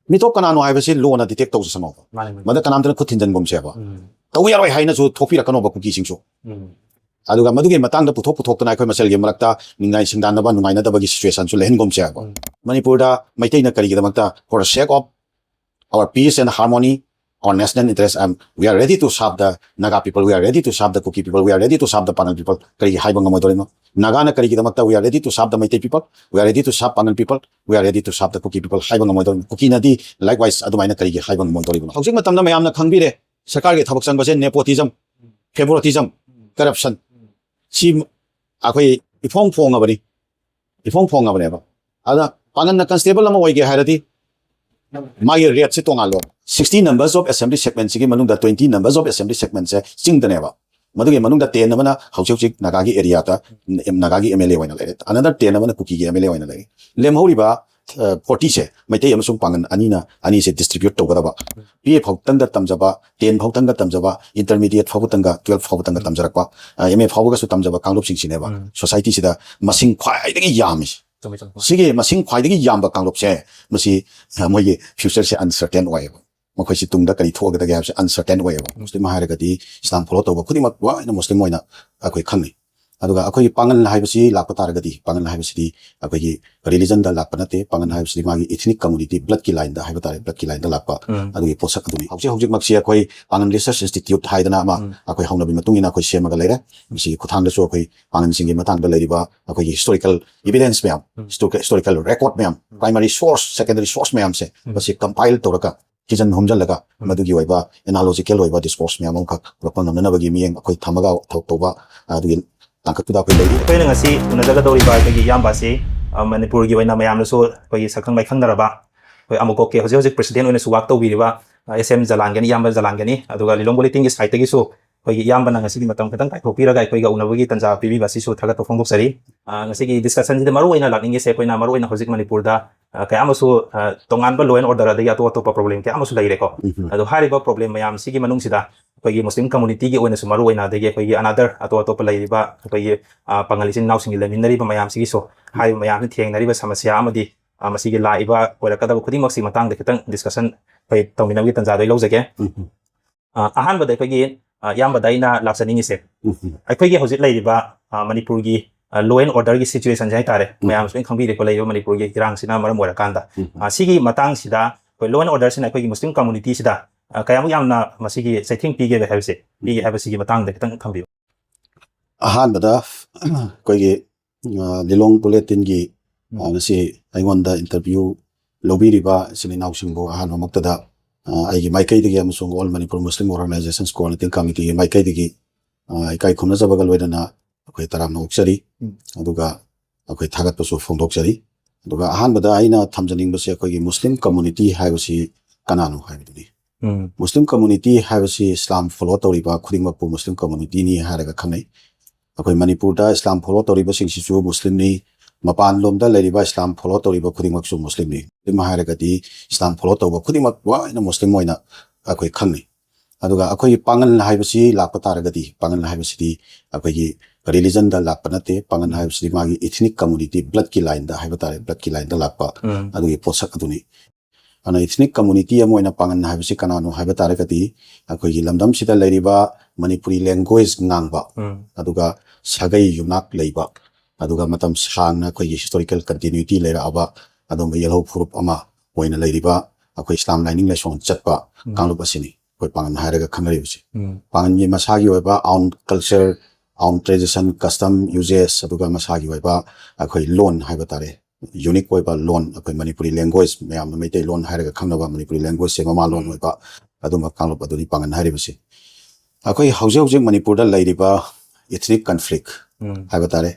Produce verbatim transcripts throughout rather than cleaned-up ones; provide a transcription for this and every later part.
ꯃꯤꯇꯣꯞ ꯀꯅꯥꯅꯣ ꯍꯥꯏꯕꯁꯤ ꯂꯣꯅ ꯗꯤꯇꯦꯛ ꯇꯧꯖꯁꯅꯣꯕ꯫ ꯃꯗ ꯀꯅꯥꯝꯇꯅ ꯈꯨꯠ ꯊꯤꯟꯖꯤꯟꯒꯨꯝꯁꯦꯕ꯫ ꯇꯧꯕ ꯌꯥꯔꯣꯏ ꯍꯥꯏꯅꯁꯨ ꯊꯣꯛꯄꯤꯔꯛꯀꯅꯣꯕ ꯀꯨꯀꯤꯁꯤꯡꯁꯨ꯫ ꯑꯗꯨꯒ ꯃꯗꯨꯒꯤ ꯃꯇꯥꯡꯗ ꯄꯨꯊꯣꯛ ꯄꯨꯊꯣꯛꯇꯅ ꯑꯩꯈꯣꯏ ꯃꯁꯦꯜꯒꯤ ꯃꯔꯛꯇ ꯅꯤꯡꯉꯥꯏ ꯁꯤꯡꯗꯥꯟꯅꯕ ꯅꯨꯡꯉꯥꯏꯅꯗꯕꯒꯤ ꯁꯤꯆꯨꯋꯦꯁꯟꯁꯨ ꯂꯩꯍꯟꯒꯨꯝꯁꯦꯕ꯫ ꯃꯅꯤꯄꯨꯔꯗ ꯃꯩꯇꯩꯅ ꯀꯔꯤꯒꯤꯗꯃꯛꯇ, for the sake of our peace and harmony, our national interest, and we are ready to serve the Naga people, we are ready to serve the Kuki people, we are ready to serve the Pangal people, ꯀꯔꯤꯒꯤ ꯍꯥꯏꯕ ꯉꯝꯃꯣꯏꯗꯧꯔꯤꯅꯣ? ꯅꯥꯒꯥꯅ ꯀꯔꯤꯒꯤꯗꯃꯛꯇ we are ready to serve the Meitei people, we are ready to serve Pangal people, we are ready to serve the Kuki people ꯍꯥꯏꯕ ꯉꯝꯃꯣꯏꯗꯧꯔꯤꯅꯣ? ꯀꯨꯀꯤꯅꯗꯤ likewise ꯑꯗꯨꯃꯥꯏꯅ ꯀꯔꯤꯒꯤ ꯍꯥꯏꯕ ꯉꯝꯃꯣꯏꯗꯧꯔꯤꯕꯅꯣ? ꯍꯧꯖꯤꯛ ꯃꯇꯝꯗ ꯃꯌꯥꯝꯅ ꯈꯪꯕꯤꯔꯦ, ꯁꯔꯀꯥꯔꯒꯤ ꯊꯕꯛ ꯆꯪꯕꯁꯦ nepotism, favoritism, corruption, ꯁꯤ ꯑꯩꯈꯣꯏ ꯏꯐꯣꯡ ꯐꯣꯡꯉꯕꯅꯤ, ꯏꯐꯣꯡ ꯐꯣꯡꯉꯕꯅꯦꯕ꯫ ꯑꯗ ꯄꯥꯡꯒꯟꯅ ꯀꯟꯁꯇꯦꯕꯜ ꯑꯃ ꯑꯣꯏꯒꯦ ꯍꯥꯏꯔꯗꯤ ꯃꯥꯒꯤ ꯔꯦꯠꯁꯤ ꯇꯣꯉꯥꯜꯂꯣ꯫ Sixty numbers of assembly segment ꯁꯤꯒꯤ ꯃꯅꯨꯡꯗ twenty numbers of assembly segment ꯁꯦ ꯆꯤꯡꯗꯅꯦꯕ꯫ ꯃꯗꯨꯒꯤ ꯃꯅꯨꯡꯗ ten ꯑꯃꯅ ꯍꯧꯖꯤꯛ ꯍꯧꯖꯤꯛ ꯅꯥꯒꯥꯒꯤ ꯑꯦꯔꯤꯌꯥꯗ, ꯅꯥꯒꯥꯒꯤ M L A ꯑꯣꯏꯅ ꯂꯩꯔꯦ, another ten ꯑꯃꯅ ꯀꯨꯀꯤꯒꯤ M L A ꯑꯣꯏꯅ ꯂꯩꯔꯦ꯫ ꯂꯦꯝꯍꯧꯔꯤꯕ forty ꯁꯦ ꯃꯩꯇꯩ ꯑꯃꯁꯨꯡ ꯄꯥꯡꯒꯟ ꯑꯅꯤꯅ, ꯑꯅꯤꯁꯦ distribute ꯇꯧꯒꯗꯕ꯫ B A ꯐꯥꯎꯇꯪꯒ ꯇꯝꯖꯕ, ten ꯐꯥꯎꯇꯪꯒ ꯇꯝꯖꯕ, intermediate ꯐꯥꯎꯕꯇꯪꯒ, twelve ꯐꯥꯎꯕꯇꯪꯒ ꯇꯝꯖꯔꯛꯄ, M A ꯐꯥꯎꯕꯒꯁꯨ ꯇꯝꯖꯕ ꯀꯥꯡꯂꯨꯞꯁꯤꯡꯁꯤꯅꯦꯕ society ꯁꯤꯗ ꯃꯁꯤꯡ ꯈ꯭ꯋꯥꯏꯗꯒꯤ ꯌꯥꯝꯃꯤꯁꯦ꯫ ꯁꯤꯒꯤ ꯃꯁꯤꯡ ꯈ꯭ꯋꯥꯏꯗꯒꯤ ꯌꯥꯝꯕ ꯀꯥꯡꯂꯨꯞꯁꯦ, ꯃꯁꯤ, ꯑ, ꯃꯣꯏꯒꯤ future ꯁꯦ uncertain ꯑꯣꯏꯌꯦꯕ꯫ ꯃꯈꯣꯏꯁꯤ ꯇꯨꯡꯗ ꯀꯔꯤ ꯊꯣꯛꯑꯒꯗꯒꯦ ꯍꯥꯏꯕꯁꯦ uncertain ꯑꯣꯏꯌꯦꯕ꯫ ꯃꯨꯁꯂꯤꯝ ꯍꯥꯏꯔꯒꯗꯤ ꯏꯁꯂꯥꯝ follow ꯇꯧꯕ ꯈꯨꯗꯤꯡꯃꯛ ꯂꯣꯏꯅ ꯃꯨꯁꯂꯤꯝ ꯑꯣꯏꯅ ꯑꯩꯈꯣꯏ ꯈꯪꯅꯩ꯫ ꯑꯗꯨꯒ ꯑꯩꯈꯣꯏꯒꯤ ꯄꯥꯡꯒꯜ ꯍꯥꯏꯕꯁꯤ ꯂꯥꯛꯄ ꯇꯥꯔꯒꯗꯤ, ꯄꯥꯡꯒꯜ ꯍꯥꯏꯕꯁꯤꯗꯤ ꯑꯩꯈꯣꯏꯒꯤ religion ꯗ ꯂꯥꯛꯄ ꯅꯠꯇꯦ, ꯄꯥꯡꯒꯜ ꯍꯥꯏꯕꯁꯤꯗꯤ ꯃꯥꯒꯤ ethnic community, blood ꯀꯤ line ꯗ ꯍꯥꯏꯕ ꯇꯥꯔꯦ, blood ꯀꯤ line ꯗ ꯂꯥꯛꯄ ꯑꯗꯨꯒꯤ ꯄꯣꯠꯁꯛ ꯑꯗꯨꯅꯤ꯫ ꯍꯧꯖꯤꯛ ꯍꯧꯖꯤꯛꯃꯛꯁꯤ ꯑꯩꯈꯣꯏ ꯄꯥꯡꯒꯜ Research Institute ꯍꯥꯏꯗꯅ ꯑꯃ ꯑꯩꯈꯣꯏ ꯍꯧꯅꯕꯤ ꯃꯇꯨꯡ ꯏꯟꯅ ꯑꯩꯈꯣꯏ ꯁꯦꯝꯃꯒ ꯂꯩꯔꯦ꯫ ꯃꯁꯤꯒꯤ ꯈꯨꯠꯊꯥꯡꯗꯁꯨ ꯑꯩꯈꯣꯏ ꯄꯥꯡꯒꯜꯁꯤꯡꯒꯤ ꯃꯇꯥꯡꯗ ꯂꯩꯔꯤꯕ ꯑꯩꯈꯣꯏꯒꯤ historical evidence ꯃꯌꯥꯝ, historical record ꯃꯌꯥꯝ, primary source, secondary source ꯃꯌꯥꯝꯁꯦ ꯃꯁꯤ compile ꯇꯧꯔꯒ ꯊꯤꯖꯤꯟ ꯍꯨꯝꯖꯤꯜꯂꯒ ꯃꯗꯨꯒꯤ ꯑꯣꯏꯕ analogical ꯑꯣꯏꯕ discourse ꯃꯌꯥꯝ ꯑꯃꯈꯛ ꯄꯨꯔꯛꯄ ꯉꯝꯅꯅꯕꯒꯤ ꯃꯤꯠꯌꯦꯡ ꯑꯩꯈꯣꯏ ꯊꯝꯃꯒ ꯊꯕꯛ ꯇꯧꯕ, ꯑꯗꯨꯒꯤ ꯇꯥꯡꯀꯛꯇꯨꯗ ꯑꯩꯈꯣꯏ ꯂꯩꯔꯤ꯫ ꯑꯩꯈꯣꯏꯅ ꯉꯁꯤ ꯎꯅꯖꯒꯗꯧꯔꯤꯕ ꯑꯩꯈꯣꯏꯒꯤ ꯏꯌꯥꯝꯕ ꯑꯁꯤ, ꯑ, ꯃꯅꯤꯄꯨꯔꯒꯤ ꯑꯣꯏꯅ ꯃꯌꯥꯝꯅꯁꯨ ꯑꯩꯈꯣꯏꯒꯤ ꯁꯛꯈꯪ ꯃꯥꯏꯈꯪꯅꯔꯕ, ꯑꯩꯈꯣꯏ ꯑꯃꯨꯀꯣꯛꯀꯤ ꯍꯧꯖꯤꯛ ꯍꯧꯖꯤꯛ president ꯑꯣꯏꯅꯁꯨ work ꯇꯧꯕꯤꯔꯤꯕ, ꯑ, S M ꯖꯂꯥꯟꯒꯅꯤ, ꯏꯌꯥꯝꯕ ꯖꯂꯥꯟꯒꯅꯤ꯫ ꯑꯗꯨꯒ ꯂꯤꯂꯣꯡ bulletin ꯒꯤ side ꯇꯒꯤꯁꯨ ꯑꯩꯈꯣꯏꯒꯤ ꯏꯌꯥꯝꯕꯅ ꯉꯁꯤꯒꯤ ꯃꯇꯝ ꯈꯤꯇꯪ ꯀꯥꯏꯊꯣꯛꯄꯤꯔꯒ ꯑꯩꯈꯣꯏꯒ ꯎꯅꯕꯒꯤ ꯇꯥꯟꯖꯥ ꯄꯤꯕꯤꯕ ꯑꯁꯤꯁꯨ ꯊꯥꯒꯠꯄ ꯐꯣꯡꯗꯣꯛꯆꯔꯤ꯫ ꯑ, ꯉꯁꯤꯒꯤ discussion ꯁꯤꯗ ꯃꯔꯨ ꯑꯣꯏꯅ ꯂꯥꯛꯅꯤꯡꯉꯤꯁꯦ ꯑꯩꯈꯣꯏꯅ ꯃꯔꯨ ꯑꯣꯏꯅ ꯍꯧꯖꯤꯛ ꯃꯅꯤꯄꯨꯔꯗ, ꯑ, ꯀꯌꯥ ꯑꯃꯁꯨ, ꯑ, ꯇꯣꯉꯥꯟꯕ law and order ꯑꯗꯒꯤ ꯑꯇꯣꯞ ꯑꯇꯣꯞꯄ problem ꯀꯌꯥ ꯑꯃꯁꯨ ꯂꯩꯔꯦꯀꯣ꯫ ꯑꯗꯣ ꯍꯥꯏꯔꯤꯕ problem ꯃꯌꯥꯝꯁꯤꯒꯤ ꯃꯅꯨꯡꯁꯤꯗ ꯑꯩꯈꯣꯏꯒꯤ ꯃꯨꯁꯂꯤꯝ community ꯒꯤ ꯑꯣꯏꯅꯁꯨ ꯃꯔꯨ ꯑꯣꯏꯅ, ꯑꯗꯒꯤ ꯑꯩꯈꯣꯏꯒꯤ another ꯑꯇꯣꯞ ꯑꯇꯣꯞꯄ ꯂꯩꯔꯤꯕ ꯑꯩꯈꯣꯏꯒꯤ, ꯑ, ꯄꯥꯉꯜ ꯏꯆꯤꯟ ꯏꯅꯥꯎꯁꯤꯡꯒꯤ ꯂꯩꯃꯤꯟꯅꯔꯤꯕ ꯃꯌꯥꯝꯁꯤꯒꯤꯁꯨ ꯍꯥꯏꯔꯤꯕ ꯃꯌꯥꯝꯁꯤ ꯊꯦꯡꯅꯔꯤꯕ ꯁꯃꯁ꯭ꯌꯥ ꯑꯃꯗꯤ ꯑ, ꯃꯁꯤꯒꯤ ꯂꯥꯛꯏꯕ ꯑꯣꯏꯔꯛꯀꯗꯕ ꯈꯨꯗꯤꯡꯃꯛꯁꯤ ꯃꯇꯥꯡꯗ ꯈꯤꯇꯪ discussion ꯑꯩꯈꯣꯏ ꯇꯧꯃꯤꯟꯅꯕꯒꯤ ꯇꯥꯟꯖꯥꯗꯣ ꯑꯩ ꯂꯧꯖꯒꯦ꯫ ꯎꯝ꯫ ꯑ, ꯑꯍꯥꯟꯕꯗ ꯑꯩꯈꯣꯏꯒꯤ, ꯑ, ꯏꯌꯥꯝꯕꯗ ꯑꯩꯅ ꯂꯥꯛꯆꯅꯤꯡꯉꯤꯁꯦ, ꯎꯝ꯫ ꯑꯩꯈꯣꯏꯒꯤ ꯍꯧꯖꯤꯛ ꯂꯩꯔꯤꯕ, ꯑ, ꯃꯅꯤꯄꯨꯔꯒꯤ, ꯑ, law and order ꯒꯤ situation ꯁꯦ ꯍꯥꯏꯇꯥꯔꯦ, ꯎꯝ꯫ ꯃꯌꯥꯝꯁꯨ ꯂꯣꯏꯅ ꯈꯪꯕꯤꯔꯦꯀꯣ, ꯂꯩꯔꯤꯕ ꯃꯅꯤꯄꯨꯔꯒꯤ ꯏꯔꯥꯡꯁꯤꯅ ꯃꯔꯝ ꯑꯣꯏꯔꯀꯥꯟꯗ꯫ ꯎꯝ꯫ ꯑ, ꯁꯤꯒꯤ ꯃꯇꯥꯡꯁꯤꯗ ꯑꯩꯈꯣꯏ law and order ꯁꯤꯅ ꯑꯩꯈꯣꯏꯒꯤ ꯃꯨꯁꯂꯤꯝ community ꯁꯤꯗ, ꯑ, ꯀꯌꯥꯃꯨꯛ ꯌꯥꯝꯅ ꯃꯁꯤꯒꯤ ꯆꯩꯊꯦꯡ ꯄꯤꯒꯦ ꯍꯥꯏꯕꯁꯦ, ꯄꯤꯒꯦ ꯍꯥꯏꯕꯁꯤꯒꯤ ꯃꯇꯥꯡꯗ ꯈꯤꯇꯪ ꯊꯝꯕꯤꯌꯨ꯫ ꯑꯍꯥꯟꯕꯗ ꯑꯩꯈꯣꯏꯒꯤ, ꯑ, ꯂꯤꯂꯣꯡ bulletin ꯒꯤ, ꯑ, ꯎꯝ꯫ ꯉꯁꯤ ꯑꯩꯉꯣꯟꯗ interview ꯂꯧꯕꯤꯔꯤꯕ ꯏꯆꯤꯟ ꯏꯅꯥꯎꯁꯤꯡꯕꯨ ꯑꯍꯥꯟꯕꯃꯛꯇꯗ, ꯑ, ꯑꯩꯒꯤ ꯃꯥꯏꯀꯩꯗꯒꯤ ꯑꯃꯁꯨꯡ All Manipur Muslim Organizations Coordinating Committee ꯒꯤ ꯃꯥꯏꯀꯩꯗꯒꯤ, ꯑ, ꯏꯀꯥꯏ ꯈꯨꯝꯅꯖꯕꯒ ꯂꯣꯏꯅꯅ ꯑꯩꯈꯣꯏ ꯇꯔꯥꯝꯅ ꯑꯣꯛꯆꯔꯤ꯫ ꯎꯝ꯫ ꯑꯗꯨꯒ ꯑꯩꯈꯣꯏ ꯊꯥꯒꯠꯄꯁꯨ ꯐꯣꯡꯗꯣꯛꯆꯔꯤ꯫ ꯑꯗꯨꯒ ꯑꯍꯥꯟꯕꯗ ꯑꯩꯅ ꯊꯝꯖꯅꯤꯡꯕꯁꯦ ꯑꯩꯈꯣꯏꯒꯤ ꯃꯨꯁꯂꯤꯝ community ꯍꯥꯏꯕꯁꯤ ꯀꯅꯥꯅꯣ ꯍꯥꯏꯕꯗꯨꯅꯤ꯫ ꯎꯝ꯫ ꯃꯨꯁꯂꯤꯝ community ꯍꯥꯏꯕꯁꯤ ꯏꯁꯂꯥꯝ follow ꯇꯧꯔꯤꯕ ꯈꯨꯗꯤꯡꯃꯛꯄꯨ ꯃꯨꯁꯂꯤꯝ community ꯅꯤ ꯍꯥꯏꯔꯒ ꯈꯪꯅꯩ꯫ ꯑꯩꯈꯣꯏ ꯃꯅꯤꯄꯨꯔꯗ ꯏꯁꯂꯥꯝ follow ꯇꯧꯔꯤꯕꯁꯤꯡꯁꯤꯁꯨ ꯃꯨꯁꯂꯤꯝꯅꯤ, ꯃꯄꯥꯟꯂꯣꯝꯗ ꯂꯩꯔꯤꯕ ꯏꯁꯂꯥꯝ follow ꯇꯧꯔꯤꯕ ꯈꯨꯗꯤꯡꯃꯛꯁꯨ ꯃꯨꯁꯂꯤꯝꯅꯤ꯫ ꯃꯨꯁꯂꯤꯝ ꯍꯥꯏꯔꯒꯗꯤ ꯏꯁꯂꯥꯝ follow ꯇꯧꯕ ꯈꯨꯗꯤꯡꯃꯛ ꯂꯣꯏꯅ ꯃꯨꯁꯂꯤꯝ ꯑꯣꯏꯅ ꯑꯩꯈꯣꯏ ꯈꯪꯅꯩ꯫ ꯑꯗꯨꯒ ꯑꯩꯈꯣꯏꯒꯤ ꯄꯥꯉꯜ ꯍꯥꯏꯕꯁꯤ ꯂꯥꯛꯄ ꯇꯥꯔꯒꯗꯤ, ꯄꯥꯉꯜ ꯍꯥꯏꯕꯁꯤꯗꯤ ꯑꯩꯈꯣꯏꯒꯤ religion ꯗ ꯂꯥꯛꯄ ꯅꯠꯇꯦ꯫ ꯄꯥꯉꯜ ꯍꯥꯏꯕꯁꯤꯗꯤ ꯃꯥꯒꯤ ethnic community, blood ꯀꯤ line ꯗ ꯍꯥꯏꯕ ꯇꯥꯔꯦ, blood ꯀꯤ line ꯗ ꯂꯥꯛꯄ ꯎꯝ꯫ ꯑꯗꯨꯒꯤ ꯄꯣꯠꯁꯛ ꯑꯗꯨꯅꯤ꯫ ꯑꯗꯨꯅ ethnic community ꯑꯃ ꯑꯣꯏꯅ ꯄꯥꯉꯜ ꯍꯥꯏꯕꯁꯤ ꯀꯅꯥꯅꯣ ꯍꯥꯏꯕ ꯇꯥꯔꯒꯗꯤ, ꯑꯩꯈꯣꯏꯒꯤ ꯂꯝꯗꯝꯁꯤꯗ ꯂꯩꯔꯤꯕ ꯃꯅꯤꯄꯨꯔꯤ language ꯉꯥꯡꯕ, ꯎꯝ꯫ ꯑꯗꯨꯒ ꯁꯥꯒꯩ ꯌꯨꯝꯅꯥꯛ ꯂꯩꯕ, ꯑꯗꯨꯒ ꯃꯇꯝ ꯁꯥꯡꯅ ꯑꯩꯈꯣꯏꯒꯤ historical continuity ꯂꯩꯔꯛꯑꯕ ꯑꯗꯨꯝꯕ ꯌꯦꯜꯍꯧ ꯐꯨꯔꯨꯞ ꯑꯃ ꯑꯣꯏꯅ ꯂꯩꯔꯤꯕ, ꯑꯩꯈꯣꯏ ꯏꯁꯂꯥꯝ ꯂꯥꯏꯅꯤꯡ ꯂꯥꯏꯁꯣꯟ ꯆꯠꯄ ꯎꯝ꯫ ꯀꯥꯡꯂꯨꯞ ꯑꯁꯤꯅꯤ ꯑꯩꯈꯣꯏ ꯄꯥꯉꯜ ꯍꯥꯏꯔꯒ ꯈꯪꯅꯔꯤꯕꯁꯤ꯫ ꯎꯝ꯫ ꯄꯥꯉꯜꯒꯤ ꯃꯁꯥꯒꯤ ꯑꯣꯏꯕ own culture, own tradition, custom, uses, ꯑꯗꯨꯒ ꯃꯁꯥꯒꯤ ꯑꯣꯏꯕ ꯑꯩꯈꯣꯏ ꯂꯣꯟ ꯍꯥꯏꯕ ꯇꯥꯔꯦ, unique ꯑꯣꯏꯕ ꯂꯣꯟ, ꯑꯩꯈꯣꯏ ꯃꯅꯤꯄꯨꯔꯤ language, ꯃꯌꯥꯝꯅ ꯃꯩꯇꯩꯂꯣꯟ ꯍꯥꯏꯔꯒ ꯈꯪꯅꯕ ꯃꯅꯤꯄꯨꯔꯤ language ꯁꯦ ꯃꯃꯥꯂꯣꯟ ꯑꯣꯏꯕ ꯑꯗꯨꯝꯕ ꯀꯥꯡꯂꯨꯞ ꯑꯗꯨꯅꯤ ꯄꯥꯉꯜ ꯍꯥꯏꯔꯤꯕꯁꯤ꯫ ꯑꯩꯈꯣꯏ ꯍꯧꯖꯤꯛ ꯍꯧꯖꯤꯛ ꯃꯅꯤꯄꯨꯔꯗ ꯂꯩꯔꯤꯕ ethnic conflict ꯎꯝ꯫ ꯍꯥꯏꯕ ꯇꯥꯔꯦ,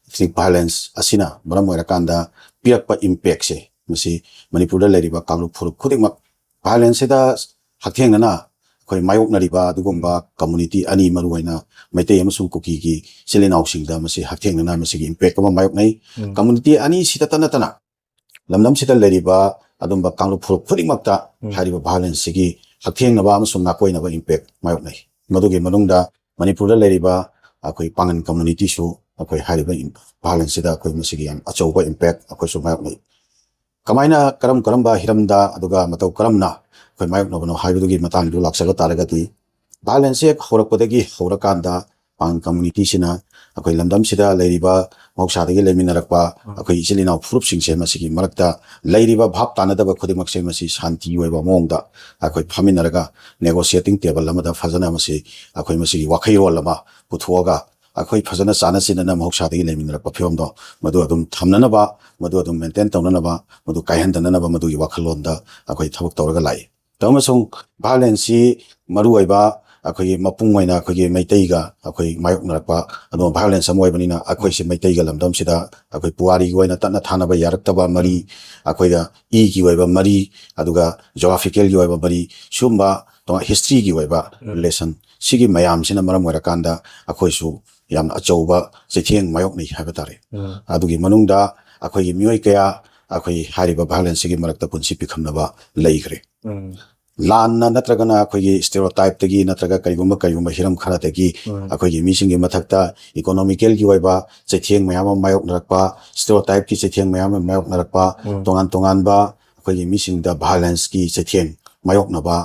ethnic violence ꯑꯁꯤꯅ ꯃꯔꯝ ꯑꯣꯏꯔꯀꯥꯟꯗ ꯄꯤꯔꯛꯄ impact ꯁꯦ, ꯃꯁꯤ ꯃꯅꯤꯄꯨꯔꯗ ꯂꯩꯔꯤꯕ ꯀꯥꯡꯂꯨꯞ ꯐꯨꯔꯨꯞ ꯈꯨꯗꯤꯡꯃꯛ violence ꯁꯤꯗ ꯍꯛꯊꯦꯡꯅꯅ ꯑꯩꯈꯣꯏ ꯃꯥꯌꯣꯛꯅꯔꯤꯕ ꯑꯗꯨꯒꯨꯝꯕ community ꯑꯅꯤ, ꯃꯔꯨꯑꯣꯏꯅ ꯃꯩꯇꯩ ꯑꯃꯁꯨꯡ ꯀꯨꯀꯤꯒꯤ ꯏꯆꯤꯜ ꯏꯅꯥꯎꯁꯤꯡꯗ ꯃꯁꯤ ꯍꯛꯊꯦꯡꯅꯅ ꯃꯁꯤꯒꯤ impact ꯑꯃ ꯃꯥꯌꯣꯛꯅꯩ꯫ ꯎꯝ꯫ Community ꯑꯅꯤꯁꯤꯗ ꯅꯠꯇꯅ ꯂꯝꯗꯝꯁꯤꯗ ꯂꯩꯔꯤꯕ ꯑꯗꯨꯝꯕ ꯀꯥꯡꯂꯨꯞ ꯐꯨꯔꯨꯞ ꯈꯨꯗꯤꯡꯃꯛꯇ ꯎꯝ꯫ ꯍꯥꯏꯔꯤꯕ violence ꯁꯤꯒꯤ ꯍꯛꯊꯦꯡꯅꯕ ꯑꯃꯁꯨꯡ ꯅꯥꯀꯣꯏꯅꯕ impact ꯃꯥꯌꯣꯛꯅꯩ꯫ ꯃꯗꯨꯒꯤ ꯃꯅꯨꯡꯗ ꯃꯅꯤꯄꯨꯔꯗ ꯂꯩꯔꯤꯕ ꯑꯩꯈꯣꯏ ꯄꯥꯉꯟ community ꯁꯨ ꯑꯩꯈꯣꯏ ꯍꯥꯏꯔꯤꯕ im-, violence ꯁꯤꯗ ꯑꯩꯈꯣꯏ ꯃꯁꯤꯒꯤ ꯌꯥꯝ ꯑꯆꯧꯕ impact ꯑꯩꯈꯣꯏꯁꯨ ꯃꯥꯌꯣꯛꯅꯩ꯫ ꯀꯃꯥꯏꯅ, ꯀꯔꯝ ꯀꯔꯝꯕ ꯍꯤꯔꯝꯗ, ꯑꯗꯨꯒ ꯃꯇꯧ ꯀꯔꯝꯅ ꯑꯩꯈꯣꯏ ꯃꯥꯌꯣꯛꯅꯕꯅꯣ ꯍꯥꯏꯕꯗꯨꯒꯤ ꯃꯇꯥꯡꯗꯨ ꯂꯥꯛꯆꯕ ꯇꯥꯔꯒꯗꯤ, violence ꯍꯦꯛ ꯍꯧꯔꯛꯄꯗꯒꯤ ꯍꯧꯔꯀꯥꯟꯗ ꯄꯥꯡꯒꯜ communityꯁꯤꯅ ꯑꯩꯈꯣꯏ ꯂꯝꯗꯝꯁꯤꯗ ꯂꯩꯔꯤꯕ ꯃꯍꯧꯁꯥꯗꯒꯤ ꯂꯩꯃꯤꯟꯅꯔꯛꯄ ꯑꯩꯈꯣꯏ ꯏꯆꯤꯜ ꯏꯅꯥꯎ ꯐꯨꯔꯨꯞꯁꯤꯡꯁꯦ, ꯃꯁꯤꯒꯤ ꯃꯔꯛꯇ ꯂꯩꯔꯤꯕ ꯚꯥꯞ ꯇꯥꯅꯗꯕ ꯈꯨꯗꯤꯡꯃꯛꯁꯦ ꯃꯁꯤ ꯁꯥꯟꯇꯤ ꯑꯣꯏꯕ ꯃꯑꯣꯡꯗ ꯑꯩꯈꯣꯏ ꯐꯝꯃꯤꯟꯅꯔꯒ negotiating table ꯑꯃꯗ ꯐꯖꯅ ꯃꯁꯤ, ꯑꯩꯈꯣꯏ ꯃꯁꯤꯒꯤ ꯋꯥꯈꯩꯔꯣꯜ ꯑꯃ ꯄꯨꯊꯣꯛꯑꯒ ꯑꯩꯈꯣꯏ ꯐꯖꯅ ꯆꯥꯅ ꯆꯤꯟꯅꯅ ꯃꯍꯧꯁꯥꯗꯒꯤ ꯂꯩꯃꯤꯟꯅꯔꯛꯄ ꯐꯤꯕꯝꯗꯣ ꯃꯗꯨ ꯑꯗꯨꯝ ꯊꯝꯅꯅꯕ, ꯃꯗꯨ ꯑꯗꯨꯝ maintain ꯇꯧꯅꯅꯕ, ꯃꯗꯨ ꯀꯥꯏꯍꯟꯗꯅꯅꯕ, ꯃꯗꯨꯒꯤ ꯋꯥꯈꯜꯂꯣꯟꯗ ꯑꯩꯈꯣꯏ ꯊꯕꯛ ꯇꯧꯔꯒ ꯂꯥꯛꯏ꯫ ꯑꯃꯁꯨꯡ violenceꯁꯤ ꯃꯔꯨꯑꯣꯏꯕ ꯑꯩꯈꯣꯏꯒꯤ ꯃꯄꯨꯡ ꯑꯣꯏꯅ ꯑꯩꯈꯣꯏꯒꯤ ꯃꯩꯇꯩꯒ ꯑꯩꯈꯣꯏ ꯃꯥꯌꯣꯛꯅꯔꯛꯄ, ꯑꯗꯨꯒꯨꯝꯕ violence ꯑꯃ ꯑꯣꯏꯕꯅꯤꯅ, ꯑꯩꯈꯣꯏꯁꯦ ꯃꯩꯇꯩꯒ ꯂꯝꯗꯝꯁꯤꯗ ꯑꯩꯈꯣꯏ ꯄꯨꯋꯥꯔꯤꯒꯤ ꯑꯣꯏꯅ ꯇꯠꯅ ꯊꯥꯅꯕ ꯌꯥꯔꯛꯇꯕ ꯃꯔꯤ, ꯑꯩꯈꯣꯏꯒ ꯏꯒꯤ ꯑꯣꯏꯕ ꯃꯔꯤ, ꯑꯗꯨꯒ geographicalꯒꯤ ꯑꯣꯏꯕ ꯃꯔꯤ, ꯁꯤꯒꯨꯝꯕ ꯇꯣꯉꯥꯟ historyꯒꯤ ꯑꯣꯏꯕ relation, ꯁꯤꯒꯤ ꯃꯌꯥꯝꯁꯤꯅ ꯃꯔꯝ ꯑꯣꯏꯔꯀꯥꯟꯗ ꯑꯩꯈꯣꯏꯁꯨ ꯌꯥꯝꯅ ꯑꯆꯧꯕ ꯆꯩꯊꯦꯡ ꯃꯥꯌꯣꯛꯅꯩ ꯍꯥꯏꯕ ꯇꯥꯔꯦ꯫ ꯑꯗꯨꯒꯤ ꯃꯅꯨꯡꯗ ꯑꯩꯈꯣꯏꯒꯤ ꯃꯤꯑꯣꯏ ꯀꯌꯥ ꯑꯩꯈꯣꯏ ꯍꯥꯏꯔꯤꯕ violenceꯁꯤꯒꯤ ꯃꯔꯛꯇ ꯄꯨꯟꯁꯤ ꯄꯤꯈꯝꯅꯕ ꯂꯩꯈ꯭ꯔꯦ꯫ ꯂꯥꯟꯅ ꯅꯠꯇ꯭ꯔꯒꯅ ꯑꯩꯈꯣꯏꯒꯤ stereotypeꯇꯒꯤ ꯅꯠꯇ꯭ꯔꯒ ꯀꯔꯤꯒꯨꯝꯕ ꯀꯔꯤꯒꯨꯝꯕ ꯍꯤꯔꯝ ꯈꯔꯗꯒꯤ ꯑꯩꯈꯣꯏꯒꯤ ꯃꯤꯁꯤꯡꯒꯤ ꯃꯊꯛꯇ economicalꯒꯤ ꯑꯣꯏꯕ ꯆꯩꯊꯦꯡ ꯃꯌꯥꯝ ꯑꯃ ꯃꯥꯌꯣꯛꯅꯔꯛꯄ, stereotypeꯀꯤ ꯆꯩꯊꯦꯡ ꯃꯌꯥꯝ ꯑꯃ ꯃꯥꯌꯣꯛꯅꯔꯛꯄ, ꯇꯣꯉꯥꯟ ꯇꯣꯉꯥꯟꯕ ꯑꯩꯈꯣꯏꯒꯤ ꯃꯤꯁꯤꯡꯗ violenceꯀꯤ ꯆꯩꯊꯦꯡ ꯃꯥꯌꯣꯛꯅꯕ,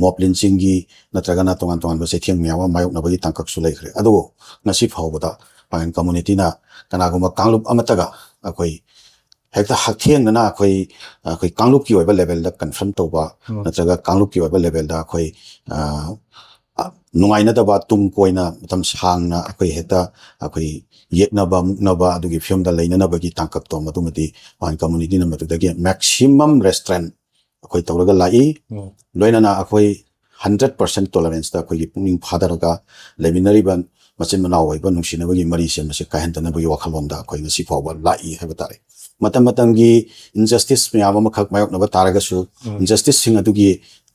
mob lynchingꯒꯤ ꯅꯠꯇ꯭ꯔꯒꯅ ꯇꯣꯉꯥꯟ ꯇꯣꯉꯥꯟꯕ ꯆꯩꯊꯦꯡ ꯃꯌꯥꯝ ꯑꯃ ꯃꯥꯌꯣꯛꯅꯕꯒꯤ ꯇꯥꯡꯀꯛꯁꯨ ꯂꯩꯈ꯭ꯔꯦ꯫ ꯑꯗꯨꯕꯨ ꯉꯁꯤ ꯐꯥꯎꯕꯗ ꯄꯥꯡꯒꯜ communityꯅ ꯀꯅꯥꯒꯨꯝꯕ ꯀꯥꯡꯂꯨꯞ ꯑꯃꯠꯇꯒ ꯑꯩꯈꯣꯏ ꯍꯦꯛꯇ ꯍꯛꯊꯦꯡꯅꯅ ꯑꯩꯈꯣꯏ, ꯑꯩꯈꯣꯏ ꯀꯥꯡꯂꯨꯞꯀꯤ ꯑꯣꯏꯕ levelꯗ confront ꯇꯧꯕ, ꯅꯠꯇ꯭ꯔꯒ ꯀꯥꯡꯂꯨꯞꯀꯤ ꯑꯣꯏꯕ levelꯗ ꯑꯩꯈꯣꯏ, ꯑ, ꯑ, ꯅꯨꯡꯉꯥꯏꯅꯗꯕ ꯇꯨꯡ ꯀꯣꯏꯅ ꯃꯇꯝ ꯁꯥꯡꯅ ꯑꯩꯈꯣꯏ ꯍꯦꯛꯇ ꯑꯩꯈꯣꯏ ꯌꯦꯛꯅꯕ, ꯃꯨꯛꯅꯕ, ꯑꯗꯨꯒꯤ ꯐꯤꯕꯝꯗ ꯂꯩꯅꯅꯕꯒꯤ ꯇꯥꯡꯀꯛꯇꯣ ꯃꯗꯨꯃꯗꯤ ꯄꯥꯡꯒꯜ communityꯅ ꯃꯗꯨꯗꯒꯤ maximum restraint ꯑꯩꯈꯣꯏ ꯇꯧꯔꯒ ꯂꯥꯛꯏ꯫ ꯂꯣꯏꯅꯅ ꯑꯩꯈꯣꯏ hundred percent toleranceꯇ ꯑꯩꯈꯣꯏꯒꯤ ꯄꯨꯛꯅꯤꯡ ꯐꯥꯗꯔꯒ ꯂꯩꯃꯤꯟꯅꯔꯤꯕ ꯃꯆꯤꯟ ꯃꯅꯥꯎ ꯑꯣꯏꯕ ꯅꯨꯡꯁꯤꯅꯕꯒꯤ ꯃꯔꯤꯁꯦ ꯃꯁꯤ ꯀꯥꯏꯍꯟꯗꯅꯕꯒꯤ ꯋꯥꯈꯜꯂꯣꯟꯗ ꯑꯩꯈꯣꯏ ꯉꯁꯤ ꯐꯥꯎꯕ ꯂꯥꯛꯏ ꯍꯥꯏꯕ ꯇꯥꯔꯦ꯫ ꯃꯇꯝ ꯃꯇꯝꯒꯤ injustice ꯃꯌꯥꯝ ꯑꯃꯈꯛ ꯃꯥꯌꯣꯛꯅꯕ ꯇꯥꯔꯒꯁꯨ, injusticeꯁꯤꯡ ꯑꯗꯨꯒꯤ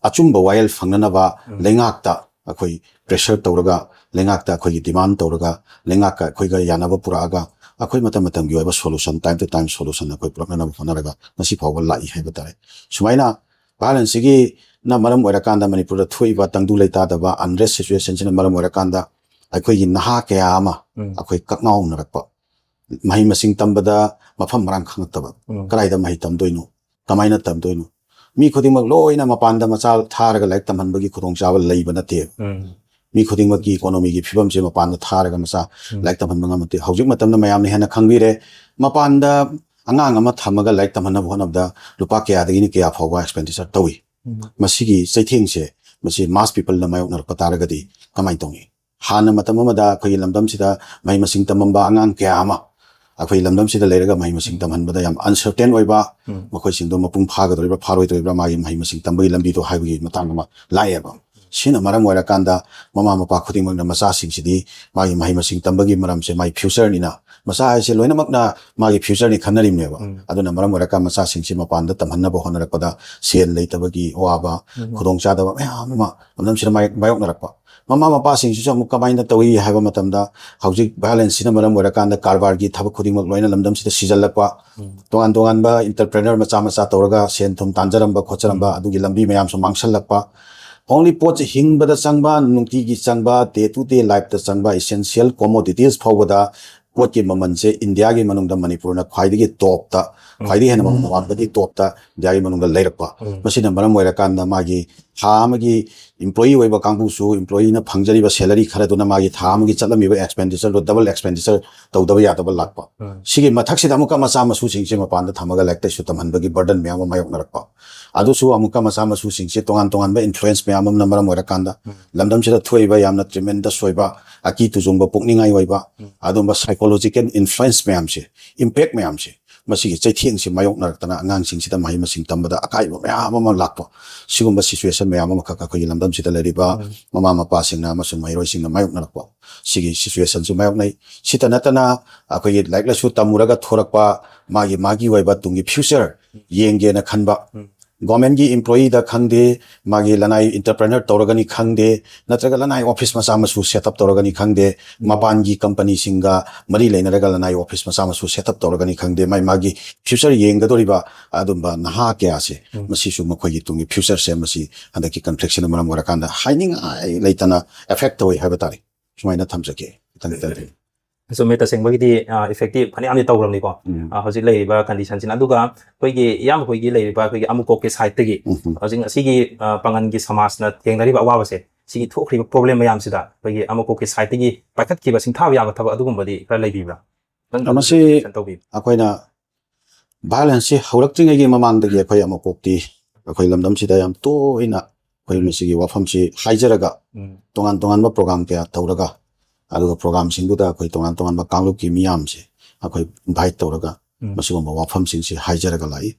ꯑꯆꯨꯝꯕ ꯋꯥꯌꯦꯜ ꯐꯪꯅꯅꯕ ꯂꯩꯉꯥꯛꯇ ꯑꯩꯈꯣꯏ pressure ꯇꯧꯔꯒ, ꯂꯩꯉꯥꯛꯇ ꯑꯩꯈꯣꯏꯒꯤ demand ꯇꯧꯔꯒ, ꯂꯩꯉꯥꯛꯀ ꯑꯩꯈꯣꯏꯒ ꯌꯥꯅꯕ ꯄꯨꯔꯛꯑꯒ, ꯑꯩꯈꯣꯏ ꯃꯇꯝ ꯃꯇꯝꯒꯤ ꯑꯣꯏꯕ solution, time to time solution ꯑꯩꯈꯣꯏ ꯄꯨꯔꯛꯅꯅꯕ ꯍꯣꯠꯅꯔꯒ ꯉꯁꯤ ꯐꯥꯎꯕ ꯂꯥꯛꯏ ꯍꯥꯏꯕ ꯇꯥꯔꯦ꯫ ꯁꯨꯃꯥꯏꯅ violenceꯁꯤꯒꯤꯅ ꯃꯔꯝ ꯑꯣꯏꯔꯀꯥꯟꯗ ꯃꯅꯤꯄꯨꯔꯗ ꯊꯣꯛꯏꯕ ꯇꯪꯗꯨ ꯂꯩꯇꯥꯗꯕ unrest situationꯁꯤꯅ ꯃꯔꯝ ꯑꯣꯏꯔꯀꯥꯟꯗ ꯑꯩꯈꯣꯏꯒꯤ ꯅꯍꯥ ꯀꯌꯥ ꯑꯃ ꯑꯩꯈꯣꯏ ꯀꯛꯉꯥꯎꯅꯔꯛꯄ, ꯃꯍꯩ ꯃꯁꯤꯡ ꯇꯝꯕꯗ ꯃꯐꯝ ꯃꯔꯥꯡ ꯈꯪꯉꯛꯇꯕ꯫ ꯎꯝ. ꯀꯗꯥꯏꯗ ꯃꯍꯩ ꯇꯝꯗꯣꯏꯅꯣ, ꯀꯃꯥꯏꯅ ꯇꯝꯗꯣꯏꯅꯣ? ꯃꯤ ꯈꯨꯗꯤꯡꯃꯛ ꯂꯣꯏꯅ ꯃꯄꯥꯟꯗ ꯃꯆꯥ ꯊꯥꯔꯒ ꯂꯥꯏꯔꯤꯛ ꯇꯝꯍꯟꯕꯒꯤ ꯈꯨꯗꯣꯡꯆꯥꯕ ꯂꯩꯕ ꯅꯠꯇꯦꯕ꯫ ꯎꯝ. ꯃꯤ ꯈꯨꯗꯤꯡꯃꯛꯀꯤ ꯏꯀꯣꯅꯣꯃꯤꯒꯤ ꯐꯤꯕꯝꯁꯦ ꯃꯄꯥꯟꯗ ꯊꯥꯔꯒ ꯃꯆꯥ ꯎꯝ. ꯂꯥꯏꯔꯤꯛ ꯇꯝꯍꯟꯕ ꯉꯝꯕ ꯅꯠꯇꯦ꯫ ꯍꯧꯖꯤꯛ ꯃꯇꯝꯗ ꯃꯌꯥꯝꯅ ꯍꯦꯟꯅ ꯈꯪꯕꯤꯔꯦ, ꯃꯄꯥꯟꯗ ꯑꯉꯥꯡ ꯑꯃ ꯊꯝꯃꯒ ꯂꯥꯏꯔꯤꯛ ꯇꯝꯍꯟꯅꯕ ꯍꯣꯠꯅꯕꯗ ꯂꯨꯄꯥ ꯀꯌꯥꯗꯒꯤꯅ ꯀꯌꯥ ꯐꯥꯎꯕ ꯑꯦꯛꯁꯄꯦꯟꯗꯤꯆꯔ ꯇꯧꯏ꯫ ꯎꯝ. ꯃꯁꯤꯒꯤ ꯆꯩꯊꯦꯡꯁꯦ, ꯃꯁꯤ ꯃꯥꯁ ꯄꯤꯄꯜꯅ ꯃꯥꯌꯣꯛꯅꯔꯛꯄ ꯇꯥꯔꯒꯗꯤ ꯀꯃꯥꯏꯅ ꯇꯧꯅꯤ? ꯍꯥꯟꯅ ꯃꯇꯝ ꯑꯃꯗ ꯑꯩꯈꯣꯏꯒꯤ ꯂꯝꯗꯝꯁꯤꯗ ꯃꯍꯩ ꯃꯁꯤꯡ ꯇꯝꯃꯝꯕ ꯑꯉꯥꯡ ꯀꯌꯥ ꯑꯃ ꯑꯩꯈꯣꯏ ꯂꯝꯗꯝꯁꯤꯗ ꯂꯩꯔꯒ ꯃꯍꯩ ꯃꯁꯤꯡ ꯇꯝꯍꯟꯕꯗ ꯌꯥꯝ ꯑꯟꯁꯔꯇꯦꯟ ꯑꯣꯏꯕ, ꯎꯝ. ꯃꯈꯣꯏꯁꯤꯡꯗꯣ ꯃꯄꯨꯡ ꯐꯥꯒꯗꯧꯔꯤꯕ꯭ꯔꯥ ꯐꯥꯔꯣꯏꯗꯧꯔꯤꯕ꯭ꯔꯥ ꯃꯥꯒꯤ ꯃꯍꯩ ꯃꯁꯤꯡ ꯇꯝꯕꯒꯤ ꯂꯝꯕꯤꯗꯣ ꯍꯥꯏꯕꯒꯤ ꯃꯇꯥꯡ ꯑꯃ ꯂꯥꯛꯑꯦꯕ꯫ ꯁꯤꯅ ꯃꯔꯝ ꯑꯣꯏꯔꯀꯥꯟꯗ ꯃꯃꯥ ꯃꯄꯥ ꯈꯨꯗꯤꯡꯃꯛꯅ ꯃꯆꯥꯁꯤꯡꯁꯤꯗꯤ ꯃꯥꯒꯤ ꯃꯍꯩ ꯃꯁꯤꯡ ꯇꯝꯕꯒꯤ ꯃꯔꯝꯁꯦ ꯃꯥꯒꯤ ꯐ꯭ꯌꯨꯆꯔꯅꯤꯅ, ꯃꯆꯥ ꯍꯥꯏꯁꯦ ꯂꯣꯏꯅꯃꯛꯅ ꯃꯥꯒꯤ ꯐ꯭ꯌꯨꯆꯔꯅꯤ ꯈꯟꯅꯔꯤꯕꯅꯦꯕ꯫ ꯎꯝ. ꯑꯗꯨꯅ ꯃꯔꯝ ꯑꯣꯏꯔꯀꯥꯟꯗ ꯃꯆꯥꯁꯤꯡꯁꯤ ꯃꯄꯥꯟꯗ ꯇꯝꯍꯟꯅꯕ ꯍꯣꯠꯅꯔꯛꯄꯗ ꯁꯦꯜ ꯂꯩꯇꯕꯒꯤ ꯑꯋꯥꯕ, ꯎꯝ. ꯈꯨꯗꯣꯡꯆꯥꯗꯕ ꯃꯌꯥꯝ ꯑꯃ ꯂꯝꯗꯝꯁꯤꯗ ꯃꯥꯌꯣꯛ-, ꯃꯥꯌꯣꯛꯅꯔꯛꯄ꯫ ꯃꯃꯥ ꯃꯄꯥꯁꯤꯡꯁꯤꯁꯨ ꯑꯃꯨꯛ ꯀꯃꯥꯏꯅ ꯇꯧꯏ ꯍꯥꯏꯕ ꯃꯇꯝꯗ, ꯍꯧꯖꯤꯛ ꯚꯥꯏꯑꯣꯂꯦꯟꯁꯁꯤꯅ ꯃꯔꯝ ꯑꯣꯏꯔꯀꯥꯟꯗ ꯀꯔꯕꯥꯔꯒꯤ ꯊꯕꯛ ꯈꯨꯗꯤꯡꯃꯛ ꯂꯣꯏꯅ ꯂꯝꯗꯝꯁꯤꯗ ꯁꯤꯖꯜꯂꯛꯄ, ꯎꯝ. ꯇꯣꯉꯥꯟ ꯇꯣꯉꯥꯟꯕ ꯏꯟꯇꯔꯄ꯭ꯔꯦꯅꯔ ꯃꯆꯥ ꯃꯆꯥ ꯇꯧꯔꯒ ꯁꯦꯟ ꯊꯨꯝ ꯇꯥꯟꯖꯔꯝꯕ ꯈꯣꯠꯆꯔꯝꯕ, ꯎꯝ. ꯑꯗꯨꯒꯤ ꯂꯝꯕꯤ ꯃꯌꯥꯝꯁꯨ ꯃꯥꯡꯁꯜꯂꯛꯄ꯫ ꯑꯣꯡꯂꯤ ꯄꯣꯠꯁꯦ ꯍꯤꯡꯕꯗ ꯆꯪꯕ, ꯅꯨꯡꯇꯤꯒꯤ ꯆꯪꯕ, ꯗꯦ ꯇꯨ ꯗꯦ ꯂꯥꯏꯐꯇ ꯆꯪꯕ ꯏꯁꯦꯟꯁꯤꯌꯦꯜ ꯀꯣꯃꯣꯗꯤꯇꯤꯁ ꯐꯥꯎꯕꯗ ꯄꯣꯠꯀꯤ ꯃꯃꯜꯁꯦ ꯏꯟꯗꯤꯌꯥꯒꯤ ꯃꯅꯨꯡꯗ ꯃꯅꯤꯄꯨꯔꯅ ꯈ꯭ꯋꯥꯏꯗꯒꯤ ꯇꯣꯞꯇ, ꯎꯝ. ꯈ꯭ꯋꯥꯏꯗꯒꯤ ꯍꯦꯟꯅ ꯃꯃꯜ ꯋꯥꯡꯕꯒꯤ ꯇꯣꯞꯇ ꯏꯟꯗꯤꯌꯥꯒꯤ ꯃꯅꯨꯡꯗ ꯂꯩꯔꯛꯄ꯫ ꯎꯝ. ꯃꯁꯤꯅ ꯃꯔꯝ ꯑꯣꯏꯔꯀꯥꯟꯗ ꯃꯥꯒꯤ ꯊꯥ ꯑꯃꯒꯤ ꯏꯝꯄ꯭ꯂꯣꯌꯤ ꯑꯣꯏꯕ ꯀꯥꯡꯕꯨꯁꯨ ꯏꯝꯄ꯭ꯂꯣꯌꯤꯅ ꯐꯪꯖꯔꯤꯕ ꯁꯦꯂꯔꯤ ꯈꯔꯗꯨꯅ ꯃꯥꯒꯤ ꯊꯥ ꯑꯃꯒꯤ ꯆꯠꯂꯝꯃꯤꯕ ꯑꯦꯛꯁꯄꯦꯟꯗꯤꯆꯔꯗꯣ ꯗꯕꯜ ꯑꯦꯛꯁꯄꯦꯟꯗꯤꯆꯔ ꯇꯧꯗꯕ ꯌꯥꯗꯕ ꯂꯥꯛꯄ꯫ ꯎꯝ. ꯁꯤꯒꯤ ꯃꯊꯛꯁꯤꯗ ꯑꯃꯨꯛꯀ ꯃꯆꯥ ꯃꯁꯨꯁꯤꯡꯁꯦ ꯃꯄꯥꯟꯗ ꯊꯝꯃꯒ ꯂꯥꯏꯔꯤꯛ ꯂꯥꯏꯁꯨ ꯇꯝꯍꯟꯕꯒꯤ ꯕꯔꯗꯟ ꯃꯌꯥꯝ ꯑꯃ ꯃꯥꯌꯣꯛꯅꯔꯛꯄ꯫ ꯑꯗꯨꯁꯨ ꯑꯃꯨꯛꯀ ꯃꯆꯥ ꯃꯁꯨꯁꯤꯡꯁꯦ ꯇꯣꯉꯥꯟ ꯇꯣꯉꯥꯟꯕ ꯏꯟꯐ꯭ꯂꯨꯌꯦꯟꯁ ꯃꯌꯥꯝ ꯑꯃꯅ ꯃꯔꯝ ꯑꯣꯏꯔꯀꯥꯟꯗ ꯎꯝ. ꯂꯝꯗꯝꯁꯤꯗ ꯊꯣꯛꯏꯕ ꯌꯥꯝꯅ ꯇ꯭ꯔꯤꯃꯦꯟꯗꯁ ꯑꯣꯏꯕ, ꯑꯀꯤ ꯇꯨꯖꯨꯡꯕ ꯄꯣꯛꯅꯤꯡꯉꯥꯏ ꯑꯣꯏꯕ, ꯎꯝ. ꯑꯗꯨꯝꯕ ꯁꯥꯏꯀꯣꯂꯣꯖꯤꯀꯦꯜ ꯏꯟꯐ꯭ꯂꯨꯌꯦꯟꯁ ꯃꯌꯥꯝꯁꯦ, ꯏꯝꯄꯦꯛ ꯃꯌꯥꯝꯁꯦ, ꯃꯁꯤꯒꯤ ꯆꯩꯊꯦꯡꯁꯦ ꯃꯥꯌꯣꯛꯅꯔꯛꯇꯅ ꯑꯉꯥꯡꯁꯤꯡꯁꯤꯗ ꯃꯍꯩ ꯃꯁꯤꯡ ꯇꯝꯕꯗ ꯑꯀꯥꯏꯕ ꯃꯌꯥꯝ ꯑꯃ ꯂꯥꯛꯄ, ꯁꯤꯒꯨꯝꯕ ꯁꯤꯆꯨꯋꯦꯁꯟ ꯃꯌꯥꯝ ꯑꯃꯈꯛ ꯑꯩꯈꯣꯏꯒꯤ ꯂꯝꯗꯝꯁꯤꯗ ꯂꯩꯔꯤꯕ ꯎꯝ. ꯃꯃꯥ ꯃꯄꯥꯁꯤꯡꯅ ꯑꯃꯁꯨꯡ ꯃꯍꯩꯔꯣꯏꯁꯤꯡꯅ ꯃꯥꯌꯣꯛꯅꯔꯛꯄ, ꯁꯤꯒꯤ ꯁꯤꯆꯨꯋꯦꯁꯟꯁꯨ ꯃꯥꯌꯣꯛꯅꯩ꯫ ꯁꯤꯇ ꯅꯠꯇꯅ ꯑꯩꯈꯣꯏꯒꯤ ꯂꯥꯏꯔꯤꯛ ꯂꯥꯏꯁꯨ ꯇꯝꯃꯨꯔꯒ ꯊꯣꯔꯛꯄ ꯃꯥꯒꯤ, ꯃꯥꯒꯤ ꯑꯣꯏꯕ ꯇꯨꯡꯒꯤ ꯐ꯭ꯌꯨꯆꯔ ꯌꯦꯡꯒꯦꯅ ꯈꯟꯕ, ꯎꯝ. ꯒꯣꯔꯃꯦꯟꯒꯤ ꯏꯝꯄ꯭ꯂꯣꯌꯤꯗ ꯈꯪꯗꯦ, ꯃꯥꯒꯤ ꯂꯅꯥꯏ ꯏꯟꯇꯔꯄ꯭ꯔꯦꯅꯔ ꯇꯧꯔꯒꯅꯤ ꯈꯪꯗꯦ, ꯅꯠꯇ꯭ꯔꯒ ꯂꯅꯥꯏ ꯑꯣꯐꯤꯁ ꯃꯆꯥ ꯃꯁꯨ ꯁꯦꯠ ꯑꯞ ꯇꯧꯔꯒꯅꯤ ꯈꯪꯗꯦ, ꯃꯄꯥꯟꯒꯤ ꯀꯝꯄꯅꯤꯁꯤꯡꯒ ꯃꯔꯤ ꯂꯩꯅꯔꯒ ꯂꯅꯥꯏ ꯑꯣꯐꯤꯁ ꯃꯆꯥ ꯃꯁꯨ ꯁꯦꯠ ꯑꯞ ꯇꯧꯔꯒꯅꯤ ꯈꯪꯗꯦ, ꯃꯥꯏ ꯃꯥꯒꯤ ꯐ꯭ꯌꯨꯆꯔ ꯌꯦꯡꯒꯗꯧꯔꯤꯕ ꯑꯗꯨꯝꯕ ꯅꯍꯥ ꯀꯌꯥꯁꯦ, ꯎꯝ. ꯃꯁꯤꯁꯨ ꯃꯈꯣꯏꯒꯤ ꯇꯨꯡꯒꯤ ꯐ꯭ꯌꯨꯆꯔꯁꯦ ꯃꯁꯤ ꯍꯟꯗꯛꯀꯤ ꯀꯟꯐ꯭ꯂꯤꯛꯁꯤꯅ ꯃꯔꯝ ꯑꯣꯏꯔꯀꯥꯟꯗ ꯍꯥꯏꯅꯤꯡꯉꯥꯏ ꯂꯩꯇꯅ ꯑꯦꯐꯦꯛ ꯇꯧꯏ ꯍꯥꯏꯕ ꯇꯥꯔꯦ꯫ ꯁꯨꯃꯥꯏꯅ ꯊꯝꯖꯒꯦ꯫ ꯃꯊꯪ ꯃꯊꯪ ꯆꯨꯝꯃꯦ, ꯇꯁꯦꯡꯕꯒꯤꯗꯤ ꯏꯐꯦꯛꯇꯤ ꯐꯅꯌꯥꯝꯗꯤ ꯇꯧꯔꯕꯅꯤꯀꯣ꯫ ꯎꯝ꯫ ꯑ, ꯍꯧꯖꯤꯛ ꯂꯩꯔꯤꯕ ꯀꯟꯗꯤꯁꯟꯁꯤꯅ꯫ ꯑꯗꯨꯒ ꯑꯩꯈꯣꯏꯒꯤ ꯏꯌꯥꯝꯕ ꯑꯩꯈꯣꯏꯒꯤ ꯂꯩꯔꯤꯕ ꯑꯩꯈꯣꯏꯒꯤ ꯑꯃꯨꯀꯣꯛꯀꯤ ꯁꯥꯏꯠꯇꯒꯤ ꯎꯝ꯫ ꯍꯧꯖꯤꯛ ꯉꯁꯤꯒꯤ ꯑ, ꯄꯥꯉꯜꯒꯤ ꯁꯃꯥꯖꯅ ꯊꯦꯡꯅꯔꯤꯕ ꯑꯋꯥꯕꯁꯦ, ꯁꯤꯒꯤ ꯊꯣꯛꯈ꯭ꯔꯤꯕ ꯄ꯭ꯔꯣꯕ꯭ꯂꯦꯝ ꯃꯌꯥꯝꯁꯤꯗ ꯑꯩꯈꯣꯏꯒꯤ ꯑꯃꯨꯀꯣꯛꯀꯤ ꯁꯥꯏꯠꯇꯒꯤ ꯄꯥꯏꯈꯠꯈꯤꯕ, ꯁꯤꯡꯊꯥꯕ ꯌꯥꯕ ꯊꯕꯛ ꯑꯗꯨꯒꯨꯝꯕꯗꯤ ꯈꯔ ꯂꯩꯕꯤꯕ꯭ꯔꯥ? ꯈꯤꯇꯪ ꯃꯁꯤ mention ꯇꯧꯕꯤꯌꯨ꯫ ꯑꯩꯈꯣꯏꯅ ꯚꯥꯏꯑꯣꯂꯦꯟꯁꯁꯤ ꯍꯧꯔꯛꯇ꯭ꯔꯤꯉꯩꯒꯤ ꯃꯃꯥꯡꯗꯒꯤ ꯑꯩꯈꯣꯏ ꯑꯃꯨꯀꯣꯛꯇꯤ ꯑꯩꯈꯣꯏ ꯂꯝꯗꯝꯁꯤꯗ ꯌꯥꯝ ꯇꯣꯏꯅ ꯑꯩꯈꯣꯏ ꯃꯁꯤꯒꯤ ꯋꯥꯐꯝꯁꯤ ꯍꯥꯏꯖꯔꯒ ꯎꯝ꯫ ꯇꯣꯉꯥꯟ ꯇꯣꯉꯥꯟꯕ ꯄ꯭ꯔꯣꯒ꯭ꯔꯥꯝ ꯀꯌꯥ ꯇꯧꯔꯒ, ꯑꯗꯨꯒ ꯄ꯭ꯔꯣꯒ꯭ꯔꯥꯝꯁꯤꯡꯗꯨꯗ ꯑꯩꯈꯣꯏ ꯇꯣꯉꯥꯟ ꯇꯣꯉꯥꯟꯕ ꯀꯥꯡꯂꯨꯞꯀꯤ ꯃꯤꯌꯥꯝꯁꯦ ꯑꯩꯈꯣꯏ ꯏꯟꯚꯥꯏꯠ ꯇꯧꯔꯒ ꯎꯝ꯫ ꯃꯁꯤꯒꯨꯝꯕ ꯋꯥꯐꯝꯁꯤꯡꯁꯤ ꯍꯥꯏꯖꯔꯒ ꯂꯥꯛꯏ꯫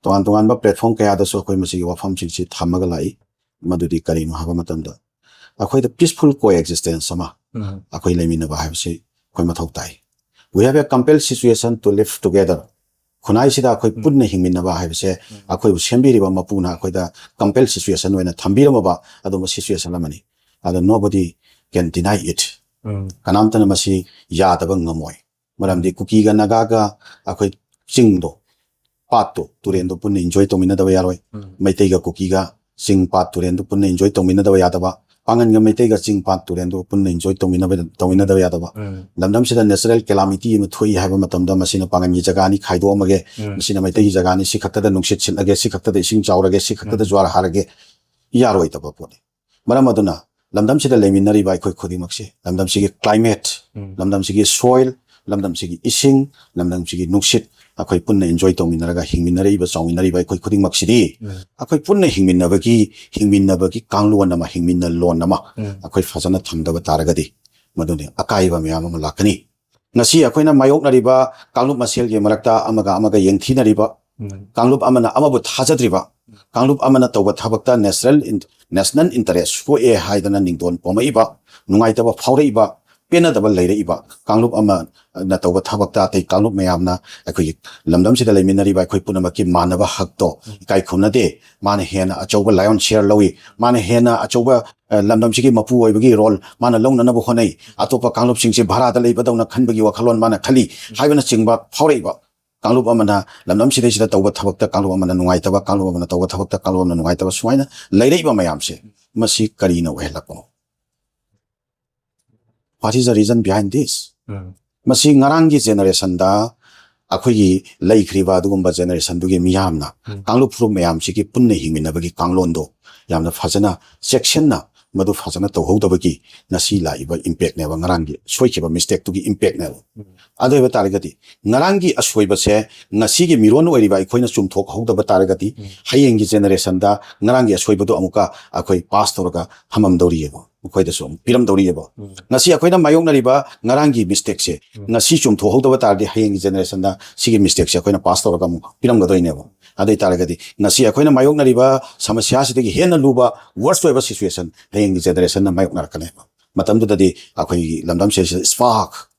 ꯇꯣꯉꯥꯟ ꯇꯣꯉꯥꯟꯕ ꯄ꯭ꯂꯦꯠꯐꯣꯝ ꯀꯌꯥꯗꯁꯨ ꯑꯩꯈꯣꯏ ꯃꯁꯤꯒꯤ ꯋꯥꯐꯝꯁꯤꯡꯁꯤ ꯊꯝꯃꯒ ꯂꯥꯛꯏ꯫ ꯃꯗꯨꯗꯤ ꯀꯔꯤꯅꯣ ꯍꯥꯏꯕ ꯃꯇꯝꯗ, ꯑꯩꯈꯣꯏꯗ ꯄꯤꯁꯐꯨꯜ ꯀꯣ ꯑꯦꯛꯖꯤꯁꯇꯦꯟꯁ ꯑꯃ ꯎꯝ꯫ ꯑꯩꯈꯣꯏ ꯂꯩꯃꯤꯟꯅꯕ ꯍꯥꯏꯕꯁꯤ ꯑꯩꯈꯣꯏ ꯃꯊꯧ ꯇꯥꯏ꯫ We have a compelled situation to live together. ꯈꯨꯟꯅꯥꯏꯁꯤꯗ ꯑꯩꯈꯣꯏ ꯎꯝ꯫ ꯄꯨꯟꯅ ꯍꯤꯡꯃꯤꯟꯅꯕ ꯍꯥꯏꯕꯁꯦ ꯑꯩꯈꯣꯏꯕꯨ ꯁꯦꯝꯕꯤꯔꯤꯕ ꯃꯄꯨꯅ ꯑꯩꯈꯣꯏꯗ ꯀꯝꯄꯦꯜ ꯁꯤꯆꯨꯋꯦꯁꯟ ꯑꯣꯏꯅ ꯊꯝꯕꯤꯔꯝꯃꯕ ꯑꯗꯨꯒꯨꯝꯕ ꯁꯤꯆꯨꯋꯦꯁꯟ ꯑꯃꯅꯤ꯫ ꯑꯗꯣ nobody can deny it. ꯎꯝ꯫ ꯀꯅꯥꯝꯇꯅ ꯃꯁꯤ ꯌꯥꯗꯕ ꯉꯝꯃꯣꯏ꯫ ꯃꯔꯝꯗꯤ ꯀꯨꯀꯤꯒ ꯅꯥꯒꯥꯒ ꯑꯩꯈꯣꯏ ꯆꯤꯡꯗꯣ, ꯄꯥꯠꯇꯣ, ꯇꯨꯔꯦꯟꯗꯣ ꯄꯨꯟꯅ ꯏꯟꯖꯣꯏ ꯇꯧꯃꯤꯟꯅꯗꯕ ꯌꯥꯔꯣꯏ꯫ ꯎꯝ꯫ ꯃꯩꯇꯩꯒ ꯀꯨꯀꯤꯒ ꯆꯤꯡ, ꯄꯥꯠ, ꯇꯨꯔꯦꯟꯗꯨ ꯄꯨꯟꯅ ꯏꯟꯖꯣꯏ ꯇꯧꯃꯤꯟꯅꯗꯕ ꯌꯥꯗꯕ, ꯄꯥꯉꯟꯒ ꯃꯩꯇꯩꯒ ꯆꯤꯡ, ꯄꯥꯠ, ꯇꯨꯔꯦꯟꯗꯨ ꯄꯨꯟꯅ ꯏꯟꯖꯣꯏ ꯇꯧꯃꯤꯟꯅꯕ, ꯇꯧꯃꯤꯟꯅꯗꯕ ꯌꯥꯗꯕ꯫ ꯎꯝ꯫ ꯂꯝꯗꯝꯁꯤꯗ ꯅꯦꯆꯔꯦꯜ ꯀꯦꯂꯥꯃꯤꯇꯤ ꯑꯃ ꯊꯣꯛꯏ ꯍꯥꯏꯕ ꯃꯇꯝꯗ ꯃꯁꯤꯅ ꯄꯥꯉꯟꯒꯤ ꯖꯒꯥꯅꯤ ꯈꯥꯏꯗꯣꯛꯑꯝꯃꯒꯦ, ꯎꯝ꯫ ꯃꯁꯤꯅ ꯃꯩꯇꯩꯒꯤ ꯖꯒꯥꯅꯤ, ꯁꯤ ꯈꯛꯇꯗ ꯅꯨꯡꯁꯤꯠ ꯁꯤꯠꯂꯒꯦ, ꯁꯤ ꯈꯛꯇꯗ ꯏꯁꯤꯡ ꯆꯥꯎꯔꯒꯦ, ꯁꯤ ꯈꯛꯇꯗ ꯎꯝ꯫ ꯖꯨꯋꯥꯔ ꯍꯥꯔꯒꯦ, ꯌꯥꯔꯣꯏꯗꯕ ꯄꯣꯠꯅꯤ꯫ ꯃꯔꯝ ꯑꯗꯨꯅ ꯂꯝꯗꯝꯁꯤꯗ ꯂꯩꯃꯤꯟꯅꯔꯤꯕ ꯑꯩꯈꯣꯏ ꯈꯨꯗꯤꯡꯃꯛꯁꯦ ꯂꯝꯗꯝꯁꯤꯒꯤ ꯀ꯭ꯂꯥꯏꯃꯦꯠ, ꯎꯝ꯫ ꯂꯝꯗꯝꯁꯤꯒꯤ ꯁꯣꯏꯜ, ꯂꯝꯗꯝꯁꯤꯒꯤ ꯏꯁꯤꯡ, ꯂꯝꯗꯝꯁꯤꯒꯤ ꯅꯨꯡꯁꯤꯠ, ꯑꯩꯈꯣꯏ ꯄꯨꯟꯅ ꯏꯟꯖꯣꯏ ꯇꯧꯃꯤꯟꯅꯔꯒ ꯍꯤꯡꯃꯤꯟꯅꯔꯛꯏꯕ, ꯆꯥꯎꯃꯤꯟꯅꯔꯤꯕ ꯑꯩꯈꯣꯏ ꯈꯨꯗꯤꯡꯃꯛꯁꯤꯗꯤ ꯎꯝ꯫ ꯑꯩꯈꯣꯏ ꯄꯨꯟꯅ ꯍꯤꯡꯃꯤꯟꯅꯕꯒꯤ, ꯍꯤꯡꯃꯤꯟꯅꯕꯒꯤ ꯀꯥꯡꯂꯣꯟ ꯑꯃ, ꯍꯤꯡꯃꯤꯟꯅ ꯂꯣꯟ ꯑꯃ ꯎꯝ꯫ ꯑꯩꯈꯣꯏ ꯐꯖꯅ ꯊꯝꯗꯕ ꯇꯥꯔꯒꯗꯤ ꯃꯗꯨꯅꯤ ꯑꯀꯥꯏꯕ ꯃꯌꯥꯝ ꯑꯃ ꯂꯥꯛꯀꯅꯤ꯫ ꯉꯁꯤ ꯑꯩꯈꯣꯏꯅ ꯃꯥꯌꯣꯛꯅꯔꯤꯕ ꯀꯥꯡꯂꯨꯞ ꯃꯁꯦꯜꯒꯤ ꯃꯔꯛꯇ ꯑꯃꯒ ꯑꯃꯒ ꯌꯦꯡꯊꯤꯅꯔꯤꯕ, ꯎꯝ꯫ ꯀꯥꯡꯂꯨꯞ ꯑꯃꯅ ꯑꯃꯕꯨ ꯊꯥꯖꯗ꯭ꯔꯤꯕ, ꯀꯥꯡꯂꯨꯞ ꯑꯃꯅ ꯇꯧꯕ ꯊꯕꯛꯇ ꯅꯦꯁꯅꯦꯜ ꯏꯟ-, ꯅꯦꯁꯅꯦꯜ ꯏꯟꯇꯔꯦꯁ ꯁꯣꯛꯑꯦ ꯍꯥꯏꯗꯅ ꯅꯤꯡꯗꯣꯟ ꯄꯣꯝꯃꯛꯏꯕ, ꯅꯨꯡꯉꯥꯏꯇꯕ ꯐꯥꯎꯔꯛꯏꯕ, ꯄꯦꯟꯅꯗꯕ ꯂꯩꯔꯛꯏꯕ ꯀꯥꯡꯂꯨꯞ ꯑꯃꯅ ꯇꯧꯕ ꯊꯕꯛꯇ ꯑꯇꯩ ꯀꯥꯡꯂꯨꯞ ꯃꯌꯥꯝꯅ ꯑꯩꯈꯣꯏꯒꯤ ꯂꯝꯗꯝꯁꯤꯗ ꯂꯩꯃꯤꯟꯅꯔꯤꯕ ꯑꯩꯈꯣꯏ ꯄꯨꯝꯅꯃꯛꯀꯤ ꯃꯥꯟꯅꯕ ꯍꯛꯇꯣ ꯏꯀꯥꯏ ꯈꯨꯝꯅꯗꯦ꯫ ꯃꯥꯅ ꯍꯦꯟꯅ ꯑꯆꯧꯕ ꯂꯥꯏꯑꯣꯟ ꯁꯤꯌꯔ ꯂꯧꯏ, ꯃꯥꯅ ꯍꯦꯟꯅ ꯑꯆꯧꯕ, ꯑ, ꯂꯝꯗꯝꯁꯤꯒꯤ ꯃꯄꯨ ꯑꯣꯏꯕꯒꯤ ꯔꯣꯜ ꯃꯥꯅ ꯂꯧꯅꯅꯕ ꯍꯣꯠꯅꯩ, ꯑꯇꯣꯞꯄ ꯀꯥꯡꯂꯨꯞꯁꯤꯡꯁꯦ ꯚꯥꯔꯥꯗ ꯂꯩꯕꯗꯧꯅ ꯈꯟꯕꯒꯤ ꯋꯥꯈꯜꯂꯣꯟ ꯃꯥꯅ ꯈꯜꯂꯤ ꯍꯥꯏꯕꯅꯆꯤꯡꯕ ꯐꯥꯎꯔꯛꯏꯕ꯫ ꯀꯥꯡꯂꯨꯞ ꯑꯃꯅ ꯂꯝꯗꯝꯁꯤꯗꯩꯁꯤꯗ ꯇꯧꯕ ꯊꯕꯛꯇ ꯀꯥꯡꯂꯨꯞ ꯑꯃꯅ ꯅꯨꯡꯉꯥꯏꯇꯕ, ꯀꯥꯡꯂꯨꯞ ꯑꯃꯅ ꯇꯧꯕ ꯊꯕꯛꯇ ꯀꯥꯡꯂꯨꯞ ꯑꯃꯅ ꯅꯨꯡꯉꯥꯏꯇꯕ, ꯁꯨꯃꯥꯏꯅ ꯂꯩꯔꯛꯏꯕ ꯃꯌꯥꯝꯁꯦ, ꯃꯁꯤ ꯀꯔꯤꯅ ꯑꯣꯏꯍꯜꯂꯛꯄꯅꯣ? What is the reason behind this? ꯎꯝ꯫ ꯃꯁꯤ ꯉꯔꯥꯡꯒꯤ generationꯗ ꯑꯩꯈꯣꯏꯒꯤ ꯂꯩꯈ꯭ꯔꯤꯕ ꯑꯗꯨꯒꯨꯝꯕ generationꯗꯨꯒꯤ ꯃꯤꯌꯥꯝꯅ ꯎꯝ꯫ ꯀꯥꯡꯂꯨꯞ ꯐꯨꯔꯨꯞ ꯃꯌꯥꯝꯁꯤꯒꯤ ꯄꯨꯟꯅ ꯍꯤꯡꯃꯤꯟꯅꯕꯒꯤ ꯀꯥꯡꯂꯣꯟꯗꯣ ꯌꯥꯝꯅ ꯐꯖꯅ ꯆꯦꯛꯁꯤꯟꯅ ꯃꯗꯨ ꯐꯖꯅ ꯇꯧꯍꯧꯗꯕꯒꯤ ꯉꯁꯤ ꯂꯥꯛꯏꯕ impactꯅꯦꯕ, ꯉꯔꯥꯡꯒꯤ ꯁꯣꯏꯈꯤꯕ mistakeꯇꯨꯒꯤ impactꯅꯦꯕ꯫ ꯎꯝ꯫ ꯑꯗꯨ ꯑꯣꯏꯕ ꯇꯥꯔꯒꯗꯤ ꯉꯔꯥꯡꯒꯤ ꯑꯁꯣꯏꯕꯁꯦ ꯉꯁꯤꯒꯤ ꯃꯤꯔꯣꯟ ꯑꯣꯏꯔꯤꯕ ꯑꯩꯈꯣꯏꯅ ꯆꯨꯝꯊꯣꯛꯍꯧꯗꯕ ꯇꯥꯔꯒꯗꯤ ꯎꯝ꯫ ꯍꯌꯦꯡꯒꯤ generationꯗ ꯉꯔꯥꯡꯒꯤ ꯑꯁꯣꯏꯕꯗꯣ ꯑꯃꯨꯛꯀ ꯑꯩꯈꯣꯏ pass ꯇꯧꯔꯒ ꯊꯝꯃꯝꯗꯧꯔꯤꯑꯕ, ꯃꯈꯣꯏꯗꯁꯨ ꯑꯃꯨꯛ ꯄꯤꯔꯝꯗꯧꯔꯤꯑꯕ꯫ ꯎꯝ꯫ ꯉꯁꯤ ꯑꯩꯈꯣꯏꯅ ꯃꯥꯌꯣꯛꯅꯔꯤꯕ ꯉꯔꯥꯡꯒꯤ mistakeꯁꯦ ꯎꯝ꯫ ꯉꯁꯤ ꯆꯨꯝꯊꯣꯛꯍꯧꯗꯕ ꯇꯥꯔꯗꯤ ꯍꯌꯦꯡꯒꯤ generationꯗ ꯁꯤꯒꯤ mistakeꯁꯦ ꯑꯩꯈꯣꯏꯅ pass ꯇꯧꯔꯒ ꯑꯃꯨꯛ ꯄꯤꯔꯝꯒꯗꯣꯏꯅꯦꯕ꯫ ꯑꯗꯨ ꯑꯣꯏ ꯇꯥꯔꯒꯗꯤ ꯉꯁꯤ ꯑꯩꯈꯣꯏꯅ ꯃꯥꯌꯣꯛꯅꯔꯤꯕ ꯁꯃꯁ꯭ꯌꯥꯁꯤꯗꯒꯤ ꯍꯦꯟꯅ ꯂꯨꯕ worst ꯑꯣꯏꯕ situation ꯍꯌꯦꯡꯒꯤ generationꯅ ꯃꯥꯌꯣꯛꯅꯔꯛꯀꯅꯦꯕ꯫ ꯃꯇꯝꯗꯨꯗꯗꯤ ꯑꯩꯈꯣꯏꯒꯤ ꯂꯝꯗꯝꯁꯤꯗ spark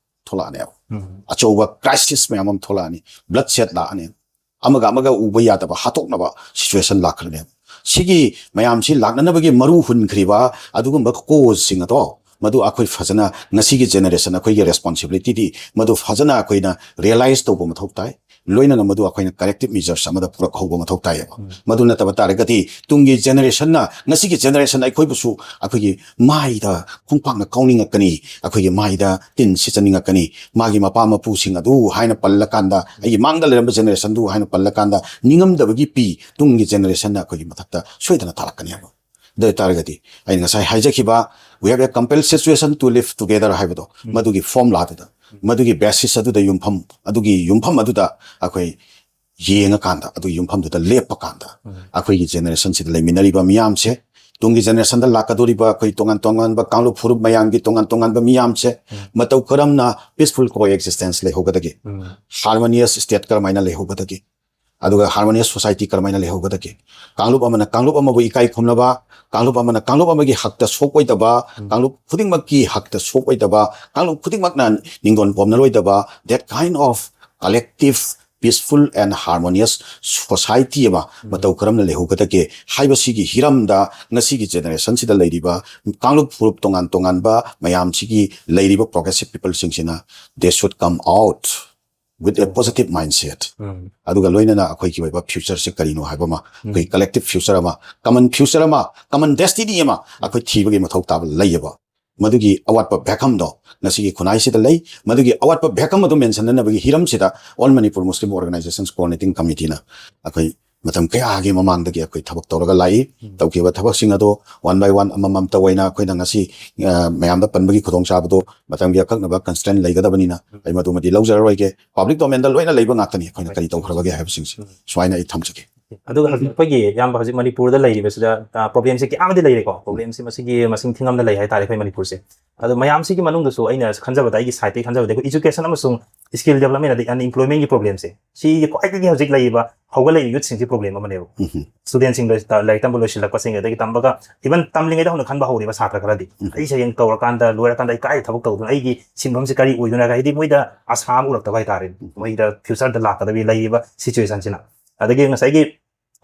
ꯊꯣꯛꯂꯛꯑꯅꯦꯕ꯫ ꯎꯝ꯫ ꯑꯆꯧꯕ crisis ꯃꯌꯥꯝ ꯑꯃ ꯊꯣꯛꯂꯛꯑꯅꯤ, bloodshed ꯂꯥꯛꯑꯅꯤ, ꯑꯃꯒ ꯑꯃꯒ ꯎꯕ ꯌꯥꯗꯕ ꯍꯥꯠꯇꯣꯛꯅꯕ situation ꯂꯥꯛꯈ꯭ꯔꯅꯦꯕ꯫ ꯁꯤꯒꯤ ꯃꯌꯥꯝꯁꯤ ꯂꯥꯛꯅꯅꯕꯒꯤ ꯃꯔꯨ ꯍꯨꯟꯈ꯭ꯔꯤꯕ ꯑꯗꯨꯒꯨꯝꯕ causeꯁꯤꯡ ꯑꯗꯣ ꯃꯗꯨ ꯑꯩꯈꯣꯏ ꯐꯖꯅ ꯉꯁꯤꯒꯤ generation ꯑꯩꯈꯣꯏꯒꯤ responsibilityꯗꯤ ꯃꯗꯨ ꯐꯖꯅ ꯑꯩꯈꯣꯏꯅ realize ꯇꯧꯕ ꯃꯊꯧ ꯇꯥꯏ꯫ ꯂꯣꯏꯅꯅ ꯃꯗꯨ ꯑꯩꯈꯣꯏꯅ corrective measures ꯑꯃꯗ ꯄꯨꯔꯛꯍꯧꯕ ꯃꯊꯧ ꯇꯥꯏꯌꯦꯕ꯫ ꯎꯝ꯫ ꯃꯗꯨ ꯅꯠꯇꯕ ꯇꯥꯔꯒꯗꯤ ꯇꯨꯡꯒꯤ generationꯅ, ꯉꯁꯤꯒꯤ generation ꯑꯩꯈꯣꯏꯕꯨꯁꯨ ꯑꯩꯈꯣꯏꯒꯤ ꯃꯥꯏꯗ ꯈꯣꯡꯄꯥꯛꯅ ꯀꯥꯎꯅꯤꯡꯉꯛꯀꯅꯤ, ꯑꯩꯈꯣꯏꯒꯤ ꯃꯥꯏꯗ ꯇꯤꯟ ꯁꯤꯠꯆꯅꯤꯡꯉꯛꯀꯅꯤ꯫ ꯃꯥꯒꯤ ꯃꯄꯥ ꯃꯄꯨꯁꯤꯡ ꯑꯗꯨ ꯍꯥꯏꯅ ꯄꯜꯂꯀꯥꯟꯗ, ꯑꯩꯒꯤ ꯃꯥꯡꯗ ꯂꯩꯔꯝꯕ generationꯗꯨ ꯍꯥꯏꯅ ꯄꯜꯂꯀꯥꯟꯗ ꯅꯤꯡꯉꯝꯗꯕꯒꯤ ꯄꯤ ꯇꯨꯡꯒꯤ generationꯅ ꯑꯩꯈꯣꯏꯒꯤ ꯃꯊꯛꯇ ꯁꯣꯏꯗꯅ ꯇꯥꯔꯛꯀꯅꯦꯕ꯫ ꯑꯗꯨ ꯑꯣꯏ ꯇꯥꯔꯒꯗꯤ ꯑꯩꯅ ꯉꯁꯥꯏ ꯍꯥꯏꯖꯈꯤꯕ "We have a compelled situation to live together" ꯍꯥꯏꯕꯗꯣ, ꯎꯝ꯫ ꯃꯗꯨꯒꯤ formulaꯗꯨꯗ, ꯃꯗꯨꯒꯤ basis ꯑꯗꯨꯗ ꯌꯨꯝꯐꯝ, ꯑꯗꯨꯒꯤ ꯌꯨꯝꯐꯝ ꯑꯗꯨꯗ ꯑꯩꯈꯣꯏ ꯌꯦꯡꯉꯀꯥꯟꯗ, ꯑꯗꯨꯒꯤ ꯌꯨꯝꯐꯝꯗꯨꯗ ꯂꯦꯞꯄ ꯀꯥꯟꯗ ꯎꯝ꯫ ꯑꯩꯈꯣꯏꯒꯤ generationꯁꯤꯗ ꯂꯩꯃꯤꯟꯅꯔꯤꯕ ꯃꯤꯌꯥꯝꯁꯦ, ꯇꯨꯡꯒꯤ generationꯗ ꯂꯥꯛꯀꯗꯧꯔꯤꯕ ꯑꯩꯈꯣꯏ ꯇꯣꯉꯥꯟ ꯇꯣꯉꯥꯟꯕ ꯀꯥꯡꯂꯨꯞ ꯐꯨꯔꯨꯞ ꯃꯌꯥꯝꯒꯤ ꯇꯣꯉꯥꯟ ꯇꯣꯉꯥꯟꯕ ꯃꯤꯌꯥꯝꯁꯦ ꯎꯝ꯫ ꯃꯇꯧ ꯀꯔꯝꯅ peaceful coexistence ꯂꯩꯍꯧꯒꯗꯒꯦ? ꯎꯝ꯫ Harmonious state ꯀꯔꯝꯍꯥꯏꯅ ꯂꯩꯍꯧꯒꯗꯒꯦ? ꯑꯗꯨꯒ harmonious society ꯀꯔꯝꯍꯥꯏꯅ ꯂꯩꯍꯧꯒꯗꯒꯦ? ꯀꯥꯡꯂꯨꯞ ꯑꯃꯅ ꯀꯥꯡꯂꯨꯞ ꯑꯃꯕꯨ ꯏꯀꯥꯏ ꯈꯨꯝꯅꯕ, ꯀꯥꯡꯂꯨꯞ ꯑꯃꯅ ꯀꯥꯡꯂꯨꯞ ꯑꯃꯒꯤ ꯍꯛꯇ ꯁꯣꯛꯑꯣꯏꯗꯕ, ꯎꯝ꯫ ꯀꯥꯡꯂꯨꯞ ꯈꯨꯗꯤꯡꯃꯛꯀꯤ ꯍꯛꯇ ꯁꯣꯛꯑꯣꯏꯗꯕ, ꯀꯥꯡꯂꯨꯞ ꯈꯨꯗꯤꯡꯃꯛꯅ ꯅꯤꯡꯗꯣꯟ ꯄꯣꯝꯅꯔꯣꯏꯗꯕ, that kind of collective peaceful and harmonious society ꯑꯃ ꯎꯝ꯫ ꯃꯇꯧ ꯀꯔꯝꯅ ꯂꯩꯍꯧꯒꯗꯒꯦ ꯍꯥꯏꯕꯁꯤꯒꯤ ꯍꯤꯔꯝꯗ ꯉꯁꯤꯒꯤ generationꯁꯤꯗ ꯂꯩꯔꯤꯕ ꯀꯥꯡꯂꯨꯞ ꯐꯨꯔꯨꯞ ꯇꯣꯉꯥꯟ ꯇꯣꯉꯥꯟꯕ ꯃꯌꯥꯝꯁꯤꯒꯤ ꯂꯩꯔꯤꯕ progressive peopleꯁꯤꯡꯁꯤꯅ they should come out with a positive mindset꯫ ꯎꯝ꯫ ꯑꯗꯨꯒ ꯂꯣꯏꯅꯅ ꯑꯩꯈꯣꯏꯒꯤ ꯑꯣꯏꯕ futureꯁꯦ ꯀꯔꯤꯅꯣ ꯍꯥꯏꯕ ꯑꯃ, ꯑꯩꯈꯣꯏ ꯎꯝ꯫ collective future ꯑꯃ, common future ꯑꯃ, common destiny ꯑꯃ ꯑꯩꯈꯣꯏ ꯊꯤꯕꯒꯤ ꯃꯊꯧ ꯇꯥꯕ ꯂꯩꯌꯦꯕ꯫ ꯃꯗꯨꯒꯤ ꯑꯋꯥꯠꯄ ꯚꯦꯀꯝꯗꯣ ꯉꯁꯤꯒꯤ ꯈꯨꯟꯅꯥꯏꯁꯤꯗ ꯂꯩ꯫ ꯃꯗꯨꯒꯤ ꯑꯋꯥꯠꯄ ꯚꯦꯀꯝ ꯑꯗꯨ ꯃꯦꯟꯁꯤꯟꯅꯅꯕꯒꯤ ꯍꯤꯔꯝꯁꯤꯗ All Manipur Muslim Organizations Coordinating Committeeꯅ ꯑꯩꯈꯣꯏ ꯃꯇꯝ ꯀꯌꯥꯒꯤ ꯃꯃꯥꯡꯗꯒꯤ ꯑꯩꯈꯣꯏ ꯊꯕꯛ ꯇꯧꯔꯒ ꯂꯥꯛꯏ꯫ ꯎꯝ꯫ ꯇꯧꯈꯤꯕ ꯊꯕꯛꯁꯤꯡ ꯑꯗꯣ ꯋꯥꯟ ꯕꯥꯏ ꯋꯥꯟ ꯑꯃꯃꯝꯇ ꯑꯣꯏꯅ ꯑꯩꯈꯣꯏꯅ ꯉꯁꯤ, ꯑ, ꯃꯌꯥꯝꯗ ꯄꯟꯕꯒꯤ ꯈꯨꯗꯣꯡꯆꯥꯕꯗꯣ ꯃꯇꯝꯒꯤ ꯑꯀꯛꯅꯕ ꯀꯟꯁꯇ꯭ꯔꯦꯟ ꯂꯩꯒꯗꯕꯅꯤꯅ ꯎꯝ꯫ ꯑꯩ ꯃꯗꯨꯃꯗꯤ ꯂꯧꯖꯔꯔꯣꯏꯒꯦ꯫ ꯄꯕ꯭ꯂꯤꯛ ꯗꯣꯃꯦꯟꯗ ꯂꯣꯏꯅ ꯂꯩꯕ ꯉꯥꯛꯇꯅꯤ ꯑꯩꯈꯣꯏꯅ ꯀꯔꯤ ꯇꯧꯈ꯭ꯔꯕꯒꯦ ꯍꯥꯏꯕꯁꯤꯡꯁꯦ꯫ ꯎꯝ꯫ ꯁꯨꯃꯥꯏꯅ ꯑꯩ ꯊꯝꯖꯒꯦ꯫ ꯑꯗꯨꯒ ꯍꯧꯖꯤꯛ ꯑꯩꯈꯣꯏꯒꯤ ꯏꯌꯥꯝꯕ ꯍꯧꯖꯤꯛ ꯃꯅꯤꯄꯨꯔꯗ ꯂꯩꯔꯤꯕꯁꯤꯗ, ꯑ, ꯄ꯭ꯔꯣꯕ꯭ꯂꯦꯝꯁꯦ ꯀꯌꯥ ꯑꯃꯗꯤ ꯂꯩꯔꯦꯀꯣ꯫ ꯄ꯭ꯔꯣꯕ꯭ꯂꯦꯝꯁꯦ ꯃꯁꯤꯒꯤ ꯃꯁꯤꯡ ꯊꯤꯉꯝꯗ ꯂꯩ ꯍꯥꯏꯇꯥꯔꯦ ꯑꯩꯈꯣꯏ ꯃꯅꯤꯄꯨꯔꯁꯦ꯫ ꯑꯗꯣ ꯃꯌꯥꯝꯁꯤꯒꯤ ꯃꯅꯨꯡꯗꯁꯨ ꯑꯩꯅ ꯈꯟꯖꯕꯗ, ꯑꯩꯒꯤ ꯁꯥꯏꯠꯇꯒꯤ ꯈꯟꯖꯕꯗ, ꯑꯩꯈꯣꯏ ꯏꯖꯨꯀꯦꯁꯟ ꯑꯃꯁꯨꯡ ꯁ꯭ꯀꯤꯜ ꯗꯦꯕꯂꯞꯃꯦꯟ ꯑꯗꯩ ꯑꯟꯑꯦꯝꯄ꯭ꯂꯣꯏꯃꯦꯟꯒꯤ ꯄ꯭ꯔꯣꯕ꯭ꯂꯦꯝꯁꯦ, ꯁꯤ ꯈ꯭ꯋꯥꯏꯗꯒꯤ ꯍꯧꯖꯤꯛ ꯂꯩꯔꯤꯕ ꯍꯧꯒꯠꯂꯛꯏꯕ ꯌꯨꯠꯁꯤꯡꯁꯤ ꯄ꯭ꯔꯣꯕ꯭ꯂꯦꯝ ꯑꯃꯅꯦꯕ꯫ ꯎꯝ꯫ ꯁ꯭ꯇꯨꯗꯦꯟꯠꯁꯤꯡꯗ ꯂꯥꯏꯔꯤꯛ ꯇꯝꯕ ꯂꯣꯏꯁꯤꯜꯂꯛꯄꯁꯤꯡ, ꯑꯗꯒꯤ ꯇꯝꯕꯒ ꯏꯚꯟ ꯇꯝꯂꯤꯉꯩꯗ ꯍꯧꯅ ꯈꯟꯕ ꯍꯧꯔꯤꯕ ꯁꯥꯇ꯭ꯔ ꯈꯔꯗꯤ, ꯎꯝ꯫ ꯑꯩꯁꯦ ꯍꯌꯦꯡ ꯇꯧꯔꯀꯥꯟꯗ, ꯂꯣꯏꯔꯀꯥꯟꯗ ꯑꯩ ꯀꯥꯏꯗ ꯊꯕꯛ ꯇꯧꯗꯣꯏꯅꯣ, ꯑꯩꯒꯤ ꯁꯤꯟꯐꯝꯁꯦ ꯀꯔꯤ ꯑꯣꯏꯗꯣꯏꯅꯣ ꯍꯥꯏꯗꯤ ꯃꯣꯏꯗ ꯑꯁꯥ ꯑꯃ ꯎꯔꯛꯇꯕ ꯍꯥꯏꯇꯥꯔꯦ꯫ ꯎꯝ꯫ ꯃꯣꯏꯗ ꯐ꯭ꯌꯨꯆꯔꯗ ꯂꯥꯛꯀꯗꯕꯤ ꯂꯩꯔꯤꯕ ꯁꯤꯆꯨꯋꯦꯁꯟꯁꯤꯅ꯫ ꯑꯗꯒꯤ ꯉꯁꯥꯏꯒꯤ,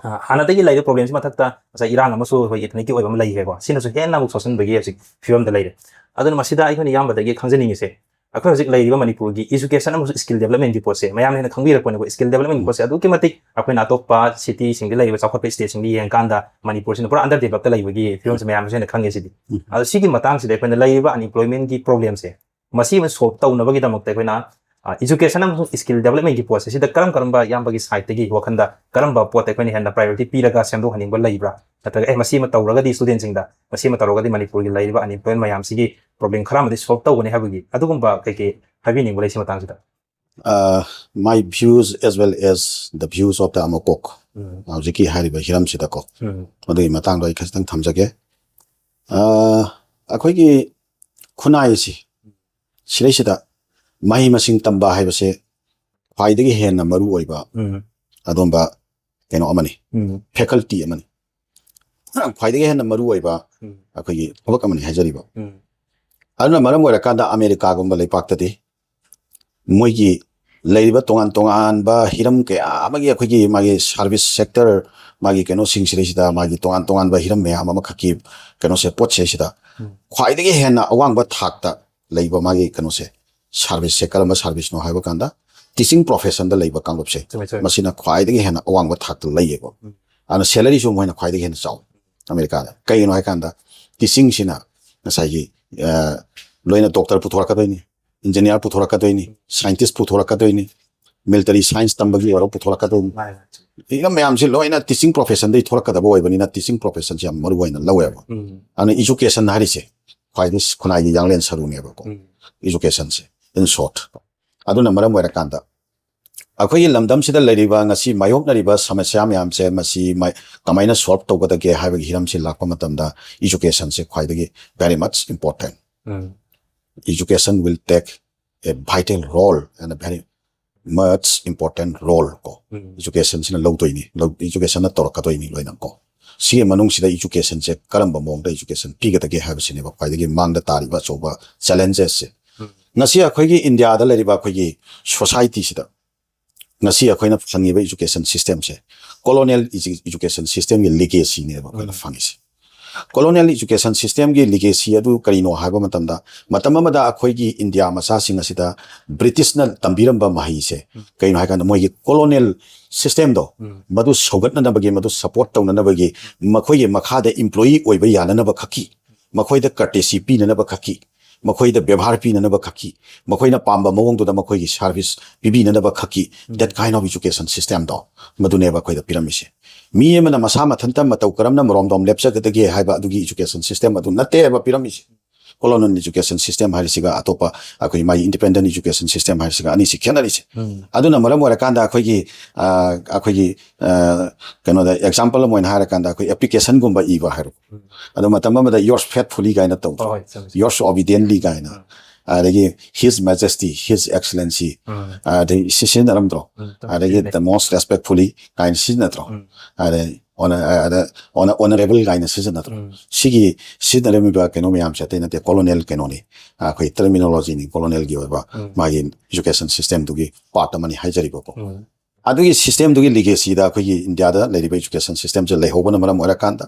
ꯑ, ꯍꯥꯟꯅꯗꯒꯤ ꯂꯩꯔꯤꯕ ꯄ꯭ꯔꯣꯕ꯭ꯂꯦꯝꯁꯤ ꯃꯊꯛꯇ ꯉꯁꯥꯏ ꯏꯔꯥꯡ ꯑꯃꯁꯨ ꯑꯩꯈꯣꯏ ꯏꯊꯅꯤꯛꯀꯤ ꯑꯣꯏꯕ ꯑꯃ ꯂꯩꯈ꯭ꯔꯦꯀꯣ꯫ ꯁꯤꯅꯁꯨ ꯍꯦꯟꯅ ꯑꯃꯨꯛ ꯁꯣꯛꯆꯟꯕꯒꯤ ꯍꯧꯖꯤꯛ ꯐꯤꯕꯝꯗ ꯂꯩꯔꯦ꯫ ꯑꯗꯨꯅ ꯃꯁꯤꯗ ꯑꯩꯈꯣꯏꯅ ꯏꯌꯥꯝꯕꯗꯒꯤ ꯈꯪꯖꯅꯤꯡꯉꯤꯁꯦ, ꯑꯩꯈꯣꯏ ꯍꯧꯖꯤꯛ ꯂꯩꯔꯤꯕ ꯃꯅꯤꯄꯨꯔꯒꯤ ꯏꯖꯨꯀꯦꯁꯟ ꯑꯃꯁꯨꯡ ꯁ꯭ꯀꯤꯜ ꯗꯦꯕꯂꯞꯃꯦꯟꯒꯤ ꯄꯣꯠꯁꯦ ꯃꯌꯥꯝꯅ ꯍꯦꯟꯅ ꯈꯪꯕꯤꯔꯛꯄꯅꯤꯀꯣ꯫ ꯁ꯭ꯀꯤꯜ ꯗꯦꯕꯂꯞꯃꯦꯟꯒꯤ ꯎꯝ꯫ ꯄꯣꯠꯁꯦ ꯑꯗꯨꯛꯀꯤ ꯃꯇꯤꯛ ꯑꯩꯈꯣꯏꯅ ꯑꯇꯣꯞꯄ ꯁꯤꯇꯤꯁꯤꯡꯗ ꯂꯩꯔꯤꯕ ꯆꯥꯎꯈꯠꯄ ꯁ꯭ꯇꯦꯠꯁꯤꯡꯗ ꯌꯦꯡꯀꯥꯟꯗ ꯃꯅꯤꯄꯨꯔꯁꯤꯅ ꯄꯨꯔꯥ ꯑꯟꯗꯔ ꯗꯦꯕꯂꯞꯇ ꯂꯩꯕꯒꯤ ꯐꯤꯕꯝꯁꯦ ꯃꯌꯥꯝꯅꯁꯨ ꯍꯦꯟꯅ ꯈꯪꯉꯦ ꯁꯤꯗꯤ꯫ ꯎꯝ꯫ ꯑꯗꯣ ꯁꯤꯒꯤ ꯃꯇꯥꯡꯁꯤꯗ ꯑꯩꯈꯣꯏꯅ ꯂꯩꯔꯤꯕ ꯑꯟꯏꯝꯄ꯭ꯂꯣꯏꯃꯦꯟꯒꯤ ꯄ꯭ꯔꯣꯕ꯭ꯂꯦꯝꯁꯦ ꯃꯁꯤ ꯑꯃ ꯁꯣꯜꯕ ꯇꯧꯅꯕꯒꯤꯗꯃꯛꯇ ꯑꯩꯈꯣꯏꯅ, ꯑ, ꯏꯖꯨꯀꯦꯁꯟ ꯑꯃꯁꯨꯡ ꯁ꯭ꯀꯤꯜ ꯗꯦꯕꯂꯞꯃꯦꯟꯒꯤ ꯄꯣꯠꯁꯦ ꯁꯤꯗ ꯀꯔꯝ ꯀꯔꯝꯕ ꯏꯌꯥꯝꯕꯒꯤ ꯁꯥꯏꯠꯇꯒꯤ ꯋꯥꯈꯟꯗ ꯀꯔꯝꯕ ꯄꯣꯠꯇ ꯑꯩꯈꯣꯏꯅ ꯍꯦꯟꯅ ꯄ꯭ꯔꯥꯏꯌꯣꯔꯤꯇꯤ ꯄꯤꯔꯒ ꯁꯦꯝꯗꯣꯛꯍꯟꯅꯤꯡꯕ ꯂꯩꯕ꯭ꯔꯥ? ꯅꯠꯇ꯭ꯔꯒ, "ꯑꯦ, ꯃꯁꯤ ꯑꯃ ꯇꯧꯔꯒꯗꯤ ꯁ꯭ꯇꯨꯗꯦꯟꯠꯁꯤꯡꯗ, ꯃꯁꯤ ꯑꯃ ꯇꯧꯔꯒꯗꯤ ꯃꯅꯤꯄꯨꯔꯒꯤ ꯂꯩꯔꯤꯕ ꯑꯟꯏꯝꯄ꯭ꯂꯣꯏꯃꯦꯟ ꯃꯌꯥꯝꯁꯤꯒꯤ ꯄ꯭ꯔꯣꯕ꯭ꯂꯦꯝ ꯈꯔ ꯑꯃꯗꯤ ꯁꯣꯜꯕ ꯇꯧꯒꯅꯤ" ꯍꯥꯏꯕꯒꯤ ꯑꯗꯨꯒꯨꯝꯕ ꯀꯩꯀꯩ ꯍꯥꯏꯕꯤꯅꯤꯡꯕ ꯂꯩ ꯁꯤ ꯃꯇꯥꯡꯁꯤꯗ? Uh, my views as well as the views of the ꯑꯃꯀꯣꯛ, ꯎꯝ꯫ ꯍꯧꯖꯤꯛꯀꯤ ꯍꯥꯏꯔꯤꯕ ꯍꯤꯔꯝꯁꯤꯗꯀꯣ, ꯎꯝ꯫ ꯃꯗꯨꯒꯤ ꯃꯇꯥꯡꯗ ꯑꯩ ꯈꯖꯤꯛꯇꯪ ꯊꯝꯖꯒꯦ꯫ ꯑ, ꯑꯩꯈꯣꯏꯒꯤ ꯈꯨꯟꯅꯥꯏ ꯑꯁꯤ ꯁꯤꯗꯩꯁꯤꯗ ꯃꯍꯩ ꯃꯁꯤꯡ ꯇꯝꯕ ꯍꯥꯏꯕꯁꯦ ꯈ꯭ꯋꯥꯏꯗꯒꯤ ꯍꯦꯟꯅ ꯃꯔꯨ ꯑꯣꯏꯕ ꯎꯝ꯫ ꯑꯗꯨꯝꯕ ꯀꯩꯅꯣ ꯑꯃꯅꯤ, ꯎꯝ꯫ ꯐꯦꯀꯜꯇꯤ ꯑꯃꯅꯤ, ꯈ꯭ꯋꯥꯏꯗꯒꯤ ꯍꯦꯟꯅ ꯃꯔꯨ ꯑꯣꯏꯕ ꯎꯝ꯫ ꯑꯩꯈꯣꯏꯒꯤ ꯊꯕꯛ ꯑꯃꯅꯤ ꯍꯥꯏꯖꯔꯤꯕ꯫ ꯎꯝ꯫ ꯑꯗꯨꯅ ꯃꯔꯝ ꯑꯣꯏꯔꯀꯥꯟꯗ ꯑꯃꯦꯔꯤꯀꯥꯒꯨꯝꯕ ꯂꯩꯄꯥꯛꯇꯗꯤ ꯃꯣꯏꯒꯤ ꯂꯩꯔꯤꯕ ꯇꯣꯉꯥꯟ ꯇꯣꯉꯥꯟꯕ ꯍꯤꯔꯝ ꯀꯌꯥ ꯑꯃꯒꯤ ꯑꯩꯈꯣꯏꯒꯤ ꯃꯥꯒꯤ ꯁꯥꯔꯚꯤꯁ ꯁꯦꯛꯇꯔ, ꯃꯥꯒꯤ ꯀꯩꯅꯣꯁꯤꯡꯁꯤꯗꯩꯁꯤꯗ ꯃꯥꯒꯤ ꯇꯣꯉꯥꯟ ꯇꯣꯉꯥꯟꯕ ꯍꯤꯔꯝ ꯃꯌꯥꯝ ꯑꯃꯈꯛꯀꯤ ꯀꯩꯅꯣꯁꯦ, ꯄꯣꯠꯁꯦ ꯁꯤꯗ ꯎꯝ꯫ ꯈ꯭ꯋꯥꯏꯗꯒꯤ ꯍꯦꯟꯅ ꯑꯋꯥꯡꯕ ꯊꯥꯛꯇ ꯂꯩꯕ ꯃꯥꯒꯤ ꯀꯩꯅꯣꯁꯦ, ꯁꯥꯔꯚꯤꯁꯁꯦ ꯀꯔꯝꯕ ꯁꯥꯔꯚꯤꯁꯅꯣ ꯍꯥꯏꯕ ꯀꯥꯟꯗ, ꯇꯤꯆꯤꯡ ꯄ꯭ꯔꯣꯐꯦꯁꯟꯗ ꯂꯩꯕ ꯀꯥꯡꯂꯨꯞꯁꯦ, ꯆꯨꯝꯃꯦ, ꯆꯨꯝꯃꯦ꯫ ꯃꯁꯤꯅ ꯈ꯭ꯋꯥꯏꯗꯒꯤ ꯍꯦꯟꯅ ꯑꯋꯥꯡꯕ ꯊꯥꯛꯇ ꯂꯩꯌꯦꯀꯣ꯫ ꯎꯝ꯫ ꯑꯗꯨꯅ ꯁꯦꯂꯔꯤꯁꯨ ꯃꯣꯏꯅ ꯈ꯭ꯋꯥꯏꯗꯒꯤ ꯍꯦꯟꯅ ꯆꯥꯎꯏ ꯑꯃꯦꯔꯤꯀꯥꯗ꯫ ꯀꯩꯒꯤꯅꯣ ꯍꯥꯏꯀꯥꯟꯗ, ꯇꯤꯆꯤꯡꯁꯤꯅ ꯉꯁꯥꯏꯒꯤ ꯑ, ꯂꯣꯏꯅ doctor ꯄꯨꯊꯣꯔꯛꯀꯗꯣꯏꯅꯤ, engineer ꯄꯨꯊꯣꯔꯛꯀꯗꯣꯏꯅꯤ, scientist ꯄꯨꯊꯣꯔꯛꯀꯗꯣꯏꯅꯤ, military science ꯇꯝꯕꯒꯤ ꯑꯣꯏꯔꯣ ꯄꯨꯊꯣꯔꯛꯀꯗꯣꯏꯅꯤ꯫ ꯁꯤꯒ ꯃꯌꯥꯝꯁꯤ ꯂꯣꯏꯅ teaching professionꯗꯩ ꯊꯣꯔꯛꯀꯗꯕ ꯑꯣꯏꯕꯅꯤꯅ teaching professionꯁꯤ ꯌꯥꯝ ꯃꯔꯨ ꯑꯣꯏꯅ ꯂꯧꯋꯦꯕ꯫ ꯑꯗꯨꯅ education ꯍꯥꯏꯔꯤꯁꯦ ꯈ꯭ꯋꯥꯏꯗꯒꯤ ꯈꯨꯟꯅꯥꯏꯒꯤ ꯌꯥꯡꯂꯦꯟ ꯁꯔꯨꯅꯦꯕꯀꯣ, educationꯁꯦ, in short꯫ ꯑꯗꯨꯅ ꯃꯔꯝ ꯑꯣꯏꯔꯀꯥꯟꯗ ꯑꯩꯈꯣꯏꯒꯤ ꯂꯝꯗꯝꯁꯤꯗ ꯂꯩꯔꯤꯕ, ꯉꯁꯤ ꯃꯥꯌꯣꯛꯅꯔꯤꯕ ꯁꯃꯁ꯭ꯌꯥ ꯃꯌꯥꯝꯁꯦ, ꯃꯁꯤ ꯃꯥꯏ-, ꯀꯃꯥꯏꯅ solve ꯇꯧꯒꯗꯒꯦ ꯍꯥꯏꯕꯒꯤ ꯍꯤꯔꯝꯁꯤ ꯂꯥꯛꯄ ꯃꯇꯝꯗ educationꯁꯦ ꯈ꯭ꯋꯥꯏꯗꯒꯤ very much important꯫ Education will take a vital role and a very much important role ꯀꯣ꯫ Educationꯁꯤꯅ ꯂꯧꯗꯣꯏꯅꯤ, ꯂꯧ-, educationꯅ ꯇꯧꯔꯛꯀꯗꯣꯏꯅꯤ ꯂꯣꯏꯅ ꯀꯣ꯫ ꯁꯤꯒꯤ ꯃꯅꯨꯡꯁꯤꯗ educationꯁꯦ ꯀꯔꯝꯕ ꯃꯑꯣꯡꯗ education ꯄꯤꯒꯗꯒꯦ ꯍꯥꯏꯕꯁꯤꯅꯦꯕ ꯈ꯭ꯋꯥꯏꯗꯒꯤ ꯃꯥꯡꯗ ꯇꯥꯔꯤꯕ ꯑꯆꯧꯕ challengesꯁꯦ꯫ ꯉꯁꯤ ꯑꯩꯈꯣꯏꯒꯤ ꯏꯟꯗꯤꯌꯥꯗ ꯂꯩꯔꯤꯕ ꯑꯩꯈꯣꯏꯒꯤ societyꯁꯤꯗ ꯉꯁꯤ ꯑꯩꯈꯣꯏꯅ ꯐꯪꯉꯤꯕ education systemꯁꯦ colonial edu-, education systemꯒꯤ legacyꯅꯦꯕ ꯑꯩꯈꯣꯏꯅ ꯐꯪꯉꯤꯁꯦ꯫ Colonial education systemꯒꯤ legacy ꯑꯗꯨ ꯀꯔꯤꯅꯣ ꯍꯥꯏꯕ ꯃꯇꯝꯗ, ꯃꯇꯝ ꯑꯃꯗ ꯑꯩꯈꯣꯏꯒꯤ ꯏꯟꯗꯤꯌꯥ ꯃꯆꯥꯁꯤꯡ ꯑꯁꯤꯗ Britishꯅ ꯇꯝꯕꯤꯔꯝꯕ ꯃꯍꯩꯁꯦ ꯀꯩꯅꯣ ꯍꯥꯏ ꯀꯥꯟꯗ, ꯃꯣꯏꯒꯤ colonial systemꯗꯣ ꯃꯗꯨ ꯁꯧꯒꯠꯅꯅꯕꯒꯤ, ꯃꯗꯨ support ꯇꯧꯅꯅꯕꯒꯤ, ꯃꯈꯣꯏꯒꯤ ꯃꯈꯥꯗ employee ꯑꯣꯏꯕ ꯌꯥꯅꯅꯕ ꯈꯛꯀꯤ, ꯃꯈꯣꯏꯗ courtesy ꯄꯤꯅꯅꯕ ꯈꯛꯀꯤ, ꯃꯈꯣꯏꯗ ꯕꯦꯕꯥꯔ ꯄꯤꯅꯅꯕ ꯈꯛꯀꯤ, ꯃꯈꯣꯏꯅ ꯄꯥꯝꯕ ꯃꯑꯣꯡꯗꯨꯗ ꯃꯈꯣꯏꯒꯤ service ꯄꯤꯕꯤꯅꯅꯕ ꯈꯛꯀꯤ, that kind of education systemꯗꯣ ꯃꯗꯨꯅꯦꯕ ꯑꯩꯈꯣꯏꯗ ꯄꯤꯔꯝꯃꯤꯁꯦ꯫ ꯃꯤ ꯑꯃꯅ ꯃꯁꯥ ꯃꯊꯟꯇ ꯃꯇꯧ ꯀꯔꯝꯅ ꯃꯔꯣꯝꯗꯣꯝ ꯂꯦꯞꯆꯒꯗꯒꯦ ꯍꯥꯏꯕ ꯑꯗꯨꯒꯤ education system ꯑꯗꯨ ꯅꯠꯇꯦꯕ ꯄꯤꯔꯝꯃꯤꯁꯦ꯫ Colonial education system ꯍꯥꯏꯔꯤꯁꯤꯒ ꯑꯇꯣꯞꯄ ꯑꯩꯈꯣꯏ ꯃꯥꯒꯤ independent education system ꯍꯥꯏꯔꯤꯁꯤꯒ ꯑꯅꯤꯁꯤ ꯈꯦꯠꯅꯔꯤꯁꯦ꯫ ꯑꯗꯨꯅ ꯃꯔꯝ ꯑꯣꯏꯔꯀꯥꯟꯗ ꯑꯩꯈꯣꯏꯒꯤ, ꯑ, ꯑꯩꯈꯣꯏꯒꯤ, ꯑ, ꯀꯩꯅꯣꯗ example ꯑꯃ ꯑꯣꯏꯅ ꯍꯥꯏꯔꯀꯥꯟꯗ ꯑꯩꯈꯣꯏ applicationꯒꯨꯝꯕ ꯏꯕ ꯍꯥꯏꯔꯣ꯫ ꯑꯗꯣ ꯃꯇꯝ ꯑꯃꯗ "Yours faithfully" ꯀꯥꯏꯅ ꯇꯧꯗ꯭ꯔꯣ? ꯍꯣꯏ, ꯍꯣꯏ, ꯆꯨꯝꯃꯤ, ꯆꯨꯝꯃꯤ꯫ "Yours obediently" ꯀꯥꯏꯅ꯫ ꯑꯗꯒꯤ "His Majesty", "His Excellency", ꯑꯗꯩ ꯁꯤ ꯁꯤꯖꯤꯟꯅꯔꯝꯗ꯭ꯔꯣ? ꯑꯗꯒꯤ "The most respectfully" ꯀꯥꯏꯅ ꯁꯤꯖꯤꯟꯅꯗ꯭ꯔꯣ? ꯑꯗꯩ "Honor-, ꯑꯗ honor-, honorable" ꯀꯥꯏꯅ ꯁꯤꯖꯤꯟꯅꯗ꯭ꯔꯣ? ꯁꯤꯒꯤ ꯁꯤꯖꯤꯟꯅꯔꯝꯃꯤꯕ ꯀꯩꯅꯣ ꯃꯌꯥꯝꯁꯦ ꯑꯇꯩ ꯅꯠꯇꯦ, colonial ꯀꯩꯅꯣꯅꯤ, ꯑꯩꯈꯣꯏ terminologyꯅꯤ, colonialꯒꯤ ꯑꯣꯏꯕ ꯃꯥꯒꯤ education systemꯗꯨꯒꯤ part ꯑꯃꯅꯤ ꯍꯥꯏꯖꯔꯤꯕꯀꯣ꯫ ꯑꯗꯨꯒꯤ systemꯗꯨꯒꯤ legacyꯗ ꯑꯩꯈꯣꯏꯒꯤ ꯏꯟꯗꯤꯌꯥꯗ ꯂꯩꯔꯤꯕ education systemꯁꯦ ꯂꯩꯍꯧꯕꯅ ꯃꯔꯝ ꯑꯣꯏꯔꯀꯥꯟꯗ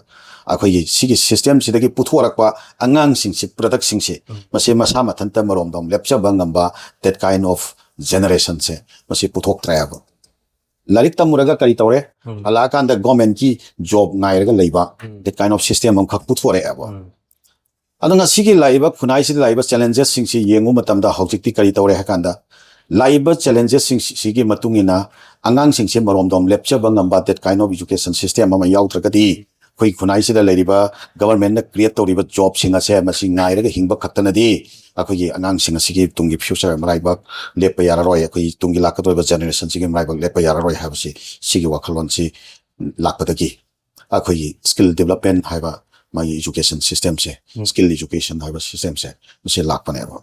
ꯑꯩꯈꯣꯏꯒꯤ ꯁꯤꯒꯤ systemꯁꯤꯗꯒꯤ ꯄꯨꯊꯣꯔꯛꯄ ꯑꯉꯥꯡꯁꯤꯡꯁꯤ, productꯁꯤꯡꯁꯤ, ꯃꯁꯤ ꯃꯁꯥ ꯃꯊꯟꯇ ꯃꯔꯣꯝꯗꯣꯝ ꯂꯦꯞꯆꯕ ꯉꯝꯕ that kind of generationꯁꯦ ꯃꯁꯤ ꯄꯨꯊꯣꯛꯇ꯭ꯔꯦꯕ꯫ ꯂꯥꯏꯔꯤꯛ ꯇꯝꯃꯨꯔꯒ ꯀꯔꯤ ꯇꯧꯔꯦ? ꯍꯜꯂꯛꯑꯀꯥꯟꯗ governmentꯀꯤ job ꯉꯥꯏꯔꯒ ꯂꯩꯕ that kind of system ꯑꯃꯈꯛ ꯄꯨꯊꯣꯔꯛꯑꯦꯕ꯫ ꯑꯗꯣ ꯉꯁꯤꯒꯤ ꯂꯥꯛꯏꯕ ꯈꯨꯟꯅꯥꯏꯁꯤꯗ ꯂꯥꯛꯏꯕ challenges ꯁꯤꯡꯁꯤ ꯌꯦꯡꯕ ꯃꯇꯝꯗ ꯍꯧꯖꯤꯛꯇꯤ ꯀꯔꯤ ꯇꯧꯔꯦ ꯍꯥꯏ ꯀꯥꯟꯗ, ꯂꯥꯛꯏꯕ challenges ꯁꯤꯡꯁꯤꯒꯤ ꯃꯇꯨꯡ ꯏꯟꯅ ꯑꯉꯥꯡꯁꯤꯡꯁꯦ ꯃꯔꯣꯝꯗꯣꯝ ꯂꯦꯞꯆꯕ ꯉꯝꯕ, that kind of education system ꯑꯃ ꯌꯥꯎꯗ꯭ꯔꯒꯗꯤ, ꯑꯩꯈꯣꯏ ꯈꯨꯟꯅꯥꯏꯁꯤꯗ ꯂꯩꯔꯤꯕ government ꯅ create ꯇꯧꯔꯤꯕ job ꯁꯤꯡ ꯑꯁꯦ ꯃꯁꯤ ꯉꯥꯏꯔꯒ ꯍꯤꯡꯕ ꯈꯛꯇꯅꯗꯤ ꯑꯩꯈꯣꯏꯒꯤ ꯑꯉꯥꯡꯁꯤꯡ ꯑꯁꯤꯒꯤ ꯇꯨꯡꯒꯤ future ꯃꯔꯥꯏꯕꯛ ꯂꯦꯞꯄ ꯌꯥꯔꯔꯣꯏ, ꯑꯩꯈꯣꯏꯒꯤ ꯇꯨꯡꯒꯤ ꯂꯥꯛꯀꯗꯧꯔꯤꯕ generation ꯁꯤꯒꯤ ꯃꯔꯥꯏꯕꯛ ꯂꯦꯞꯄ ꯌꯥꯔꯔꯣꯏ ꯍꯥꯏꯕꯁꯤ, ꯁꯤꯒꯤ ꯋꯥꯈꯜꯂꯣꯟꯁꯤ ꯂꯥꯛꯄꯗꯒꯤ ꯑꯩꯈꯣꯏꯒꯤ skill development ꯍꯥꯏꯕ ꯃꯥꯒꯤ education system ꯁꯦ, ꯎꯝ꯫ Skill education ꯍꯥꯏꯕ system ꯁꯦ, ꯃꯁꯤ ꯂꯥꯛꯄꯅꯦꯕ꯫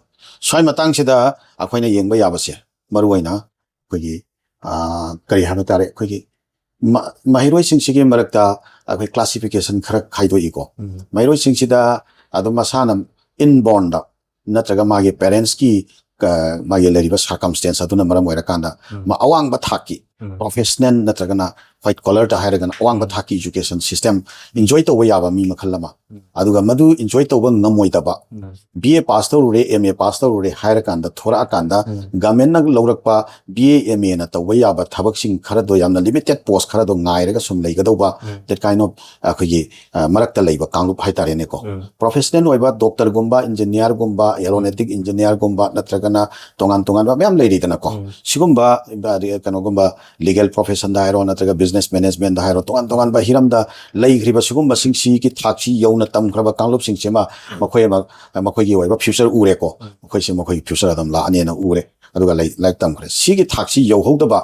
ꯁ꯭ꯋꯥꯏ ꯃꯇꯥꯡꯁꯤꯗ ꯑꯩꯈꯣꯏꯅ ꯌꯦꯡꯕ ꯌꯥꯕꯁꯦ, ꯃꯔꯨꯑꯣꯏꯅ ꯑꯩꯈꯣꯏꯒꯤ, ꯑ, ꯀꯔꯤ ꯍꯥꯏꯕ ꯇꯥꯔꯦ, ꯑꯩꯈꯣꯏꯒꯤ ꯃ-, ꯃꯍꯩꯔꯣꯏꯁꯤꯡꯁꯤꯒꯤ ꯃꯔꯛꯇ ꯑꯩꯈꯣꯏ classification ꯈꯔ ꯈꯥꯏꯗꯣꯛꯏꯀꯣ꯫ ꯎꯝ꯫ ꯃꯍꯩꯔꯣꯏꯁꯤꯡꯁꯤꯗ ꯑꯗꯨꯝ ꯃꯁꯥꯅ inborn ꯗ ꯅꯠꯇ꯭ꯔꯒ ꯃꯥꯒꯤ parents ꯀꯤ, ꯑ, ꯃꯥꯒꯤ ꯂꯩꯔꯤꯕ circumstance ꯑꯗꯨꯅ ꯃꯔꯝ ꯑꯣꯏꯔꯀꯥꯟꯗ, ꯎꯝ꯫ ꯃꯥ ꯑꯋꯥꯡꯕ ꯊꯥꯛꯀꯤ ꯎꯝ꯫ professional ꯅꯠꯇ꯭ꯔꯒꯅ white collar ꯗ ꯍꯥꯏꯔꯒꯅ ꯑꯋꯥꯡꯕ ꯎꯝ꯫ ꯊꯥꯛꯀꯤ education system enjoy ꯇꯧꯕ ꯌꯥꯕ ꯃꯤ ꯃꯈꯜ ꯑꯃ, ꯎꯝ꯫ ꯑꯗꯨꯒ ꯃꯗꯨ enjoy ꯇꯧꯕ ꯉꯝꯃꯣꯏꯗꯕ, ꯎꯝ꯫ B A pass ꯇꯧꯔꯨꯔꯦ, M A pass ꯇꯧꯔꯨꯔꯦ ꯍꯥꯏꯔꯀꯥꯟꯗ ꯊꯣꯔꯛꯑꯀꯥꯟꯗ ꯎꯝ꯫ Government ꯅ ꯂꯧꯔꯛꯄ B A M A ꯅ ꯇꯧꯕ ꯌꯥꯕ ꯊꯕꯛꯁꯤꯡ ꯈꯔꯗꯣ, ꯌꯥꯝꯅ limited post ꯈꯔꯗꯣ ꯉꯥꯏꯔꯒ ꯁꯨꯝ ꯂꯩꯒꯗꯧꯕ, ꯎꯝ꯫ That kind of ꯑꯩꯈꯣꯏꯒꯤ, ꯑ, ꯃꯔꯛꯇ ꯂꯩꯕ ꯀꯥꯡꯂꯨꯞ ꯍꯥꯏꯇꯥꯔꯦꯅꯦꯀꯣ꯫ ꯎꯝ꯫ Professional ꯑꯣꯏꯕ doctor ꯒꯨꯝꯕ, engineer ꯒꯨꯝꯕ, aeronautic engineer ꯒꯨꯝꯕ, ꯅꯠꯇ꯭ꯔꯒꯅ ꯇꯣꯉꯥꯟ ꯇꯣꯉꯥꯟꯕ ꯃꯌꯥꯝ ꯂꯩꯔꯤꯗꯅꯀꯣ꯫ ꯎꯝ꯫ ꯁꯤꯒꯨꯝꯕ, ꯑ, ꯀꯩꯅꯣꯒꯨꯝꯕ legal profession ꯗ ꯍꯥꯏꯔꯣ, ꯅꯠꯇ꯭ꯔꯒ business management ꯗ ꯍꯥꯏꯔꯣ, ꯇꯣꯉꯥꯟ ꯇꯣꯉꯥꯟꯕ ꯍꯤꯔꯝꯗ ꯂꯩꯈ꯭ꯔꯤꯕ ꯁꯤꯒꯨꯝꯕꯁꯤꯡꯁꯤꯒꯤ ꯊꯥꯛꯁꯤ ꯌꯧꯅ ꯇꯝꯈ꯭ꯔꯕ ꯀꯥꯡꯂꯨꯞꯁꯤꯡꯁꯤꯃ ꯃꯈꯣꯏ ꯑꯃ, ꯃꯈꯣꯏꯒꯤ ꯑꯣꯏꯕ future ꯎꯔꯦꯀꯣ꯫ ꯎꯝ꯫ ꯃꯈꯣꯏꯁꯦ ꯃꯈꯣꯏꯒꯤ future ꯑꯗꯨꯝ ꯂꯥꯛꯑꯅꯦꯅ ꯎꯔꯦ꯫ ꯑꯗꯨꯒ ꯂꯥꯏ-, ꯂꯥꯏꯔꯤꯛ ꯇꯝꯈ꯭ꯔꯦ꯫ ꯁꯤꯒꯤ ꯊꯥꯛꯁꯤ ꯌꯧꯍꯧꯗꯕ,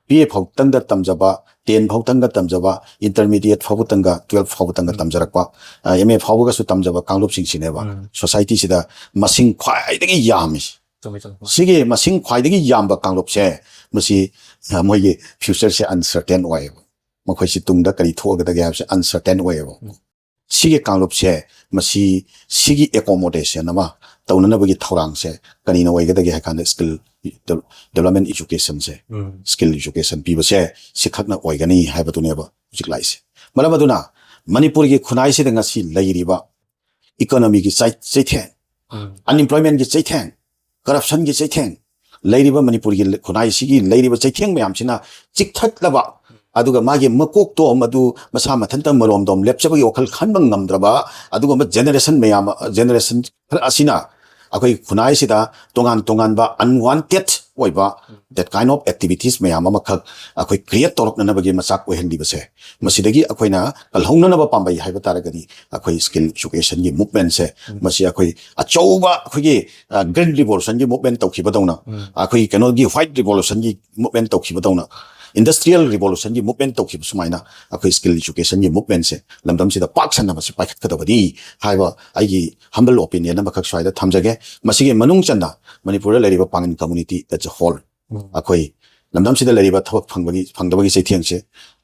B A ꯐꯥꯎꯇꯪꯒ ꯇꯝꯖꯕ, ten ꯐꯥꯎꯇꯪꯒ ꯇꯝꯖꯕ, intermediate ꯐꯥꯎꯕꯇꯪꯒ, twelve ꯐꯥꯎꯕꯇꯪꯒ ꯎꯝ꯫ ꯇꯝꯖꯔꯛꯄ, ꯑ, M A ꯐꯥꯎꯕꯒꯁꯨ ꯇꯝꯖꯕ ꯀꯥꯡꯂꯨꯞꯁꯤꯡꯁꯤꯅꯦꯕ ꯎꯝ꯫ society ꯁꯤꯗ ꯃꯁꯤꯡ ꯈ꯭ꯋꯥꯏꯗꯒꯤ ꯌꯥꯝꯃꯤꯁꯤ꯫ ꯆꯨꯝꯃꯤ, ꯆꯨꯝꯃꯤ꯫ ꯁꯤꯒꯤ ꯃꯁꯤꯡ ꯈ꯭ꯋꯥꯏꯗꯒꯤ ꯌꯥꯝꯕ ꯀꯥꯡꯂꯨꯞꯁꯦ, ꯃꯁꯤ, ꯑ, ꯃꯣꯏꯒꯤ future ꯁꯦ uncertain ꯑꯣꯏꯌꯦꯕ꯫ ꯃꯈꯣꯏꯁꯤ ꯇꯨꯡꯗ ꯀꯔꯤ ꯊꯣꯛꯑꯒꯗꯒꯦ ꯍꯥꯏꯕꯁꯦ uncertain ꯑꯣꯏꯌꯦꯕ꯫ ꯎꯝ꯫ ꯁꯤꯒꯤ ꯀꯥꯡꯂꯨꯞꯁꯦ, ꯃꯁꯤ, ꯁꯤꯒꯤ accommodation ꯑꯃ ꯇꯧꯅꯅꯕꯒꯤ ꯊꯧꯔꯥꯡꯁꯦ ꯀꯔꯤꯅ ꯑꯣꯏꯒꯗꯒꯦ ꯍꯥꯏ ꯀꯥꯟꯗ, skill development education ꯁꯦ, ꯎꯝ꯫ Skill education ꯄꯤꯕꯁꯦ ꯁꯤꯈꯛꯅ ꯑꯣꯏꯒꯅꯤ ꯍꯥꯏꯕꯗꯨꯅꯦꯕ ꯍꯧꯖꯤꯛ ꯂꯥꯛꯏꯁꯦ꯫ ꯃꯔꯝ ꯑꯗꯨꯅ ꯃꯅꯤꯄꯨꯔꯒꯤ ꯈꯨꯟꯅꯥꯏꯁꯤꯗ ꯉꯁꯤ ꯂꯩꯔꯤꯕ economy ꯒꯤ ꯆꯩ-, ꯆꯩꯊꯦꯡ, ꯎꯝ꯫ Unemployment ꯒꯤ ꯆꯩꯊꯦꯡ, corruption ꯒꯤ ꯆꯩꯊꯦꯡ, ꯂꯩꯔꯤꯕ ꯃꯅꯤꯄꯨꯔꯒꯤ ꯈꯨꯟꯅꯥꯏꯁꯤꯒꯤ ꯂꯩꯔꯤꯕ ꯆꯩꯊꯦꯡ ꯃꯌꯥꯝꯁꯤꯅ ꯆꯤꯛꯊꯠꯂꯕ, ꯑꯗꯨꯒ ꯃꯥꯒꯤ ꯃꯀꯣꯛꯇꯣ ꯃꯗꯨ ꯃꯁꯥ ꯃꯊꯟꯇ ꯃꯔꯣꯝꯗꯣꯝ ꯂꯦꯞꯆꯕꯒꯤ ꯋꯥꯈꯜ ꯈꯟꯕ ꯉꯝꯗ꯭ꯔꯕ ꯑꯗꯨꯒꯨꯝꯕ ꯖꯦꯅꯦꯔꯦꯁꯟ ꯃꯌꯥꯝ, ꯖꯦꯅꯦꯔꯦꯁꯟ ꯈꯔ ꯑꯁꯤꯅ ꯑꯩꯈꯣꯏ ꯈꯨꯟꯅꯥꯏꯁꯤꯗ ꯇꯣꯉꯥꯟ ꯇꯣꯉꯥꯟꯕ unwanted ꯑꯣꯏꯕ that kind of activities ꯃꯌꯥꯝ ꯑꯃꯈꯛ ꯑꯩꯈꯣꯏ create ꯇꯧꯔꯛꯅꯅꯕꯒꯤ ꯃꯆꯥꯛ ꯑꯣꯏꯍꯜꯂꯤꯕꯁꯦ, ꯃꯁꯤꯗꯒꯤ ꯑꯩꯈꯣꯏꯅ ꯀꯜꯍꯧꯅꯅꯕ ꯄꯥꯝꯕꯩ ꯍꯥꯏꯕ ꯇꯥꯔꯒꯗꯤ ꯑꯩꯈꯣꯏ skill educationꯒꯤ movementꯁꯦ, ꯃꯁꯤ ꯑꯩꯈꯣꯏ ꯑꯆꯧꯕ ꯑꯩꯈꯣꯏꯒꯤ green revolutionꯒꯤ movement ꯇꯧꯈꯤꯕꯗꯧꯅ, ꯑꯩꯈꯣꯏ ꯀꯩꯅꯣꯒꯤ white revolutionꯒꯤ movement ꯇꯧꯈꯤꯕꯗꯧꯅ, industrial revolutionꯒꯤ movement ꯇꯧꯈꯤꯕ ꯁꯨꯃꯥꯏꯅ ꯑꯩꯈꯣꯏ skill educationꯒꯤ movementꯁꯦ ꯂꯝꯗꯝꯁꯤꯗ ꯄꯥꯛ ꯁꯟꯅ ꯃꯁꯤ ꯄꯥꯏꯈꯠꯀꯗꯕꯅꯤ ꯍꯥꯏꯕ ꯑꯩꯒꯤ humble opinion ꯑꯃꯈꯛ ꯁ꯭ꯋꯥꯏꯗ ꯊꯝꯖꯒꯦ꯫ ꯃꯁꯤꯒꯤ ꯃꯅꯨꯡ ꯆꯟꯅ ꯃꯅꯤꯄꯨꯔꯗ ꯂꯩꯔꯤꯕ ꯄꯥꯉꯟ community as a whole, ꯑꯩꯈꯣꯏ ꯂꯝꯗꯝꯁꯤꯗ ꯂꯩꯔꯤꯕ ꯊꯕꯛ ꯐꯪꯕꯒꯤ, ꯐꯪꯗꯕꯒꯤ ꯆꯩꯊꯦꯡꯁꯦ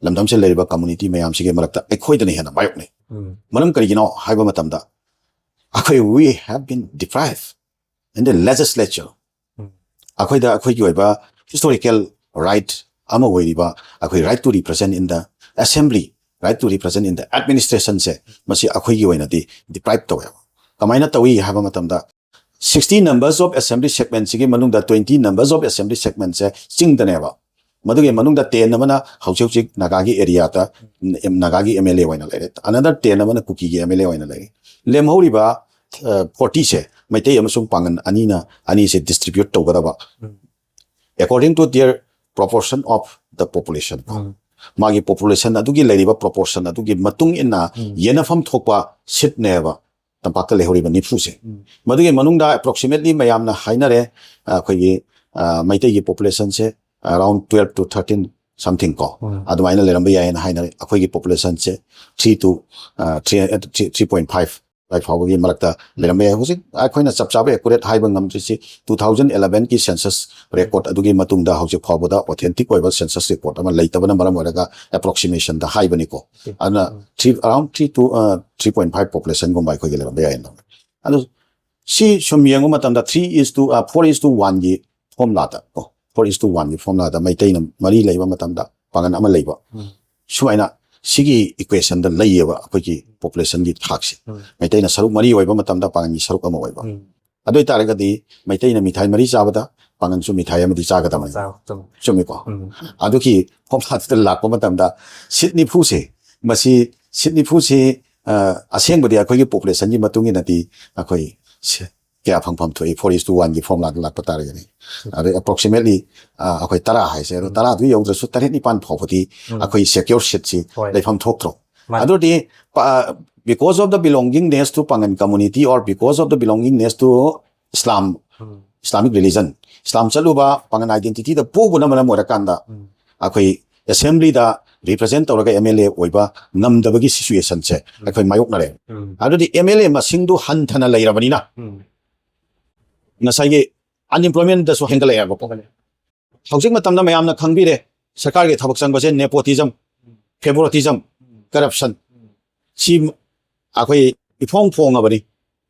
ꯂꯝꯗꯝꯁꯤꯗ ꯂꯩꯔꯤꯕ community ꯃꯌꯥꯝꯁꯤꯒꯤ ꯃꯔꯛꯇ ꯑꯩꯈꯣꯏꯗꯅ ꯍꯦꯟꯅ ꯃꯥꯌꯣꯛꯅꯩ꯫ ꯃꯔꯝ ꯀꯔꯤꯒꯤꯅꯣ ꯍꯥꯏꯕ ꯃꯇꯝꯗ, ꯑꯩꯈꯣꯏ we have been deprived in the legislature꯫ ꯑꯩꯈꯣꯏꯗ ꯑꯩꯈꯣꯏꯒꯤ ꯑꯣꯏꯕ historical right ꯑꯃ ꯑꯣꯏꯔꯤꯕ ꯑꯩꯈꯣꯏ right to represent in the assembly, right to represent in the administrationꯁꯦ, ꯃꯁꯤ ꯑꯩꯈꯣꯏꯒꯤ ꯑꯣꯏꯅꯗꯤ deprive ꯇꯧꯋꯦꯕ꯫ ꯀꯃꯥꯏꯅ ꯇꯧꯏ ꯍꯥꯏꯕ ꯃꯇꯝꯗ, sixty numbers of assembly segmentꯁꯤꯒꯤ ꯃꯅꯨꯡꯗ twenty numbers of assembly segmentꯁꯦ ꯆꯤꯡꯗꯅꯦꯕ꯫ ꯃꯗꯨꯒꯤ ꯃꯅꯨꯡꯗ ten ꯑꯃꯅ ꯍꯧꯖꯤꯛ ꯍꯧꯖꯤꯛ ꯅꯥꯒꯥꯒꯤ areaꯗ, ꯅꯥꯒꯥꯒꯤ MLA ꯑꯣꯏꯅ ꯂꯩꯔꯦ, another ten ꯑꯃꯅ ꯀꯨꯀꯤꯒꯤ MLA ꯑꯣꯏꯅ ꯂꯩꯔꯦ꯫ ꯂꯦꯝꯍꯧꯔꯤꯕ fortyꯁꯦ ꯃꯩꯇꯩ ꯑꯃꯁꯨꯡ ꯄꯥꯉꯟ ꯑꯅꯤꯅ, ꯑꯅꯤꯁꯦ distribute ꯇꯧꯒꯗꯕ according to their proportion of the population꯫ ꯃꯥꯒꯤ population ꯑꯗꯨꯒꯤ ꯂꯩꯔꯤꯕ proportion ꯑꯗꯨꯒꯤ ꯃꯇꯨꯡ ꯏꯟꯅ ꯌꯦꯟꯅꯐꯝ ꯊꯣꯛꯄ seatꯅꯦꯕ ꯇꯝꯄꯥꯛꯇ ꯂꯩꯍꯧꯔꯤꯕ ꯅꯤꯐꯨꯁꯦ꯫ ꯃꯗꯨꯒꯤ ꯃꯅꯨꯡꯗ approximately ꯃꯌꯥꯝꯅ ꯍꯥꯏꯅꯔꯦ, ꯑꯩꯈꯣꯏꯒꯤ ꯃꯩꯇꯩꯒꯤ populationꯁꯦ around twelve to thirteen something ꯀꯣ, ꯑꯗꯨꯃꯥꯏꯅ ꯂꯩꯔꯝꯕ ꯌꯥꯏꯅ ꯍꯥꯏꯅꯔꯦ꯫ ꯑꯩꯈꯣꯏꯒꯤ populationꯁꯦ three to three, three point five ꯐꯥꯎꯕꯒꯤ ꯃꯔꯛꯇ ꯂꯩꯔꯝꯕ ꯌꯥꯏ꯫ ꯍꯧꯖꯤꯛ ꯑꯩꯈꯣꯏꯅ ꯆꯞ ꯆꯥꯕ accurate ꯍꯥꯏꯕ ꯉꯝꯗ꯭ꯔꯤꯁꯤ two thousand elevenꯒꯤ census record ꯑꯗꯨꯒꯤ ꯃꯇꯨꯡꯗ ꯍꯧꯖꯤꯛ ꯐꯥꯎꯕꯗ authentic ꯑꯣꯏꯕ census record ꯑꯃ ꯂꯩꯇꯕꯅ ꯃꯔꯝ ꯑꯣꯏꯔꯒ approximationꯗ ꯍꯥꯏꯕꯅꯤꯀꯣ꯫ ꯑꯗꯨꯅ three, around three to three point five populationꯒꯨꯝꯕ ꯑꯩꯈꯣꯏꯒꯤ ꯂꯩꯔꯝꯕ ꯌꯥꯏꯅ꯫ ꯑꯗꯨ ꯁꯤ ꯁꯨꯝ ꯌꯦꯡꯕ ꯃꯇꯝꯗ three is to four is to oneꯒꯤ formulaꯗ ꯀꯣ, four is to oneꯒꯤ formulaꯗ ꯃꯩꯇꯩꯅ ꯃꯔꯤ ꯂꯩꯕ ꯃꯇꯝꯗ ꯄꯥꯉꯟ ꯑꯃ ꯂꯩꯕ, ꯁꯨꯃꯥꯏꯅ ꯁꯤꯒꯤ equationꯗ ꯂꯩꯌꯦꯕ ꯑꯩꯈꯣꯏꯒꯤ populationꯒꯤ ꯊꯥꯛꯁꯦ꯫ ꯃꯩꯇꯩꯅ ꯁꯔꯨꯛ ꯃꯔꯤ ꯑꯣꯏꯕ ꯃꯇꯝꯗ ꯄꯥꯉꯟꯒꯤ ꯁꯔꯨꯛ ꯑꯃ ꯑꯣꯏꯕ꯫ ꯑꯗꯨ ꯑꯣꯏꯇꯥꯔꯒꯗꯤ ꯃꯩꯇꯩꯅ ꯃꯤꯊꯥꯏ ꯃꯔꯤ ꯆꯥꯕꯗ ꯄꯥꯡꯒꯟꯁꯨ ꯃꯤꯊꯥꯏ ꯑꯃꯗꯤ ꯆꯥꯒꯗꯕꯅꯤ꯫ ꯆꯥꯎ ꯆꯨꯝ ꯆꯨꯝꯃꯤꯀꯣ? ꯎꯝ ꯑꯗꯨꯒꯤ ꯐꯣꯔꯃꯨꯂꯥꯗꯨꯗ ꯂꯥꯛꯄ ꯃꯇꯝꯗ ꯁꯤꯠ ꯅꯤꯐꯨꯁꯦ, ꯃꯁꯤ ꯁꯤꯠ ꯅꯤꯐꯨꯁꯤ, ꯑ, ꯑꯁꯦꯡꯕꯗꯤ ꯑꯩꯈꯣꯏꯒꯤ ꯄꯣꯄꯨꯂꯦꯁꯟꯒꯤ ꯃꯇꯨꯡ ꯏꯟꯅꯗꯤ ꯑꯩꯈꯣꯏ ꯁꯤ-, ꯀꯌꯥ ꯐꯪꯐꯝ ꯊꯣꯛꯏ, four is to one ꯒꯤ ꯐꯣꯔꯃꯨꯂꯥꯗ ꯂꯥꯛꯄ ꯇꯥꯔꯒꯗꯤ꯫ ꯑꯗꯩ ꯑꯦꯄ꯭ꯔꯣꯛꯁꯤꯃꯦꯠꯂꯤ ꯑꯩꯈꯣꯏ ꯇꯔꯥ ꯍꯥꯏꯁꯦ, ꯑꯗꯣ ꯇꯔꯥꯗꯨ ꯌꯧꯗ꯭ꯔꯁꯨ ꯇꯔꯦꯠ ꯅꯤꯄꯥꯟ ꯐꯥꯎꯕꯗꯤ ꯎꯝ ꯑꯩꯈꯣꯏ ꯁꯦꯀ꯭ꯌꯣꯔ ꯁꯤꯠꯁꯤ ꯍꯣꯏ꯫ ꯂꯩꯐꯝ ꯊꯣꯛꯇ꯭ꯔꯣ? ꯃꯥꯅꯤ꯫ ꯑꯗꯨꯗꯤ because of the belongingness to Pangan community or because of the belongingness to Islam, um Islamic religion, ꯏꯁꯂꯥꯝ ꯆꯠꯂꯨꯕ ꯄꯥꯡꯒꯟ ꯑꯥꯏꯗꯦꯟꯇꯤꯇꯤꯗ ꯄꯣꯛꯄꯅ ꯃꯔꯝ ꯑꯣꯏꯔꯀꯥꯟꯗ ꯎꯝ ꯑꯩꯈꯣꯏ ꯑꯦꯁꯦꯝꯕ꯭ꯂꯤꯗ ꯔꯤꯄ꯭ꯔꯖꯦꯟ ꯇꯧꯔꯒ ꯑꯦꯝ ꯑꯦꯜ ꯑꯦ ꯑꯣꯏꯕ ꯉꯝꯗꯕꯒꯤ ꯁꯤꯆꯨꯋꯦꯁꯟꯁꯦ ꯑꯩꯈꯣꯏ ꯃꯥꯌꯣꯛꯅꯔꯦ꯫ ꯎꯝ ꯑꯗꯨꯗꯤ ꯑꯦꯝ ꯑꯦꯜ ꯑꯦ ꯃꯁꯤꯡꯗꯨ ꯍꯟꯊꯅ ꯂꯩꯔꯕꯅꯤꯅ ꯎꯝ ꯉꯁꯥꯏꯒꯤ ꯑꯟꯑꯦꯝꯄ꯭ꯂꯣꯏꯃꯦꯟꯗꯁꯨ ꯍꯦꯟꯒꯠꯂꯛꯑꯦꯕꯀꯣ꯫ ꯍꯧꯖꯤꯛ ꯃꯇꯝꯗ ꯃꯌꯥꯝꯅ ꯈꯪꯕꯤꯔꯦ, ꯁꯔꯀꯥꯔꯒꯤ ꯊꯕꯛ ꯆꯪꯕꯁꯦ nepotism, favoritism, corruption, ꯁꯤ ꯑꯩꯈꯣꯏ ꯏꯐꯣꯡ ꯐꯣꯡꯉꯕꯅꯤ,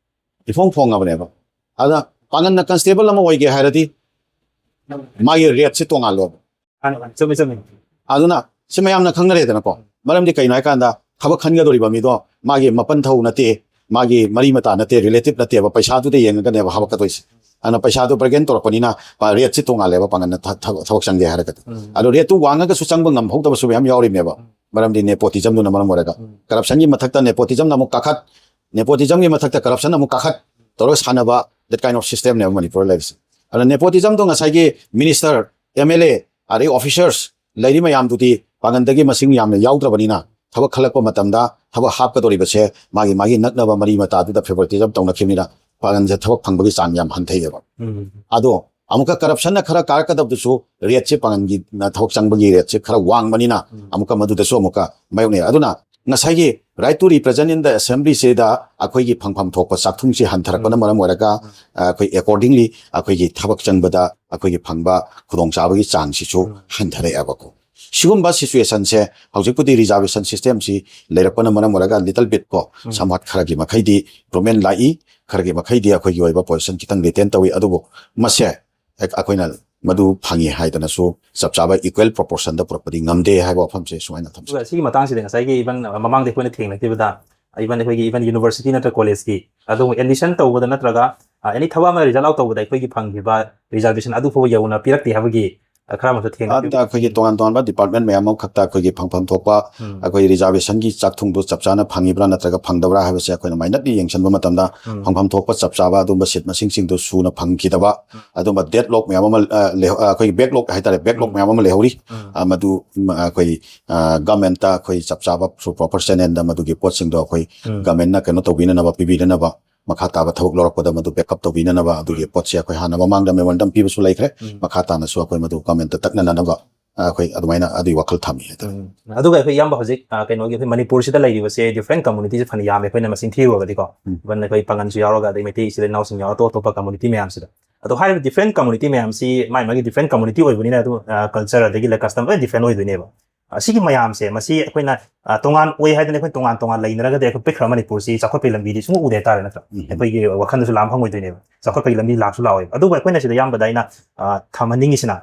ꯏꯐꯣꯡ ꯐꯣꯡꯉꯕꯅꯦꯕ꯫ ꯑꯗ ꯄꯥꯡꯒꯟꯅ ꯀꯟꯁꯇꯦꯕꯜ ꯑꯃ ꯑꯣꯏꯒꯦ ꯍꯥꯏꯔꯗꯤ ꯃꯥꯒꯤ ꯔꯦꯠꯁꯦ ꯇꯣꯉꯥꯜꯂꯣꯕ꯫ ꯆꯨꯝꯃꯤ ꯆꯨꯝꯃꯤ꯫ ꯑꯗꯨꯅ ꯁꯤ ꯃꯌꯥꯝꯅ ꯈꯪꯅꯔꯦꯗꯅꯀꯣ꯫ ꯃꯔꯝꯗꯤ ꯀꯩꯅꯣ ꯍꯥꯏꯀꯥꯟꯗ ꯊꯕꯛ ꯈꯟꯒꯗꯧꯔꯤꯕ ꯃꯤꯗꯣ ꯃꯥꯒꯤ ꯃꯄꯟ ꯊꯧ ꯅꯠꯇꯦ, ꯃꯥꯒꯤ ꯃꯔꯤ ꯃꯇꯥ ꯅꯠꯇꯦ, ꯔꯤꯂꯦꯇꯤꯞ ꯅꯠꯇꯦꯕ, ꯄꯩꯁꯥꯗꯨꯗ ꯌꯦꯡꯉꯒꯅꯦꯕ ꯍꯥꯞꯄꯛꯀꯗꯣꯏꯁꯦ꯫ ꯑꯗꯨꯅ ꯄꯩꯁꯥꯗꯣ ꯕꯔꯒꯦꯟ ꯇꯧꯔꯛꯄꯅꯤꯅ ꯔꯦꯠꯁꯤ ꯇꯣꯡꯉꯥꯜꯂꯦꯕ ꯄꯥꯡꯒꯟꯅ ꯊ- ꯊꯕꯛ ꯊꯕꯛ ꯆꯪꯒꯦ ꯍꯥꯏꯔꯒꯗꯤ꯫ ꯎꯝ ꯑꯗꯣ ꯔꯦꯠꯇꯨ ꯋꯥꯡꯉꯒꯁꯨ ꯆꯪꯕ ꯉꯝꯍꯧꯗꯕꯁꯨ ꯃꯌꯥꯝ ꯌꯥꯎꯔꯤꯕꯅꯦꯕ꯫ ꯃꯔꯝꯗꯤ ꯅꯦꯄꯣꯇꯤꯖꯝꯗꯨꯅ ꯃꯔꯝ ꯑꯣꯏꯔꯒ꯫ ꯎꯝ ꯀꯔꯞꯁꯟꯒꯤ ꯃꯊꯛꯇ ꯅꯦꯄꯣꯇꯤꯖꯝꯅ ꯑꯃꯨꯛ ꯀꯥꯈꯠ, ꯅꯦꯄꯣꯇꯤꯖꯝꯒꯤ ꯃꯊꯛꯇ ꯀꯔꯞꯁꯟ ꯑꯃꯨꯛ ꯀꯥꯈꯠ ꯇꯧꯔꯒ ꯁꯥꯟꯅꯕ, that kind of systemꯅꯦꯕ ꯃꯅꯤꯄꯨꯔꯗ ꯂꯩꯔꯤꯁꯦ꯫ ꯑꯗꯣ ꯅꯦꯄꯣꯇꯤꯖꯝꯗꯣ ꯉꯁꯥꯏꯒꯤ ꯃꯤꯅꯤꯁꯇꯔ, ꯑꯦꯝ ꯑꯦꯜ ꯑꯦ, ꯑꯗꯩ ꯑꯣꯐꯤꯁꯔꯁ ꯂꯩꯔꯤ ꯃꯌꯥꯝꯗꯨꯗꯤ ꯄꯥꯡꯒꯟꯗꯒꯤ ꯃꯁꯤꯡ ꯌꯥꯝꯅ ꯌꯥꯎꯗ꯭ꯔꯕꯅꯤꯅ ꯊꯕꯛ ꯈꯜꯂꯛꯄ ꯃꯇꯝꯗ ꯊꯕꯛ ꯍꯥꯞꯀꯗꯧꯔꯤꯕꯁꯦ ꯃꯥꯒꯤ ꯃꯥꯒꯤ ꯅꯛꯅꯕ ꯃꯔꯤ ꯃꯇꯥꯗꯨꯗ ꯐꯦꯚꯣꯔꯇꯤꯖꯝ ꯇꯧꯅꯈꯤꯕꯅꯤꯅ ꯄꯥꯡꯒꯟꯁꯦ ꯊꯕꯛ ꯐꯪꯕꯒꯤ ꯆꯥꯡ ꯌꯥꯝ ꯍꯟꯊꯩꯌꯦꯕ꯫ ꯎꯝ ꯑꯗꯣ ꯑꯃꯨꯛꯀ ꯀꯔꯞꯁꯟꯅ ꯈꯔ ꯀꯥꯔꯛꯀꯗꯕꯗꯨꯁꯨ ꯔꯦꯠꯁꯦ ꯄꯥꯡꯒꯟꯒꯤ ꯊꯕꯛ ꯆꯪꯕꯒꯤ ꯔꯦꯠꯁꯦ ꯈꯔ ꯋꯥꯡꯕꯅꯤꯅ ꯎꯝ ꯑꯃꯨꯛꯀ ꯃꯗꯨꯗꯁꯨ ꯑꯃꯨꯛꯀ ꯃꯥꯌꯣꯛꯅꯩ꯫ ꯑꯗꯨꯅ ꯉꯁꯥꯏꯒꯤ right to represent in the assemblyꯁꯤꯗ ꯑꯩꯈꯣꯏꯒꯤ ꯐꯪꯐꯝ ꯊꯣꯛꯄ ꯆꯥꯛꯊꯨꯡꯁꯤ ꯍꯟꯊꯔꯛꯄꯅ ꯃꯔꯝ ꯑꯣꯏꯔꯒ ꯑ, ꯑꯩꯈꯣꯏ accordingly ꯑꯩꯈꯣꯏꯒꯤ ꯊꯕꯛ ꯆꯪꯕꯗ ꯑꯩꯈꯣꯏꯒꯤ ꯐꯪꯕ ꯈꯨꯗꯣꯡꯆꯥꯕꯒꯤ ꯆꯥꯡꯁꯤꯁꯨ ꯎꯝ ꯍꯟꯊꯔꯛꯑꯦꯕꯀꯣ꯫ ꯁꯤꯒꯨꯝꯕ ꯁꯤꯆꯨꯋꯦꯁꯟꯁꯦ ꯍꯧꯖꯤꯛꯄꯨꯗꯤ ꯔꯤꯖꯥꯔꯕꯦꯁꯟ ꯁꯤꯁꯇꯦꯝꯁꯤ ꯂꯩꯔꯛꯄꯅ ꯃꯔꯝ ꯑꯣꯏꯔꯒ little bit ꯀꯣ ꯎꯝ somewhat ꯈꯔꯒꯤ ꯃꯈꯩꯗꯤ improvement ꯂꯥꯛꯏ, ꯈꯔꯒꯤ ꯃꯈꯩꯗꯤ ꯑꯩꯈꯣꯏꯒꯤ ꯑꯣꯏꯕ ꯄꯣꯖꯤꯁꯟ ꯈꯤꯇꯪ ꯔꯤꯇꯦꯟ ꯇꯧꯏ꯫ ꯑꯗꯨꯕꯨ ꯃꯁꯦ ꯑꯩꯈꯣꯏꯅ ꯃꯗꯨ ꯐꯪꯉꯤ ꯍꯥꯏꯗꯅꯁꯨ ꯆꯞ ꯆꯥꯕ equal proportionꯗ ꯄꯨꯔꯛꯄꯗꯤ ꯉꯝꯗꯦ ꯍꯥꯏꯕ ꯋꯥꯐꯝꯁꯦ ꯁꯨꯃꯥꯏꯅ ꯊꯝꯖꯒꯦ꯫ ꯑꯗꯨꯒ ꯁꯤꯒꯤ ꯃꯇꯥꯡꯁꯤꯗ ꯉꯁꯥꯏꯒꯤ even ꯃꯃꯥꯡꯗ ꯑꯩꯈꯣꯏꯅ ꯊꯦꯡꯅꯈꯤꯕꯗ even ꯑꯩꯈꯣꯏꯒꯤ even university ꯅꯠꯇ꯭ꯔꯒ ꯀꯣꯂꯦꯖꯀꯤ ꯑꯗꯨꯝ admission ꯇꯧꯕꯗ ꯅꯠꯇ꯭ꯔꯒ ꯑꯦꯅꯤ ꯊꯕꯛ ꯑꯃ ꯔꯤꯖꯜ ꯑꯥꯎꯠ ꯇꯧꯕꯗ ꯑꯩꯈꯣꯏꯒꯤ ꯐꯪꯈꯤꯕ ꯔꯤꯖꯔꯕꯦꯁꯟ ꯑꯗꯨ ꯐꯥꯎꯕ ꯌꯧꯅ ꯄꯤꯔꯛꯇꯦ ꯍꯥꯏꯕꯒꯤ ꯈꯔ ꯑꯃꯁꯨ ꯊꯦꯡꯅꯈꯤꯕ꯫ ꯑꯩꯈꯣꯏꯒꯤ ꯇꯣꯉꯥꯟ ꯇꯣꯉꯥꯟꯕ ꯗꯤꯄꯥꯔꯠꯃꯦꯟ ꯃꯌꯥꯝ ꯑꯃꯈꯛꯇ ꯑꯩꯈꯣꯏꯒꯤ ꯐꯪꯐꯝ ꯊꯣꯛꯄ ꯑꯩꯈꯣꯏ ꯔꯤꯖꯥꯔꯕꯦꯁꯟꯒꯤ ꯆꯥꯛ ꯊꯨꯡꯗꯨ ꯆꯞ ꯆꯥꯅ ꯐꯪꯉꯤꯕ꯭ꯔꯥ ꯅꯠꯇ꯭ꯔꯒ ꯐꯪꯗꯕ꯭ꯔꯥ ꯍꯥꯏꯕꯁꯦ ꯑꯩꯈꯣꯏꯅ ꯃꯥꯏꯅꯠꯂꯤ ꯌꯦꯡꯁꯤꯟꯕ ꯃꯇꯝꯗ ꯐꯪꯐꯝ ꯊꯣꯛꯄ ꯆꯞ ꯆꯥꯕ ꯑꯗꯨꯝꯕ ꯁꯤꯠ ꯃꯁꯤꯡꯁꯤꯡꯗꯨ ꯁꯨꯅ ꯐꯪꯈꯤꯗꯕ, ꯑꯗꯨꯝꯕ ꯗꯦꯗ ꯂꯣꯛ ꯃꯌꯥꯝ ꯑꯃ, ꯑ, ꯂꯩꯍꯧ-, ꯑ, ꯑꯩꯈꯣꯏꯒꯤ ꯕꯦꯛꯂꯣꯛ ꯍꯥꯏꯇꯥꯔꯦ, ꯕꯦꯛꯂꯣꯛ ꯃꯌꯥꯝ ꯑꯃ ꯂꯩꯍꯧꯔꯤ꯫ ꯑ, ꯃꯗꯨ, ꯃ-, ꯑꯩꯈꯣꯏ, ꯑ, ꯒꯚꯔꯟꯃꯦꯟꯠꯇ ꯑꯩꯈꯣꯏ ꯆꯞ ꯆꯥꯕ ꯄ꯭ꯔꯣꯄꯔ ꯆꯦꯅꯦꯜꯗ ꯃꯗꯨꯒꯤ ꯄꯣꯠꯁꯤꯡꯗꯣ ꯑꯩꯈꯣꯏ ꯒꯚꯔꯟꯃꯦꯟꯠꯅ ꯀꯩꯅꯣ ꯇꯧꯕꯤꯅꯅꯕ, ꯄꯤꯕꯤꯅꯅꯕ, ꯃꯈꯥ ꯇꯥꯕ ꯊꯕꯛ ꯂꯧꯔꯛꯄꯗ ꯃꯗꯨ ꯕꯦꯛꯑꯞ ꯇꯧꯕꯤꯅꯅꯕ ꯑꯗꯨꯒꯤ ꯄꯣꯠꯁꯦ ꯑꯩꯈꯣꯏ ꯍꯥꯟꯅ ꯃꯃꯥꯡꯗ ꯃꯦꯃꯣꯔꯦꯟꯗꯝ ꯄꯤꯕꯁꯨ ꯂꯩꯈ꯭ꯔꯦ꯫ ꯃꯈꯥ ꯇꯥꯅꯁꯨ ꯑꯩꯈꯣꯏ ꯃꯗꯨ ꯒꯚꯔꯟꯃꯦꯟꯠꯇ ꯇꯛꯅꯅꯅꯕ, ꯑ, ꯑꯩꯈꯣꯏ ꯑꯗꯨꯃꯥꯏꯅ ꯑꯗꯨꯒꯤ ꯋꯥꯈꯜ ꯊꯝꯃꯤ ꯍꯥꯏꯇꯥꯔꯦ꯫ ꯎꯝ꯫ ꯑꯗꯨꯒ ꯑꯩꯈꯣꯏ ꯏꯌꯥꯝꯕ ꯍꯧꯖꯤꯛ, ꯑ, ꯀꯩꯅꯣꯒꯤ ꯑꯩꯈꯣꯏ ꯃꯅꯤꯄꯨꯔꯁꯤꯗ ꯂꯩꯔꯤꯕꯁꯦ ꯗꯤꯐ꯭ꯔꯦꯟ ꯀꯝꯃꯨꯅꯤꯇꯤꯁꯦ ꯐꯅ ꯌꯥꯝꯃꯦ ꯑꯩꯈꯣꯏꯅ ꯃꯁꯤꯡ ꯊꯤꯔꯨꯔꯒꯗꯤꯀꯣ꯫ ꯏꯚꯟ ꯑꯩꯈꯣꯏ ꯄꯥꯉꯟꯁꯨ ꯌꯥꯎꯔꯒ ꯑꯗꯩ ꯃꯩꯇꯩ ꯏꯆꯤꯜ ꯏꯅꯥꯎꯁꯤꯡ ꯌꯥꯎꯔꯒ ꯑꯇꯣꯞ ꯑꯇꯣꯞꯄ ꯀꯝꯃꯨꯅꯤꯇꯤ ꯃꯌꯥꯝꯁꯤꯗ꯫ ꯑꯗꯣ ꯍꯥꯏꯔꯤꯕ ꯗꯤꯐ꯭ꯔꯦꯟ ꯀꯝꯃꯨꯅꯤꯇꯤ ꯃꯌꯥꯝꯁꯤ ꯃꯥꯏ ꯃꯥꯒꯤ ꯗꯤꯐ꯭ꯔꯦꯟ ꯀꯝꯃꯨꯅꯤꯇꯤ ꯑꯣꯏꯕꯅꯤꯅ ꯑꯗꯨꯝ, ꯑ, ꯀꯜꯆꯔ ꯑꯗꯒꯤ ꯂꯩ ꯀꯁꯇꯝ ꯂꯣꯏ ꯗꯤꯐ꯭ꯔꯦꯟ ꯑꯣꯏꯗꯣꯏꯅꯦꯕ꯫ ꯑ, ꯁꯤꯒꯤ ꯃꯌꯥꯝꯁꯦ ꯃꯁꯤ ꯑꯩꯈꯣꯏꯅ, ꯑ, ꯇꯣꯉꯥꯟ ꯑꯣꯏ ꯍꯥꯏꯗꯅ ꯑꯩꯈꯣꯏ ꯇꯣꯉꯥꯟ ꯇꯣꯉꯥꯟ ꯂꯩꯅꯔꯒꯗꯤ ꯑꯩꯈꯣꯏ ꯄꯤꯛꯈ꯭ꯔ ꯃꯅꯤꯄꯨꯔꯁꯤ ꯆꯥꯎꯈꯠꯄꯒꯤ ꯂꯝꯕꯤꯗꯤ ꯁꯨꯡꯎ ꯎꯗꯦ ꯍꯥꯏꯇꯥꯔꯦ ꯅꯠꯇ꯭ꯔꯥ? ꯑꯩꯈꯣꯏꯒꯤ ꯋꯥꯈꯜꯗꯁꯨ ꯂꯥꯝ ꯐꯪꯉꯣꯏꯗꯣꯏꯅꯦꯕ꯫ ꯆꯥꯎꯈꯠꯄꯒꯤ ꯂꯝꯕꯤ ꯂꯥꯛꯁꯨ ꯂꯥꯛꯑꯣꯏꯕ꯫ ꯑꯗꯨꯕꯨ ꯑꯩꯈꯣꯏꯅ ꯁꯤꯗ ꯏꯌꯥꯝꯕꯗ ꯑꯩꯅ, ꯑ, ꯊꯝꯍꯟꯅꯤꯡꯉꯤꯁꯤꯅ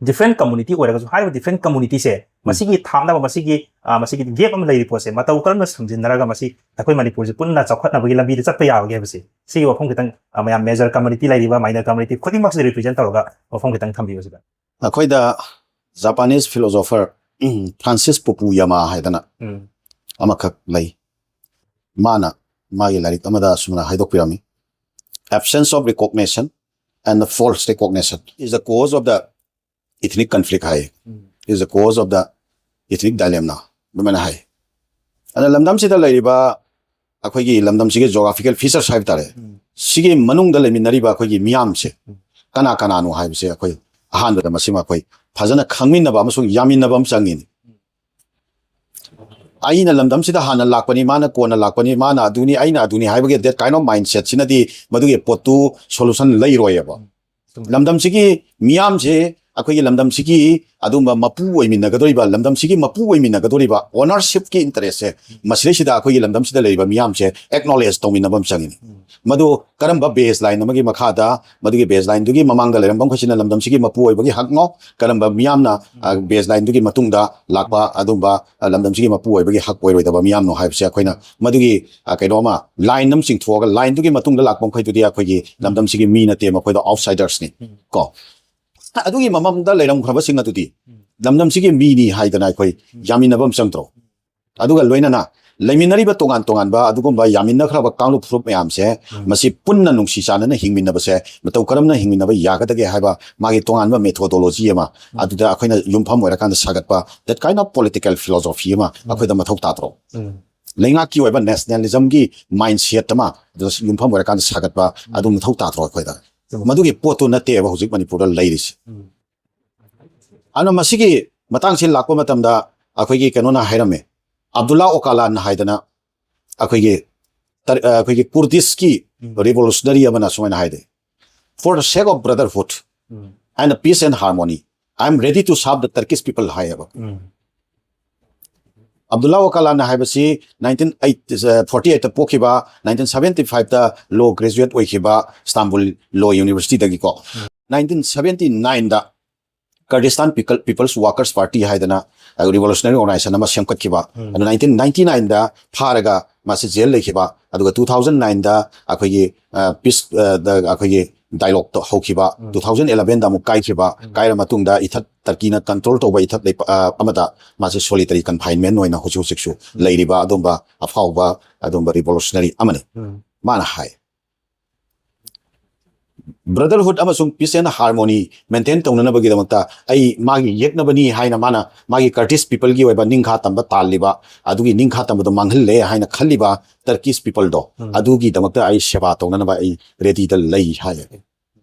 ꯗꯤꯐ꯭ꯔꯦꯟ ꯀꯝꯃꯨꯅꯤꯇꯤ ꯑꯣꯏꯔꯒꯁꯨ ꯍꯥꯏꯔꯤꯕ ꯗꯤꯐ꯭ꯔꯦꯟ ꯀꯝꯃꯨꯅꯤꯇꯤꯁꯦ ꯃꯁꯤꯒꯤ ꯊꯥꯞꯅꯕ ꯃꯁꯤꯒꯤ, ꯑ, ꯃꯁꯤꯒꯤ ꯒꯦꯞ ꯑꯃ ꯂꯩꯔꯤ ꯄꯣꯠꯁꯦ ꯃꯇꯧ ꯀꯔꯝꯅ ꯁꯝꯖꯤꯟꯅꯔꯒ ꯃꯁꯤ ꯑꯩꯈꯣꯏ ꯃꯅꯤꯄꯨꯔꯁꯦ ꯄꯨꯟꯅ ꯆꯥꯎꯈꯠꯅꯕꯒꯤ ꯂꯝꯕꯤꯗ ꯆꯠꯄ ꯌꯥꯕꯒꯦ ꯍꯥꯏꯕꯁꯦ ꯁꯤꯒꯤ ꯋꯥꯐꯝ ꯈꯤꯇꯪ, ꯑ, ꯃꯌꯥꯝ ꯃꯦꯖꯔ ꯀꯝꯃꯨꯅꯤꯇꯤ ꯂꯩꯔꯤꯕ ꯃꯥꯏꯅꯔ ꯀꯝꯃꯨꯅꯤꯇꯤ ꯈꯨꯗꯤꯡꯃꯛꯁꯤꯗ ꯔꯤꯄ꯭ꯔꯖꯦꯟ ꯇꯧꯔꯒ ꯋꯥꯐꯝ ꯈꯤꯇꯪ ꯊꯝꯕꯤꯌꯨ ꯁꯤꯗ꯫ ꯑꯩꯈꯣꯏꯗ ꯖꯄꯥꯅꯤꯁ ꯐꯤꯂꯣꯁꯣꯐꯔ, ꯎꯝ, ꯐ꯭ꯔꯥꯟꯁꯤꯁ ꯄꯨꯄꯨ ꯌꯥꯃꯥ ꯍꯥꯏꯗꯅ ꯑꯃꯈꯛ ꯂꯩ꯫ ꯃꯥꯅ ꯃꯥꯒꯤ ꯂꯥꯏꯔꯤꯛ ꯑꯃꯗ ꯑꯁꯨꯝꯅ ꯍꯥꯏꯗꯣꯛꯄꯤꯔꯝꯃꯤ, "Absence of recognition and the false recognition is the cause of the ethnic conflict" high, "is the cause of the ethnic dilemma" ꯑꯗꯨꯃꯥꯏꯅ ꯍꯥꯏ꯫ ꯑꯗ ꯂꯝꯗꯝꯁꯤꯗ ꯂꯩꯔꯤꯕ ꯑꯩꯈꯣꯏꯒꯤ ꯂꯝꯗꯝꯁꯤꯒꯤ ꯖꯣꯒ꯭ꯔꯥꯐꯤꯀꯦꯜ ꯐꯤꯆꯔꯁ ꯍꯥꯏꯕ ꯇꯥꯔꯦ, ꯁꯤꯒꯤ ꯃꯅꯨꯡꯗ ꯂꯩꯃꯤꯟꯅꯔꯤꯕ ꯑꯩꯈꯣꯏꯒꯤ ꯃꯤꯌꯥꯝꯁꯦ ꯀꯅꯥ ꯀꯅꯥꯅꯣ ꯍꯥꯏꯕꯁꯦ ꯑꯩꯈꯣꯏ ꯑꯍꯥꯟꯕꯗ ꯃꯁꯤꯃ ꯑꯩꯈꯣꯏ ꯐꯖꯅ ꯈꯪꯃꯤꯟꯅꯕ ꯑꯃꯁꯨꯡ ꯌꯥꯃꯤꯟꯅꯕ ꯑꯃ ꯆꯪꯉꯤꯅꯤ꯫ ꯑꯩꯅ ꯂꯝꯗꯝꯁꯤꯗ ꯍꯥꯟꯅ ꯂꯥꯛꯄꯅꯤ, ꯃꯥꯅ ꯀꯣꯟꯅ ꯂꯥꯛꯄꯅꯤ, ꯃꯥꯅ ꯑꯗꯨꯅꯤ, ꯑꯩꯅ ꯑꯗꯨꯅꯤ ꯍꯥꯏꯕꯒꯤ that kind of mindset ꯁꯤꯅꯗꯤ ꯃꯗꯨꯒꯤ ꯄꯣꯠꯇꯨ ꯁꯣꯂꯨꯁꯟ ꯂꯩꯔꯣꯏꯑꯕ꯫ ꯂꯝꯗꯝꯁꯤꯒꯤ ꯃꯤꯌꯥꯝꯁꯦ ꯑꯩꯈꯣꯏꯒꯤ ꯂꯝꯗꯝꯁꯤꯒꯤ ꯑꯗꯨꯝꯕ ꯃꯄꯨ ꯑꯣꯏꯃꯤꯟꯅꯒꯗꯧꯔꯤꯕ, ꯂꯝꯗꯝꯁꯤꯒꯤ ꯃꯄꯨ ꯑꯣꯏꯃꯤꯟꯅꯒꯗꯧꯔꯤꯕ ownership ꯀꯤ interest ꯁꯦ ꯃꯁꯤꯗꯩꯁꯤꯗ ꯑꯩꯈꯣꯏꯒꯤ ꯂꯝꯗꯝꯁꯤꯗ ꯂꯩꯔꯤꯕ ꯃꯤꯌꯥꯝꯁꯦ acknowledge ꯇꯧꯃꯤꯟꯅꯕ ꯑꯃ ꯆꯪꯉꯤꯅꯤ꯫ ꯃꯗꯨ ꯀꯔꯝꯕ baseline ꯑꯃꯒꯤ ꯃꯈꯥꯗ, ꯃꯗꯨꯒꯤ baseline ꯗꯨꯒꯤ ꯃꯃꯥꯡꯗ ꯂꯩꯔꯝꯕ ꯃꯈꯩꯁꯤꯅ ꯂꯝꯗꯝꯁꯤꯒꯤ ꯃꯄꯨ ꯑꯣꯏꯕꯒꯤ ꯍꯛꯅꯣ, ꯀꯔꯝꯕ ꯃꯤꯌꯥꯝꯅ, ꯑ, baseline ꯗꯨꯒꯤ ꯃꯇꯨꯡꯗ ꯂꯥꯛꯄ ꯑꯗꯨꯝꯕ, ꯑ, ꯂꯝꯗꯝꯁꯤꯒꯤ ꯃꯄꯨ ꯑꯣꯏꯕꯒꯤ ꯍꯛ ꯑꯣꯏꯔꯣꯏꯗꯕ ꯃꯤꯌꯥꯝꯅꯣ ꯍꯥꯏꯕꯁꯦ ꯑꯩꯈꯣꯏꯅ ꯃꯗꯨꯒꯤ, ꯑ, ꯀꯩꯅꯣ ꯑꯃ, line ꯑꯃ ꯆꯤꯡꯊꯣꯛꯑꯒ, line ꯗꯨꯒꯤ ꯃꯇꯨꯡꯗ ꯂꯥꯛꯄ ꯃꯈꯩꯗꯨꯗꯤ ꯑꯩꯈꯣꯏꯒꯤ ꯂꯝꯗꯝꯁꯤꯒꯤ ꯃꯤ ꯅꯠꯇꯦ, ꯃꯈꯣꯏꯗꯣ outsidersꯅꯤ ꯀꯣ꯫ ꯑꯗꯨꯒꯤ ꯃꯃꯥꯡꯗ ꯂꯩꯔꯝꯈ꯭ꯔꯕꯁꯤꯡ ꯑꯗꯨꯗꯤ ꯂꯝꯗꯝꯁꯤꯒꯤ ꯃꯤꯅꯤ ꯍꯥꯏꯗꯅ ꯑꯩꯈꯣꯏ ꯌꯥꯃꯤꯟꯅꯕ ꯑꯃ ꯆꯪꯗ꯭ꯔꯣ? ꯑꯗꯨꯒ ꯂꯣꯏꯅꯅ ꯂꯩꯃꯤꯟꯅꯔꯤꯕ ꯇꯣꯉꯥꯟ ꯇꯣꯉꯥꯟꯕ ꯑꯗꯨꯒꯨꯝꯕ ꯌꯥꯃꯤꯟꯅꯈ꯭ꯔꯕ ꯀꯥꯡꯂꯨꯞ ꯐꯨꯔꯨꯞ ꯃꯌꯥꯝꯁꯦ ꯃꯁꯤ ꯄꯨꯟꯅ ꯅꯨꯡꯁꯤ ꯆꯥꯟꯅꯅ ꯍꯤꯡꯃꯤꯟꯅꯕꯁꯦ ꯃꯇꯧ ꯀꯔꯝꯅ ꯍꯤꯡꯃꯤꯟꯅꯕ ꯌꯥꯒꯗꯒꯦ ꯍꯥꯏꯕ ꯃꯥꯒꯤ ꯇꯣꯉꯥꯟꯕ methodology ꯑꯃ ꯑꯗꯨꯗ ꯑꯩꯈꯣꯏꯅ ꯌꯨꯝꯐꯝ ꯑꯣꯏꯔꯀꯥꯟꯗ ꯁꯥꯒꯠꯄ that kind of political philosophy ꯑꯃ ꯑꯩꯈꯣꯏꯗ ꯃꯊꯧ ꯇꯥꯗ꯭ꯔꯣ? ꯂꯩꯉꯥꯛꯀꯤ ꯑꯣꯏꯕ nationalism ꯒꯤ mindset ꯑꯃ ꯑꯗꯨꯗ ꯌꯨꯝꯐꯝ ꯑꯣꯏꯔꯀꯥꯟꯗ ꯁꯥꯒꯠꯄ ꯑꯗꯨ ꯃꯊꯧ ꯇꯥꯗ꯭ꯔꯣ ꯑꯩꯈꯣꯏꯗ? ꯃꯗꯨꯒꯤ ꯄꯣꯠꯇꯨ ꯅꯠꯇꯦꯕ ꯍꯧꯖꯤꯛ ꯃꯅꯤꯄꯨꯔꯗ ꯂꯩꯔꯤꯁꯦ꯫ ꯑꯗꯨꯅ ꯃꯁꯤꯒꯤ ꯃꯇꯥꯡꯁꯤ ꯂꯥꯛꯄ ꯃꯇꯝꯗ ꯑꯩꯈꯣꯏꯒꯤ ꯀꯩꯅꯣꯅ ꯍꯥꯏꯔꯝꯃꯦ, ꯑꯕꯗꯨꯜꯂꯥ ꯑꯣꯀꯥꯂꯥꯟ ꯍꯥꯏꯗꯅ ꯑꯩꯈꯣꯏꯒꯤ ꯇꯔ-, ꯑ, ꯑꯩꯈꯣꯏꯒꯤ ꯀꯨꯔꯗꯤꯁꯀꯤ revolutionary ꯑꯃꯅ ꯁꯨꯃꯥꯏꯅ ꯍꯥꯏꯗꯦ, "For the sake of brotherhood and peace and harmony, I am ready to serve the Turkish people" ꯍꯥꯏꯌꯦꯕ꯫ ꯑꯕꯗꯨꯜꯂꯥ ꯑꯣꯀꯥꯂꯥꯟ ꯍꯥꯏꯕꯁꯤ nineteen forty eight ꯇ ꯄꯣꯛꯈꯤꯕ, nineteen seventy five ꯇ law graduate ꯑꯣꯏꯈꯤꯕ, Istanbul law university ꯗꯒꯤꯀꯣ꯫ Nineteen seventy nine ꯗ Kurdistan People, People's Workers Party ꯍꯥꯏꯗꯅ revolutionary organization ꯑꯃ ꯁꯦꯝꯒꯠꯈꯤꯕ꯫ ꯑꯗꯨ nineteen ninety nine ꯗ ꯐꯥꯔꯒ ꯃꯥꯁꯤ ꯖꯦꯜ ꯂꯩꯈꯤꯕ꯫ ꯑꯗꯨꯒ two thousand nine ꯗ ꯑꯩꯈꯣꯏꯒꯤ, ꯑ, peace, ꯑ, ꯗ ꯑꯩꯈꯣꯏꯒꯤ dialogue ꯇꯣ ꯍꯧꯈꯤꯕ꯫ Two thousand eleven ꯗ ꯑꯃꯨꯛ ꯀꯥꯏꯈꯤꯕ꯫ ꯀꯥꯏꯔ ꯃꯇꯨꯡꯗ ꯏꯊꯠ, ꯇꯔꯀꯤꯅ control ꯇꯧꯕ ꯏꯊꯠ ꯂꯩꯄ-, ꯑ, ꯑꯃꯗ ꯃꯥꯁꯦ solitary confinement ꯑꯣꯏꯅ ꯍꯧꯖꯤꯛ ꯍꯧꯖꯤꯛꯁꯨ ꯂꯩꯔꯤꯕ ꯑꯗꯨꯝꯕ ꯑꯐꯥꯎꯕ ꯑꯗꯨꯝꯕ revolutionary ꯑꯃꯅꯤ꯫ ꯃꯥꯅ ꯍꯥꯏ, "Brotherhood ꯑꯃꯁꯨꯡ peace and harmony maintain ꯇꯧꯅꯅꯕꯒꯤꯗꯃꯛꯇ ꯑꯩ ꯃꯥꯒꯤ ꯌꯦꯛꯅꯕꯅꯤ" ꯍꯥꯏꯅ ꯃꯥꯅ ꯃꯥꯒꯤ Kurdish people ꯒꯤ ꯑꯣꯏꯕ ꯅꯤꯡꯈꯥ ꯇꯝꯕ ꯇꯥꯜꯂꯤꯕ, ꯑꯗꯨꯒꯤ ꯅꯤꯡꯈꯥ ꯇꯝꯕꯗꯣ ꯃꯥꯡꯍꯜꯂꯦ ꯍꯥꯏꯅ ꯈꯜꯂꯤꯕ Turkish people ꯗꯣ, ꯑꯗꯨꯒꯤꯗꯃꯛꯇ ꯑꯩ ꯁꯦꯕꯥ ꯇꯧꯅꯅꯕ ꯑꯩ ready ꯗ ꯂꯩ ꯍꯥꯏ꯫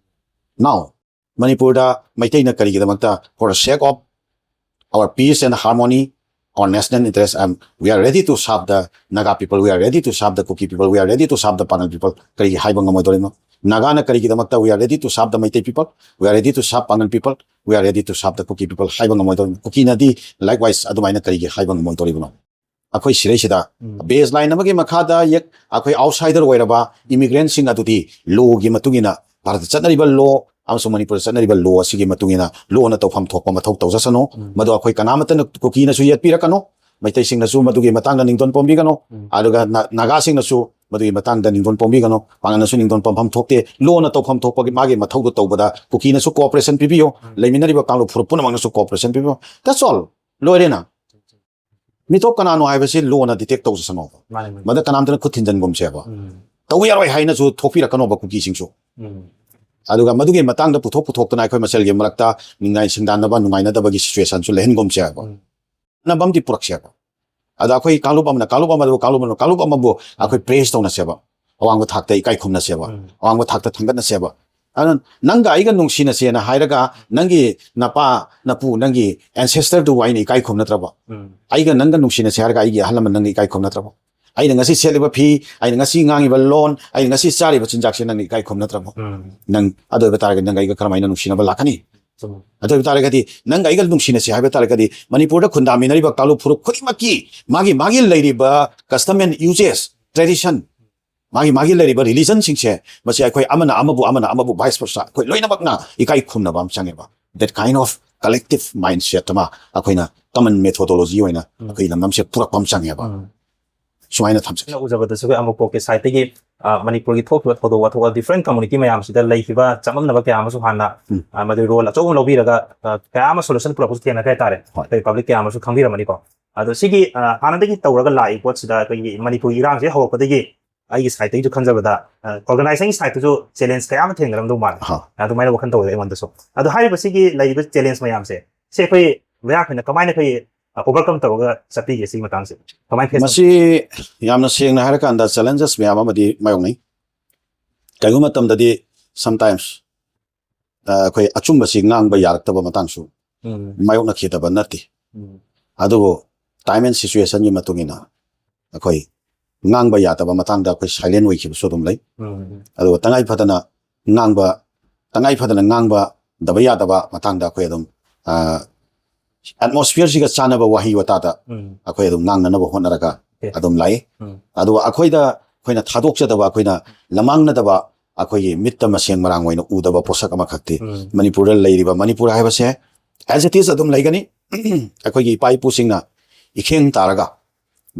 Now, ꯃꯅꯤꯄꯨꯔꯗ ꯃꯩꯇꯩꯅ ꯀꯔꯤꯒꯤꯗꯃꯛꯇ, for the sake of our peace and harmony, our national interest, and we are ready to serve the Naga people, we are ready to serve the Kuki people, we are ready to serve the Pangal people. ꯀꯔꯤꯒꯤ ꯍꯥꯏꯕ ꯉꯝꯃꯣꯏꯗꯧꯔꯤꯅꯣ? ꯅꯥꯒꯥꯅ ꯀꯔꯤꯒꯤꯗꯃꯛꯇ we are ready to serve the Meitei people, we are ready to serve Pangal people, we are ready to serve the Kuki people ꯍꯥꯏꯕ ꯉꯝꯃꯣꯏꯗꯧꯔꯤꯅꯣ? ꯀꯨꯀꯤꯅꯗꯤ likewise ꯑꯗꯨꯃꯥꯏꯅ ꯀꯔꯤꯒꯤ ꯍꯥꯏꯕ ꯉꯝꯃꯣꯏꯗꯧꯔꯤꯕꯅꯣ? ꯑꯩꯈꯣꯏ ꯁꯤꯔꯩꯁꯤꯗ base line ꯑꯃꯒꯤ ꯃꯈꯥꯗ ꯌꯦꯛ ꯑꯩꯈꯣꯏ outsider ꯑꯣꯏꯔꯕ immigrantꯁꯤꯡ ꯑꯗꯨꯗꯤ lawꯒꯤ ꯃꯇꯨꯡ ꯏꯟꯅ, ꯚꯥꯔꯠꯇ ꯆꯠꯅꯔꯤꯕ law ꯑꯃꯁꯨꯡ ꯃꯅꯤꯄꯨꯔꯗ ꯆꯠꯅꯔꯤꯕ law ꯑꯁꯤꯒꯤ ꯃꯇꯨꯡ ꯏꯟꯅ lawꯅ ꯇꯧꯐꯝ ꯊꯣꯛꯄ ꯃꯊꯧ ꯇꯧꯖꯁꯅꯨ꯫ ꯃꯗꯨ ꯑꯩꯈꯣꯏ ꯀꯅꯥꯃꯠꯇꯅ, ꯀꯨꯀꯤꯅꯁꯨ ꯌꯦꯠꯄꯤꯔꯛꯀꯅꯨ, ꯃꯩꯇꯩꯁꯤꯡꯅꯁꯨ ꯃꯗꯨꯒꯤ ꯃꯇꯥꯡꯗ ꯅꯤꯡꯗꯣꯟ ꯄꯣꯝꯕꯤꯒꯅꯨ, ꯑꯗꯨꯒ ꯅꯥ-, ꯅꯥꯒꯥꯁꯤꯡꯅꯁꯨ ꯃꯗꯨꯒꯤ ꯃꯇꯥꯡꯗ ꯅꯤꯡꯗꯣꯟ ꯄꯣꯝꯕꯤꯒꯅꯨ꯫ ꯄꯥꯡꯒꯜꯅꯁꯨ ꯅꯤꯡꯗꯣꯟ ꯄꯣꯝꯐꯝ ꯊꯣꯛꯇꯦ꯫ Lawꯅ ꯇꯧꯐꯝ ꯊꯣꯛꯄꯒꯤ ꯃꯥꯒꯤ ꯃꯊꯧꯗꯨ ꯇꯧꯕꯗ ꯀꯨꯀꯤꯅꯁꯨ cooperation ꯄꯤꯕꯤꯌꯨ, ꯂꯩꯃꯤꯟꯅꯔꯤꯕ ꯀꯥꯡꯂꯨꯞ ꯐꯨꯔꯨꯞ ꯄꯨꯝꯅꯃꯛꯅꯁꯨ cooperation ꯄꯤꯕꯤꯌꯨ꯫ That's all꯫ ꯂꯣꯏꯔꯦꯅ꯫ ꯃꯤꯇꯣꯞ ꯀꯅꯥꯅꯣ ꯍꯥꯏꯕꯁꯤ lawꯅ detect ꯇꯧꯖꯁꯅꯣꯕ꯫ ꯃꯥꯅꯦ, ꯃꯥꯅꯦ꯫ ꯃꯗ ꯀꯅꯥꯝꯇꯅ ꯈꯨꯠ ꯊꯤꯟꯖꯤꯟꯒꯨꯝꯁꯦꯕ꯫ ꯎꯝ꯫ ꯇꯧꯕ ꯌꯥꯔꯣꯏ ꯍꯥꯏꯅꯁꯨ ꯊꯣꯛꯄꯤꯔꯛꯀꯅꯣꯕ ꯀꯨꯀꯤꯁꯤꯡꯁꯨ꯫ ꯎꯝ꯫ ꯑꯗꯨꯒ ꯃꯗꯨꯒꯤ ꯃꯇꯥꯡꯗ ꯄꯨꯊꯣꯛ ꯄꯨꯊꯣꯛꯇꯅ ꯑꯩꯈꯣꯏ ꯃꯁꯦꯜꯒꯤ ꯃꯔꯛꯇ ꯅꯤꯡꯉꯥꯏ ꯁꯤꯡꯗꯥꯟꯅꯕ, ꯅꯨꯡꯉꯥꯏꯅꯗꯕꯒꯤ situationꯁꯨ ꯂꯩꯍꯟꯒꯨꯝꯁꯦꯕ꯫ ꯎꯝ꯫ ꯅꯕꯝꯗꯤ ꯄꯨꯔꯛꯁꯦꯕ꯫ ꯑꯗ ꯑꯩꯈꯣꯏ ꯀꯥꯡꯂꯨꯞ ꯑꯃꯅ ꯀꯥꯡꯂꯨꯞ ꯑꯃꯕꯨ, ꯀꯥꯡꯂꯨꯞ ꯑꯃꯅ ꯀꯥꯡꯂꯨꯞ ꯑꯃꯕꯨ ꯑꯩꯈꯣꯏ praise ꯇꯧꯅꯁꯦꯕ꯫ ꯑꯋꯥꯡꯕ ꯊꯥꯛꯇ ꯏꯀꯥꯏ ꯈꯨꯝꯅꯁꯦꯕ꯫ ꯎꯝ꯫ ꯑꯋꯥꯡꯕ ꯊꯥꯛꯇ ꯊꯥꯡꯒꯠꯅꯁꯦꯕ꯫ ꯑꯗꯨꯅ ꯅꯪꯒ ꯑꯩꯒ ꯅꯨꯡꯁꯤꯅꯁꯦꯅ ꯍꯥꯏꯔꯒ ꯅꯪꯒꯤ ꯅꯄꯥ, ꯅꯄꯨ, ꯅꯪꯒꯤ ancestorꯗꯨꯕꯨ ꯑꯩꯅ ꯏꯀꯥꯏ ꯈꯨꯝꯅꯗ꯭ꯔꯕ? ꯎꯝ꯫ ꯑꯩꯒ ꯅꯪꯒ ꯅꯨꯡꯁꯤꯅꯁꯦ ꯍꯥꯏꯔꯒ ꯑꯩꯒꯤ ꯑꯍꯜ ꯂꯃꯟ ꯅꯪꯒ ꯏꯀꯥꯏ ꯈꯨꯝꯅꯗ꯭ꯔꯕ? ꯑꯩꯅ ꯉꯁꯤ ꯁꯦꯠꯂꯤꯕ ꯐꯤ, ꯑꯩꯅ ꯉꯁꯤ ꯉꯥꯡꯉꯤꯕ ꯂꯣꯟ, ꯑꯩꯅ ꯉꯁꯤ ꯆꯥꯔꯤꯕ ꯆꯤꯟꯖꯥꯛꯁꯦ ꯅꯪꯅ ꯏꯀꯥꯏ ꯈꯨꯝꯅꯗ꯭ꯔꯕ? ꯎꯝ꯫ ꯅꯪ ꯑꯗꯨ ꯑꯣꯏꯕ ꯇꯥꯔꯒꯗꯤ ꯅꯪꯒ ꯑꯩꯒ ꯀꯔꯝꯍꯥꯏꯅ ꯅꯨꯡꯁꯤꯅꯕ ꯂꯥꯛꯀꯅꯤ? ꯆꯨꯝꯃꯤ꯫ ꯑꯗꯨ ꯑꯣꯏꯕ ꯇꯥꯔꯒꯗꯤ ꯅꯪꯒ ꯑꯩꯒ ꯅꯨꯡꯁꯤꯅꯁꯦ ꯍꯥꯏꯕ ꯇꯥꯔꯒꯗꯤ ꯃꯅꯤꯄꯨꯔꯗ ꯈꯨꯟꯗꯥꯃꯤꯟꯅꯔꯤꯕ ꯀꯥꯡꯂꯨꯞ ꯐꯨꯔꯨꯞ ꯈꯨꯗꯤꯡꯃꯛꯀꯤ ꯃꯥꯒꯤ ꯃꯥꯒꯤ ꯂꯩꯔꯤꯕ custom and uses, tradition, ꯃꯥꯒꯤ ꯃꯥꯒꯤ ꯂꯩꯔꯤꯕ religionꯁꯤꯡꯁꯦ, ꯃꯁꯤ ꯑꯩꯈꯣꯏ ꯑꯃꯅ ꯑꯃꯕꯨ, ꯑꯃꯅ ꯑꯃꯕꯨ vice versa ꯑꯩꯈꯣꯏ ꯂꯣꯏꯅꯃꯛꯅ ꯏꯀꯥꯏ ꯈꯨꯝꯅꯕ ꯑꯃ ꯆꯪꯉꯦꯕ꯫ That kind of collective mindset ꯑꯃ ꯑꯩꯈꯣꯏꯅ common methodology ꯑꯣꯏꯅ ꯎꯝ꯫ ꯑꯩꯈꯣꯏ ꯂꯝꯗꯝꯁꯦ ꯄꯨꯔꯛꯄ ꯑꯃ ꯆꯪꯉꯦꯕ꯫ ꯎꯝ꯫ ꯁꯨꯃꯥꯏꯅ ꯊꯝꯖꯒꯦ꯫ ꯑꯩꯅ ꯎꯖꯕꯗꯁꯨ ꯑꯩꯈꯣꯏ ꯑꯃꯨꯛꯄꯣꯛꯀꯤ sideꯇꯒꯤ, ꯑ, ꯃꯅꯤꯄꯨꯔꯒꯤ ꯊꯣꯛꯈꯤꯕ ꯊꯧꯗꯣꯛ ꯋꯥꯊꯣꯛ, different community ꯃꯌꯥꯝꯁꯤꯗ ꯂꯩꯈꯤꯕ ꯆꯃꯝꯅꯕ ꯀꯌꯥ ꯑꯃꯁꯨ ꯍꯥꯟꯅ, ꯎꯝ꯫ ꯑ, ꯃꯗꯨꯒꯤ role ꯑꯆꯧꯕ ꯑꯃ ꯂꯧꯕꯤꯔꯒ, ꯑ, ꯀꯌꯥ ꯑꯃ solution ꯄꯨꯔꯛꯄꯁꯨ ꯊꯦꯡꯅꯈ꯭ꯔꯦ ꯍꯥꯏꯇꯥꯔꯦ꯫ ꯍꯣꯏ꯫ ꯑꯩꯈꯣꯏ public ꯀꯌꯥ ꯑꯃꯁꯨ ꯈꯪꯕꯤꯔꯝꯃꯅꯤꯀꯣ꯫ ꯑꯗꯣ ꯁꯤꯒꯤ, ꯑ, ꯍꯥꯟꯅꯗꯒꯤ ꯇꯧꯔꯒ ꯂꯥꯛꯏ ꯄꯣꯠꯁꯤꯗ ꯑꯩꯈꯣꯏꯒꯤ ꯃꯅꯤꯄꯨꯔꯒꯤ ꯏꯔꯥꯡꯁꯦ ꯍꯧꯔꯛꯄꯗꯒꯤ ꯑꯩꯒꯤ sideꯇꯒꯤꯁꯨ ꯈꯟꯖꯕꯗ, ꯑ, organizingꯒꯤ sideꯇꯁꯨ challenge ꯀꯌꯥ ꯑꯃ ꯊꯦꯡꯅꯔꯝꯗꯧ ꯃꯥꯜꯂꯦ꯫ ꯑꯍꯥ꯫ ꯑꯗꯨꯃꯥꯏꯅ ꯋꯥꯈꯜ ꯇꯧꯋꯦ ꯑꯩꯉꯣꯟꯗꯁꯨ꯫ ꯑꯗꯣ ꯍꯥꯏꯔꯤꯕ ꯁꯤꯒꯤ ꯂꯩꯔꯤꯕ challenge ꯃꯌꯥꯝꯁꯦ, ꯁꯤ ꯑꯩꯈꯣꯏ ꯃꯌꯥꯝꯈꯩꯅ ꯀꯃꯥꯏꯅ ꯑꯩꯈꯣꯏ, ꯑ, overcome ꯇꯧꯔꯒ ꯆꯠꯄꯤꯒꯦ ꯁꯤꯒꯤ ꯃꯇꯥꯡꯁꯦ? ꯀꯃꯥꯏꯅ face ꯃꯁꯤ ꯌꯥꯝꯅ ꯁꯦꯡꯅ ꯍꯥꯏꯔꯀꯥꯟꯗ challenges ꯃꯌꯥꯝ ꯑꯃꯗꯤ ꯃꯥꯌꯣꯛꯅꯩ꯫ ꯀꯔꯤꯒꯨꯝꯕ ꯃꯇꯝꯗꯗꯤ sometimes, ꯑ, ꯑꯩꯈꯣꯏ ꯑꯆꯨꯝꯕꯁꯤ ꯉꯥꯡꯕ ꯌꯥꯔꯛꯇꯕ ꯃꯇꯥꯡꯁꯨ ꯎꯝ꯫ ꯃꯥꯌꯣꯛꯅꯈꯤꯗꯕ ꯅꯠꯇꯦ꯫ ꯎꯝ꯫ ꯑꯗꯨꯕꯨ time and situationꯒꯤ ꯃꯇꯨꯡ ꯏꯟꯅ ꯑꯩꯈꯣꯏ ꯉꯥꯡꯕ ꯌꯥꯗꯕ ꯃꯇꯥꯡꯗ ꯑꯩꯈꯣꯏ silent ꯑꯣꯏꯈꯤꯕꯁꯨ ꯑꯗꯨꯝ ꯂꯩ꯫ ꯎꯝ, ꯑꯗꯨꯒ ꯇꯉꯥꯏ ꯐꯗꯅ ꯉꯥꯡꯕ, ꯇꯉꯥꯏ ꯐꯗꯅ ꯉꯥꯡꯕꯗꯕ ꯌꯥꯗꯕ ꯃꯇꯥꯡꯗ ꯑꯩꯈꯣꯏ ꯑꯗꯨꯝ ꯑꯦꯠꯃꯣꯁꯐꯤꯌꯔꯁꯤꯒ ꯆꯥꯟꯅꯕ ꯋꯥꯍꯩ ꯋꯥꯇꯥꯗ ꯎꯝ, ꯑꯩꯈꯣꯏ ꯑꯗꯨꯝ ꯉꯥꯡꯅꯅꯕ ꯍꯣꯠꯅꯔꯒ Okay. ꯑꯗꯨꯝ ꯂꯥꯛꯏ꯫ ꯎꯝ, ꯑꯗꯨꯒ ꯑꯩꯈꯣꯏꯗ ꯑꯩꯈꯣꯏꯅ ꯊꯥꯗꯣꯛꯆꯗꯕ, ꯑꯩꯈꯣꯏꯅ ꯂꯃꯥꯡꯅꯗꯕ, ꯑꯩꯈꯣꯏꯒꯤ ꯃꯤꯠꯇ ꯃꯁꯦꯡ ꯃꯔꯥꯡ ꯑꯣꯏꯅ ꯎꯗꯕ ꯄꯣꯠꯁꯛ ꯑꯃꯈꯛꯇꯤ ꯎꯝ, ꯃꯅꯤꯄꯨꯔꯗ ꯂꯩꯔꯤꯕ ꯃꯅꯤꯄꯨꯔ ꯍꯥꯏꯕꯁꯦ as it is ꯑꯗꯨꯝ ꯂꯩꯒꯅꯤ꯫ ꯑꯩꯈꯣꯏꯒꯤ ꯏꯄꯥ ꯏꯄꯨꯁꯤꯡꯅ ꯏꯈꯦꯡ ꯇꯥꯔꯒ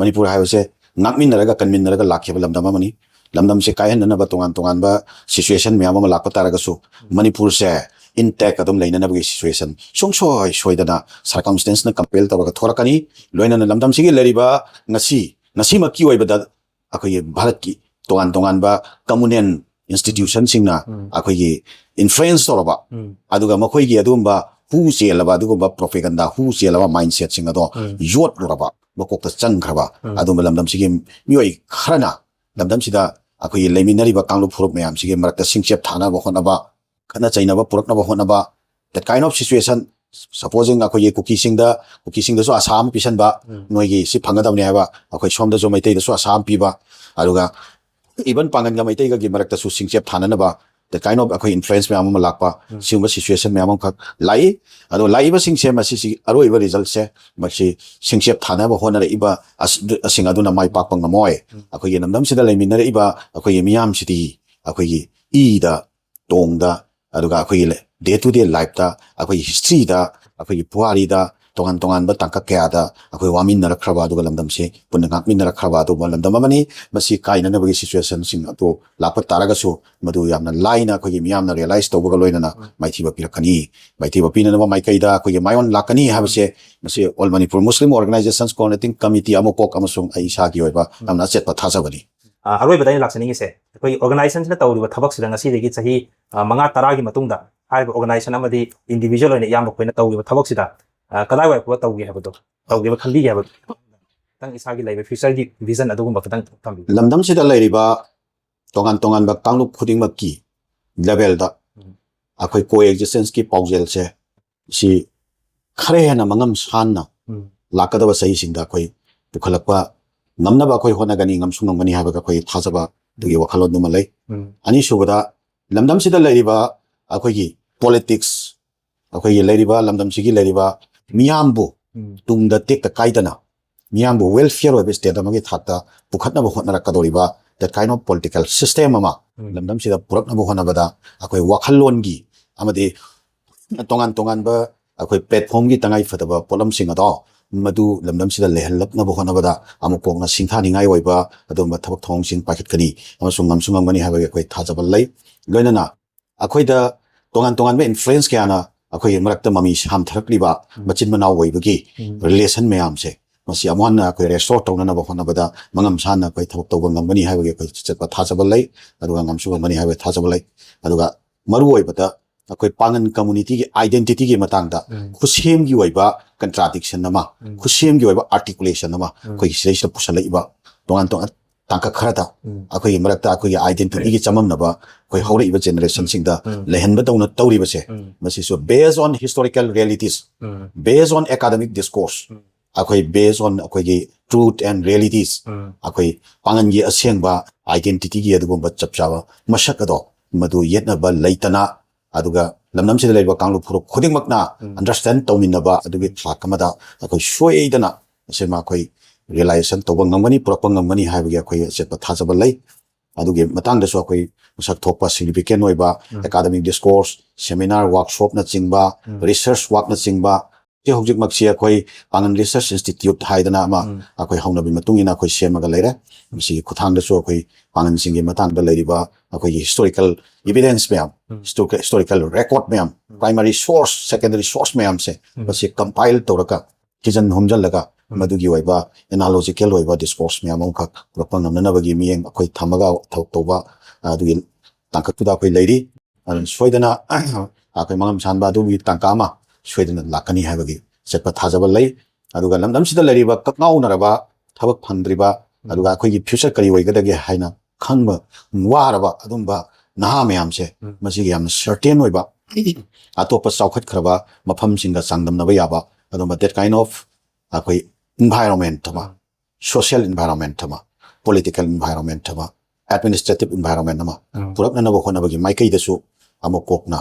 ꯃꯅꯤꯄꯨꯔ ꯍꯥꯏꯕꯁꯦ ꯉꯥꯛꯃꯤꯟꯅꯔꯒ ꯀꯟꯃꯤꯟꯅꯔꯒ ꯂꯥꯛꯈꯤꯕ ꯂꯝꯗꯝ ꯑꯃꯅꯤ꯫ ꯂꯝꯗꯝꯁꯦ ꯀꯥꯏꯍꯟꯅꯅꯕ ꯇꯣꯉꯥꯟ ꯇꯣꯉꯥꯟꯕ situation ꯃꯌꯥꯝ ꯑꯃ ꯂꯥꯛꯄ ꯇꯥꯔꯒꯁꯨ ꯃꯅꯤꯄꯨꯔꯁꯦ intact ꯑꯗꯨꯝ ꯂꯩꯅꯅꯕꯒꯤ situation ꯁꯨꯡꯁꯣꯏ ꯁꯣꯏꯗꯅ circumstanceꯅ compel ꯇꯧꯔꯒ ꯊꯣꯛꯂꯛꯀꯅꯤ꯫ ꯂꯣꯏꯅꯅ ꯂꯝꯗꯝꯁꯤꯒꯤ ꯂꯩꯔꯤꯕ ꯉꯁꯤ, ꯉꯁꯤꯃꯛꯀꯤ ꯑꯣꯏꯕꯗ ꯑꯩꯈꯣꯏꯒꯤ ꯚꯥꯔꯠꯀꯤ ꯇꯣꯉꯥꯟ ꯇꯣꯉꯥꯟꯕ communal institutionꯁꯤꯡꯅ ꯎꯝ, ꯑꯩꯈꯣꯏꯒꯤ influence ꯇꯧꯔꯕ, ꯎꯝ, ꯑꯗꯨꯒ ꯃꯈꯣꯏꯒꯤ ꯑꯗꯨꯒꯨꯝꯕ ꯍꯨ ꯆꯦꯜꯂꯕ, ꯑꯗꯨꯒꯨꯝꯕ propaganda ꯍꯨ ꯆꯦꯜꯂꯕ mindsetꯁꯤꯡ ꯑꯗꯣ ꯎꯝ, ꯌꯣꯠꯂꯨꯔꯕ, ꯃꯀꯣꯛꯇ ꯆꯪꯈ꯭ꯔꯕ ꯎꯝ, ꯑꯗꯨꯝꯕ ꯂꯝꯗꯝꯁꯤꯒꯤ ꯃꯤꯑꯣꯏ ꯈꯔꯅ ꯂꯝꯗꯝꯁꯤꯗ ꯑꯩꯈꯣꯏꯒꯤ ꯂꯩꯃꯤꯟꯅꯔꯤꯕ ꯀꯥꯡꯂꯨꯞ ꯐꯨꯔꯨꯞ ꯃꯌꯥꯝꯁꯤꯒꯤ ꯃꯔꯛꯇ ꯁꯤꯡꯆꯦꯞ ꯊꯥꯅꯕ ꯍꯣꯠꯅꯕ, ꯈꯠꯅ ꯆꯩꯅꯕ ꯄꯨꯔꯛꯅꯕ ꯍꯣꯠꯅꯕ, that kind of situation, supposing ꯑꯩꯈꯣꯏꯒꯤ ꯀꯨꯀꯤꯁꯤꯡꯗ, ꯀꯨꯀꯤꯁꯤꯡꯗꯁꯨ ꯑꯁꯥ ꯑꯃ ꯄꯤꯁꯟꯕ, ꯎꯝ, ꯅꯣꯏꯒꯤ ꯁꯤ ꯐꯪꯒꯗꯕꯅꯤ ꯍꯥꯏꯕ, ꯑꯩꯈꯣꯏ ꯁꯣꯝꯗꯁꯨ ꯃꯩꯇꯩꯗꯁꯨ ꯑꯁꯥ ꯑꯃ ꯄꯤꯕ, ꯑꯗꯨꯒ even ꯄꯥꯡꯒꯟꯒ ꯃꯩꯇꯩꯒꯒꯤ ꯃꯔꯛꯇꯁꯨ ꯁꯤꯡꯆꯦꯞ ꯊꯥꯅꯅꯕ, that kind of ꯑꯩꯈꯣꯏ influence ꯃꯌꯥꯝ ꯑꯃ ꯂꯥꯛꯄ, ꯎꯝ, ꯁꯤꯒꯨꯝꯕ situation ꯃꯌꯥꯝ ꯑꯃꯈꯛ ꯂꯥꯛꯏ꯫ ꯑꯗꯣ ꯂꯥꯛꯏꯕꯁꯤꯡꯁꯦ ꯃꯁꯤꯁꯤ ꯑꯔꯣꯏꯕ resultꯁꯦ ꯃꯁꯤ ꯁꯤꯡꯆꯦꯞ ꯊꯥꯅꯕ ꯍꯣꯠꯅꯔꯛꯏꯕ ꯑꯁ-, ꯑꯁꯤꯡ ꯑꯗꯨꯅ ꯃꯥꯏ ꯄꯥꯛꯄ ꯉꯝꯃꯣꯏ꯫ ꯎꯝ, ꯑꯩꯈꯣꯏꯒꯤ ꯂꯝꯗꯝꯁꯤꯗ ꯂꯩꯃꯤꯟꯅꯔꯛꯏꯕ ꯑꯩꯈꯣꯏꯒꯤ ꯃꯤꯌꯥꯝꯁꯤꯗꯤ ꯑꯩꯈꯣꯏꯒꯤ ꯏꯗ ꯇꯣꯡꯗ, ꯑꯗꯨꯒ ꯑꯩꯈꯣꯏꯒꯤ day to day lifeꯇ, ꯑꯩꯈꯣꯏꯒꯤ historyꯗ, ꯑꯩꯈꯣꯏꯒꯤ ꯄꯨꯋꯥꯔꯤꯗ ꯇꯣꯉꯥꯟ ꯇꯣꯉꯥꯟꯕ ꯇꯥꯡꯀꯛ ꯀꯌꯥꯗ ꯑꯩꯈꯣꯏ ꯋꯥꯃꯤꯟꯅꯔꯛꯈ꯭ꯔꯕ, ꯑꯗꯨꯒ ꯂꯝꯗꯝꯁꯤ ꯄꯨꯟꯅ ꯉꯥꯛꯃꯤꯟꯅꯔꯛꯈ꯭ꯔꯕ ꯑꯗꯨꯒꯨꯝꯕ ꯂꯝꯗꯝ ꯑꯃꯅꯤ꯫ ꯃꯁꯤ ꯀꯥꯏꯅꯅꯕꯒꯤ situationꯁꯤꯡ ꯑꯗꯨ ꯂꯥꯛꯄ ꯇꯥꯔꯒꯁꯨ ꯃꯗꯨ ꯌꯥꯝꯅ ꯂꯥꯏꯅ ꯑꯩꯈꯣꯏꯒꯤ ꯃꯤꯌꯥꯝꯅ realize ꯇꯧꯕꯒ ꯂꯣꯏꯅꯅ ꯃꯥꯏꯊꯤꯕ ꯄꯤꯔꯛꯀꯅꯤ꯫ ꯃꯥꯏꯊꯤꯕ ꯄꯤꯅꯅꯕ ꯃꯥꯏꯀꯩꯗ ꯑꯩꯈꯣꯏꯒꯤ ꯃꯥꯏꯑꯣꯟ ꯂꯥꯛꯀꯅꯤ ꯍꯥꯏꯕꯁꯦ ꯃꯁꯤ All Manipur Muslim Organizations Coordinating Committee, ꯑꯃꯣꯀꯣꯛ, ꯑꯃꯁꯨꯡ ꯑꯩ ꯏꯁꯥꯒꯤ ꯑꯣꯏꯕ ꯌꯥꯝꯅ ꯑꯆꯦꯠꯄ ꯊꯥꯖꯕꯅꯤ꯫ ꯑ, ꯑꯔꯣꯏꯕꯗ ꯑꯩꯅ ꯂꯥꯛꯆꯅꯤꯡꯉꯤꯁꯦ, ꯑꯩꯈꯣꯏꯒꯤ organizationꯁꯤꯅ ꯇꯧꯔꯤꯕ ꯊꯕꯛꯁꯤꯗ ꯉꯁꯤꯗꯒꯤ ꯆꯍꯤ, ꯑ, ꯃꯉꯥ ꯇꯔꯥꯒꯤ ꯃꯇꯨꯡꯗ ꯍꯥꯏꯔꯤꯕ organization ꯑꯃꯗꯤ individual ꯑꯣꯏꯅ ꯏꯌꯥꯝꯕ ꯑꯩꯈꯣꯏꯅ ꯇꯧꯔꯤꯕ ꯊꯕꯛꯁꯤꯗ, ꯑ, ꯀꯗꯥꯏꯋꯥꯏ ꯐꯥꯎꯕ ꯇꯧꯒꯦ ꯍꯥꯏꯕꯗꯣ, ꯇꯧꯒꯦꯕ ꯈꯜꯂꯤꯒꯦ ꯍꯥꯏꯕꯗꯣ, ꯈꯤꯇꯪ ꯏꯁꯥꯒꯤ ꯂꯩꯕ futureꯒꯤ vision ꯑꯗꯨꯒꯨꯝꯕ ꯈꯤꯇꯪ ꯊꯝꯕꯤꯌꯨ꯫ ꯂꯝꯗꯝꯁꯤꯗ ꯂꯩꯔꯤꯕ ꯇꯣꯉꯥꯟ ꯇꯣꯉꯥꯟꯕ ꯀꯥꯡꯂꯨꯞ ꯈꯨꯗꯤꯡꯃꯛꯀꯤ levelꯗ ꯎꯝ, ꯑꯩꯈꯣꯏ coexistenceꯀꯤ ꯄꯥꯎꯖꯦꯜꯁꯦ ꯁꯤ ꯈꯔ ꯍꯦꯟꯅ ꯃꯉꯝ ꯁꯥꯟꯅ ꯎꯝ, ꯂꯥꯛꯀꯗꯕ ꯆꯍꯤꯁꯤꯡꯗ ꯑꯩꯈꯣꯏ ꯄꯨꯈꯠꯂꯛꯄ ꯉꯝꯅꯕ ꯑꯩꯈꯣꯏ ꯍꯣꯠꯅꯒꯅꯤ, ꯉꯝꯁꯨ ꯉꯝꯒꯅꯤ ꯍꯥꯏꯕꯒ ꯑꯩꯈꯣꯏ ꯊꯥꯖꯕ ꯑꯗꯨꯒꯤ ꯋꯥꯈꯜꯂꯣꯟꯗꯨꯃ ꯂꯩ꯫ ꯎꯝ, ꯑꯅꯤꯁꯨꯕꯗ, ꯂꯝꯗꯝꯁꯤꯗ ꯂꯩꯔꯤꯕ ꯑꯩꯈꯣꯏꯒꯤ ꯄꯣꯂꯤꯇꯤꯛꯁ, ꯑꯩꯈꯣꯏꯒꯤ ꯂꯩꯔꯤꯕ ꯂꯝꯗꯝꯁꯤꯒꯤ ꯂꯩꯔꯤꯕ ꯃꯤꯌꯥꯝꯕꯨ ꯎꯝ, ꯇꯨꯡꯗ ꯇꯦꯛꯇ ꯀꯥꯏꯗꯅ ꯃꯤꯌꯥꯝꯕꯨ welfare ꯑꯣꯏꯕ state ꯑꯃꯒꯤ ꯊꯥꯛꯇ ꯄꯨꯈꯠꯅꯕ ꯍꯣꯠꯅꯔꯛꯀꯗꯧꯔꯤꯕ that kind of political system ꯑꯃ ꯎꯝ, ꯂꯝꯗꯝꯁꯤꯗ ꯄꯨꯔꯛꯅꯕ ꯍꯣꯠꯅꯕꯗ ꯑꯩꯈꯣꯏ ꯋꯥꯈꯜꯂꯣꯟꯒꯤ ꯑꯃꯗꯤ ꯇꯣꯉꯥꯟ ꯇꯣꯉꯥꯟꯕ ꯑꯩꯈꯣꯏ platformꯒꯤ ꯇꯉꯥꯏ ꯐꯗꯕ ꯄꯣꯠꯂꯝꯁꯤꯡ ꯑꯗꯣ ꯃꯗꯨ ꯂꯝꯗꯝꯁꯤꯗ ꯂꯩꯍꯜꯂꯛꯅꯕ ꯍꯣꯠꯅꯕꯗ ꯑꯃꯨꯛ ꯀꯣꯛꯅ ꯁꯤꯡꯊꯥꯅꯤꯡꯉꯥꯏ ꯑꯣꯏꯕ ꯑꯗꯨꯒꯨꯝꯕ ꯊꯕꯛ ꯊꯧꯑꯣꯡꯁꯤꯡ ꯄꯥꯏꯈꯠꯀꯅꯤ ꯑꯃꯁꯨꯡ ꯉꯝꯁꯨ ꯉꯝꯒꯅꯤ ꯍꯥꯏꯕꯒꯤ ꯑꯩꯈꯣꯏ ꯊꯥꯖꯕ ꯂꯩ꯫ ꯂꯣꯏꯅꯅ ꯑꯩꯈꯣꯏꯗ ꯇꯣꯉꯥꯟ ꯇꯣꯉꯥꯟꯕ influence ꯀꯌꯥꯅ ꯑꯩꯈꯣꯏꯒꯤ ꯃꯔꯛꯇ ꯃꯃꯤ ꯁꯥꯝꯊꯔꯛꯂꯤꯕ ꯎꯝ, ꯃꯆꯤꯟ ꯃꯅꯥꯎ ꯑꯣꯏꯕꯒꯤ ꯎꯝ, relation ꯃꯌꯥꯝꯁꯦ, ꯃꯁꯤ ꯑꯃꯨꯛ ꯍꯟꯅ ꯑꯩꯈꯣꯏ restore ꯇꯧꯅꯅꯕ ꯍꯣꯠꯅꯕꯗ ꯃꯉꯝ ꯁꯥꯟꯅ ꯑꯩꯈꯣꯏ ꯊꯕꯛ ꯇꯧꯕ ꯉꯝꯒꯅꯤ ꯍꯥꯏꯕꯒꯤ ꯑꯩꯈꯣꯏ ꯑꯆꯦꯠꯄ ꯊꯥꯖꯕ ꯂꯩ꯫ ꯑꯗꯨꯒ ꯉꯝꯁꯨ ꯉꯝꯒꯅꯤ ꯍꯥꯏꯕꯒꯤ ꯊꯥꯖꯕ ꯂꯩ꯫ ꯑꯗꯨꯒ ꯃꯔꯨꯑꯣꯏꯕꯗ ꯑꯩꯈꯣꯏ ꯄꯥꯉꯟ communityꯒꯤ identityꯒꯤ ꯃꯇꯥꯡꯗ ꯎꯝ, ꯈꯨꯠꯁꯦꯝꯒꯤ ꯑꯣꯏꯕ contradiction ꯑꯃ, ꯎꯝ, ꯈꯨꯠꯁꯦꯝꯒꯤ ꯑꯣꯏꯕ articulation ꯑꯃ ꯎꯝ, ꯑꯩꯈꯣꯏꯒꯤ ꯁꯤꯗꯩꯁꯤꯗ ꯄꯨꯁꯜꯂꯛꯏꯕ ꯇꯣꯉꯥꯟ ꯇꯣꯉꯥꯟ ꯇꯥꯡꯀꯛ ꯈꯔꯗ ꯎꯝ, ꯑꯩꯈꯣꯏꯒꯤ ꯃꯔꯛꯇ ꯑꯩꯈꯣꯏꯒꯤ identityꯒꯤ ꯆꯃꯝꯅꯕ ꯑꯩꯈꯣꯏ ꯍꯧꯔꯛꯏꯕ generationꯁꯤꯡꯗ ꯎꯝ, ꯂꯩꯍꯟꯕꯗꯧꯅ ꯇꯧꯔꯤꯕꯁꯦ, ꯎꯝ, ꯃꯁꯤꯁꯨ based on historical realities, um, based on academic discourse, ꯎꯝ, ꯑꯩꯈꯣꯏ based on ꯑꯩꯈꯣꯏꯒꯤ truth and realities, ꯎꯝ, ꯑꯩꯈꯣꯏ ꯄꯥꯉꯟꯒꯤ ꯑꯁꯦꯡꯕ identityꯒꯤ ꯑꯗꯨꯒꯨꯝꯕ ꯆꯞ ꯆꯥꯕ ꯃꯁꯛ ꯑꯗꯣ ꯃꯗꯨ ꯌꯦꯠꯅꯕ ꯂꯩꯇꯅ, ꯑꯗꯨꯒ ꯂꯝꯗꯝꯁꯤꯗ ꯂꯩꯔꯤꯕ ꯀꯥꯡꯂꯨꯞ ꯐꯨꯔꯨꯞ ꯈꯨꯗꯤꯡꯃꯛꯅ ꯎꯝ, understand ꯇꯧꯃꯤꯟꯅꯕ ꯑꯗꯨꯒꯤ ꯊꯥꯛ ꯑꯃꯗ ꯑꯩꯈꯣꯏ ꯁꯣꯏꯗꯅ ꯑꯁꯤꯃ ꯑꯩꯈꯣꯏ realization ꯇꯧꯕ ꯉꯝꯒꯅꯤ, ꯄꯨꯔꯛꯄ ꯉꯝꯒꯅꯤ ꯍꯥꯏꯕꯒꯤ ꯑꯩꯈꯣꯏ ꯑꯆꯦꯠꯄ ꯊꯥꯖꯕ ꯂꯩ꯫ ꯑꯗꯨꯒꯤ ꯃꯇꯥꯡꯗꯁꯨ ꯑꯩꯈꯣꯏ ꯃꯁꯛ ꯊꯣꯛꯄ significant ꯑꯣꯏꯕ ꯎꯝ, academic discourse, seminar, workshopꯅꯆꯤꯡꯕ, ꯎꯝ, research workꯅꯆꯤꯡꯕ, ꯁꯤ ꯍꯧꯖꯤꯛꯃꯛꯁꯤ ꯑꯩꯈꯣꯏ ꯄꯥꯉꯟ Research Institute ꯍꯥꯏꯗꯅ ꯑꯃ ꯎꯝ, ꯑꯩꯈꯣꯏ ꯍꯧꯅꯕꯤ ꯃꯇꯨꯡ ꯏꯟꯅ ꯑꯩꯈꯣꯏ ꯁꯦꯝꯃꯒ ꯂꯩꯔꯦ꯫ ꯃꯁꯤꯒꯤ ꯈꯨꯠꯊꯥꯡꯗꯁꯨ ꯑꯩꯈꯣꯏ ꯄꯥꯉꯟꯁꯤꯡꯒꯤ ꯃꯇꯥꯡꯗ ꯂꯩꯔꯤꯕ ꯑꯩꯈꯣꯏꯒꯤ historical evidence ꯃꯌꯥꯝ, ꯎꯝ, historical record ꯃꯌꯥꯝ, ꯎꯝ, primary source, secondary source ꯃꯌꯥꯝꯁꯦ ꯎꯝ, ꯃꯁꯤ compile ꯇꯧꯔꯒ ꯊꯤꯖꯤꯟ ꯍꯨꯝꯖꯤꯜꯂꯒ ꯎꯝ, ꯃꯗꯨꯒꯤ ꯑꯣꯏꯕ analogical ꯑꯣꯏꯕ discourse ꯃꯌꯥꯝ ꯑꯃꯈꯛ ꯄꯨꯔꯛꯄ ꯉꯝꯅꯅꯕꯒꯤ ꯃꯤꯠꯌꯦꯡ ꯑꯩꯈꯣꯏ ꯊꯝꯃꯒ ꯊꯕꯛ ꯇꯧꯕ ꯑꯗꯨꯒꯤ ꯇꯥꯡꯀꯛꯇꯨꯗ ꯑꯩꯈꯣꯏ ꯂꯩꯔꯤ꯫ ꯑꯗꯨꯅ ꯁꯣꯏꯗꯅ ꯑꯩꯈꯣꯏ ꯃꯉꯝ ꯁꯥꯟꯕ ꯑꯗꯨꯒꯤ ꯇꯥꯡꯀꯛ ꯑꯃ ꯁꯣꯏꯗꯅ ꯂꯥꯛꯀꯅꯤ ꯍꯥꯏꯕꯒꯤ ꯑꯆꯦꯠꯄ ꯊꯥꯖꯕ ꯂꯩ꯫ ꯑꯗꯨꯒ ꯂꯝꯗꯝꯁꯤꯗ ꯂꯩꯔꯤꯕ ꯀꯛꯉꯥꯎꯅꯔꯕ, ꯊꯕꯛ ꯐꯪꯗ꯭ꯔꯤꯕ, ꯎꯝ, ꯑꯗꯨꯒ ꯑꯩꯈꯣꯏꯒꯤ future ꯀꯔꯤ ꯑꯣꯏꯒꯗꯒꯦ ꯍꯥꯏꯅ ꯈꯪꯕ ꯋꯥꯔꯕ ꯑꯗꯨꯝꯕ ꯅꯍꯥ ꯃꯌꯥꯝꯁꯦ ꯎꯝ, ꯃꯁꯤꯒꯤ ꯌꯥꯝꯅ certain ꯑꯣꯏꯕ, ꯑꯇꯣꯞꯄ ꯆꯥꯎꯈꯠꯈ꯭ꯔꯕ ꯃꯐꯝꯁꯤꯡꯒ ꯆꯥꯡꯗꯝꯅꯕ ꯌꯥꯕ ꯑꯗꯨꯝꯕ that kind of ꯑꯩꯈꯣꯏ environment ꯑꯃ, social environment ꯑꯃ, political environment ꯑꯃ, administrative environment ꯑꯃ ꯄꯨꯔꯛꯅꯅꯕ ꯍꯣꯠꯅꯕꯒꯤ ꯃꯥꯏꯀꯩꯗꯁꯨ ꯑꯃ ꯀꯣꯛꯅ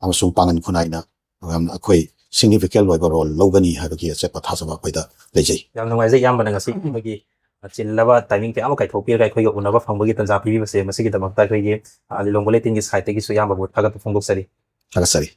ꯑꯃꯁꯨꯡ ꯄꯥꯡꯒꯟ ꯈꯨꯅꯥꯏꯅ ꯌꯥꯝꯅ ꯑꯩꯈꯣꯏ significant ꯑꯣꯏꯕ role ꯂꯧꯒꯅꯤ ꯍꯥꯏꯕꯒꯤ ꯑꯆꯦꯠꯄ ꯊꯥꯖꯕ ꯑꯩꯈꯣꯏꯗ ꯂꯩꯖꯩ꯫ ꯌꯥꯝ ꯅꯨꯡꯉꯥꯏꯖꯩ ꯏꯌꯥꯝꯕꯅ ꯉꯁꯤ ꯑꯩꯈꯣꯏꯒꯤ ꯆꯤꯜꯂꯕ timing ꯀꯌꯥ ꯑꯃ ꯀꯥꯏꯊꯣꯛꯄꯤꯔꯒ ꯑꯩꯈꯣꯏꯒ ꯎꯅꯕ ꯐꯪꯕꯒꯤ ꯇꯥꯟꯖꯥ ꯄꯤꯕꯤꯕꯁꯦ, ꯃꯁꯤꯒꯤꯗꯃꯛꯇ ꯑꯩꯈꯣꯏꯒꯤ, ꯑ, ꯂꯤꯂꯣꯡ bulletinꯒꯤ sideꯇꯒꯤꯁꯨ ꯏꯌꯥꯝꯕꯕꯨ ꯊꯥꯒꯠꯄ ꯐꯣꯡꯗꯣꯛꯆꯔꯤ꯫ ꯊꯥꯒꯠꯆꯔꯤ꯫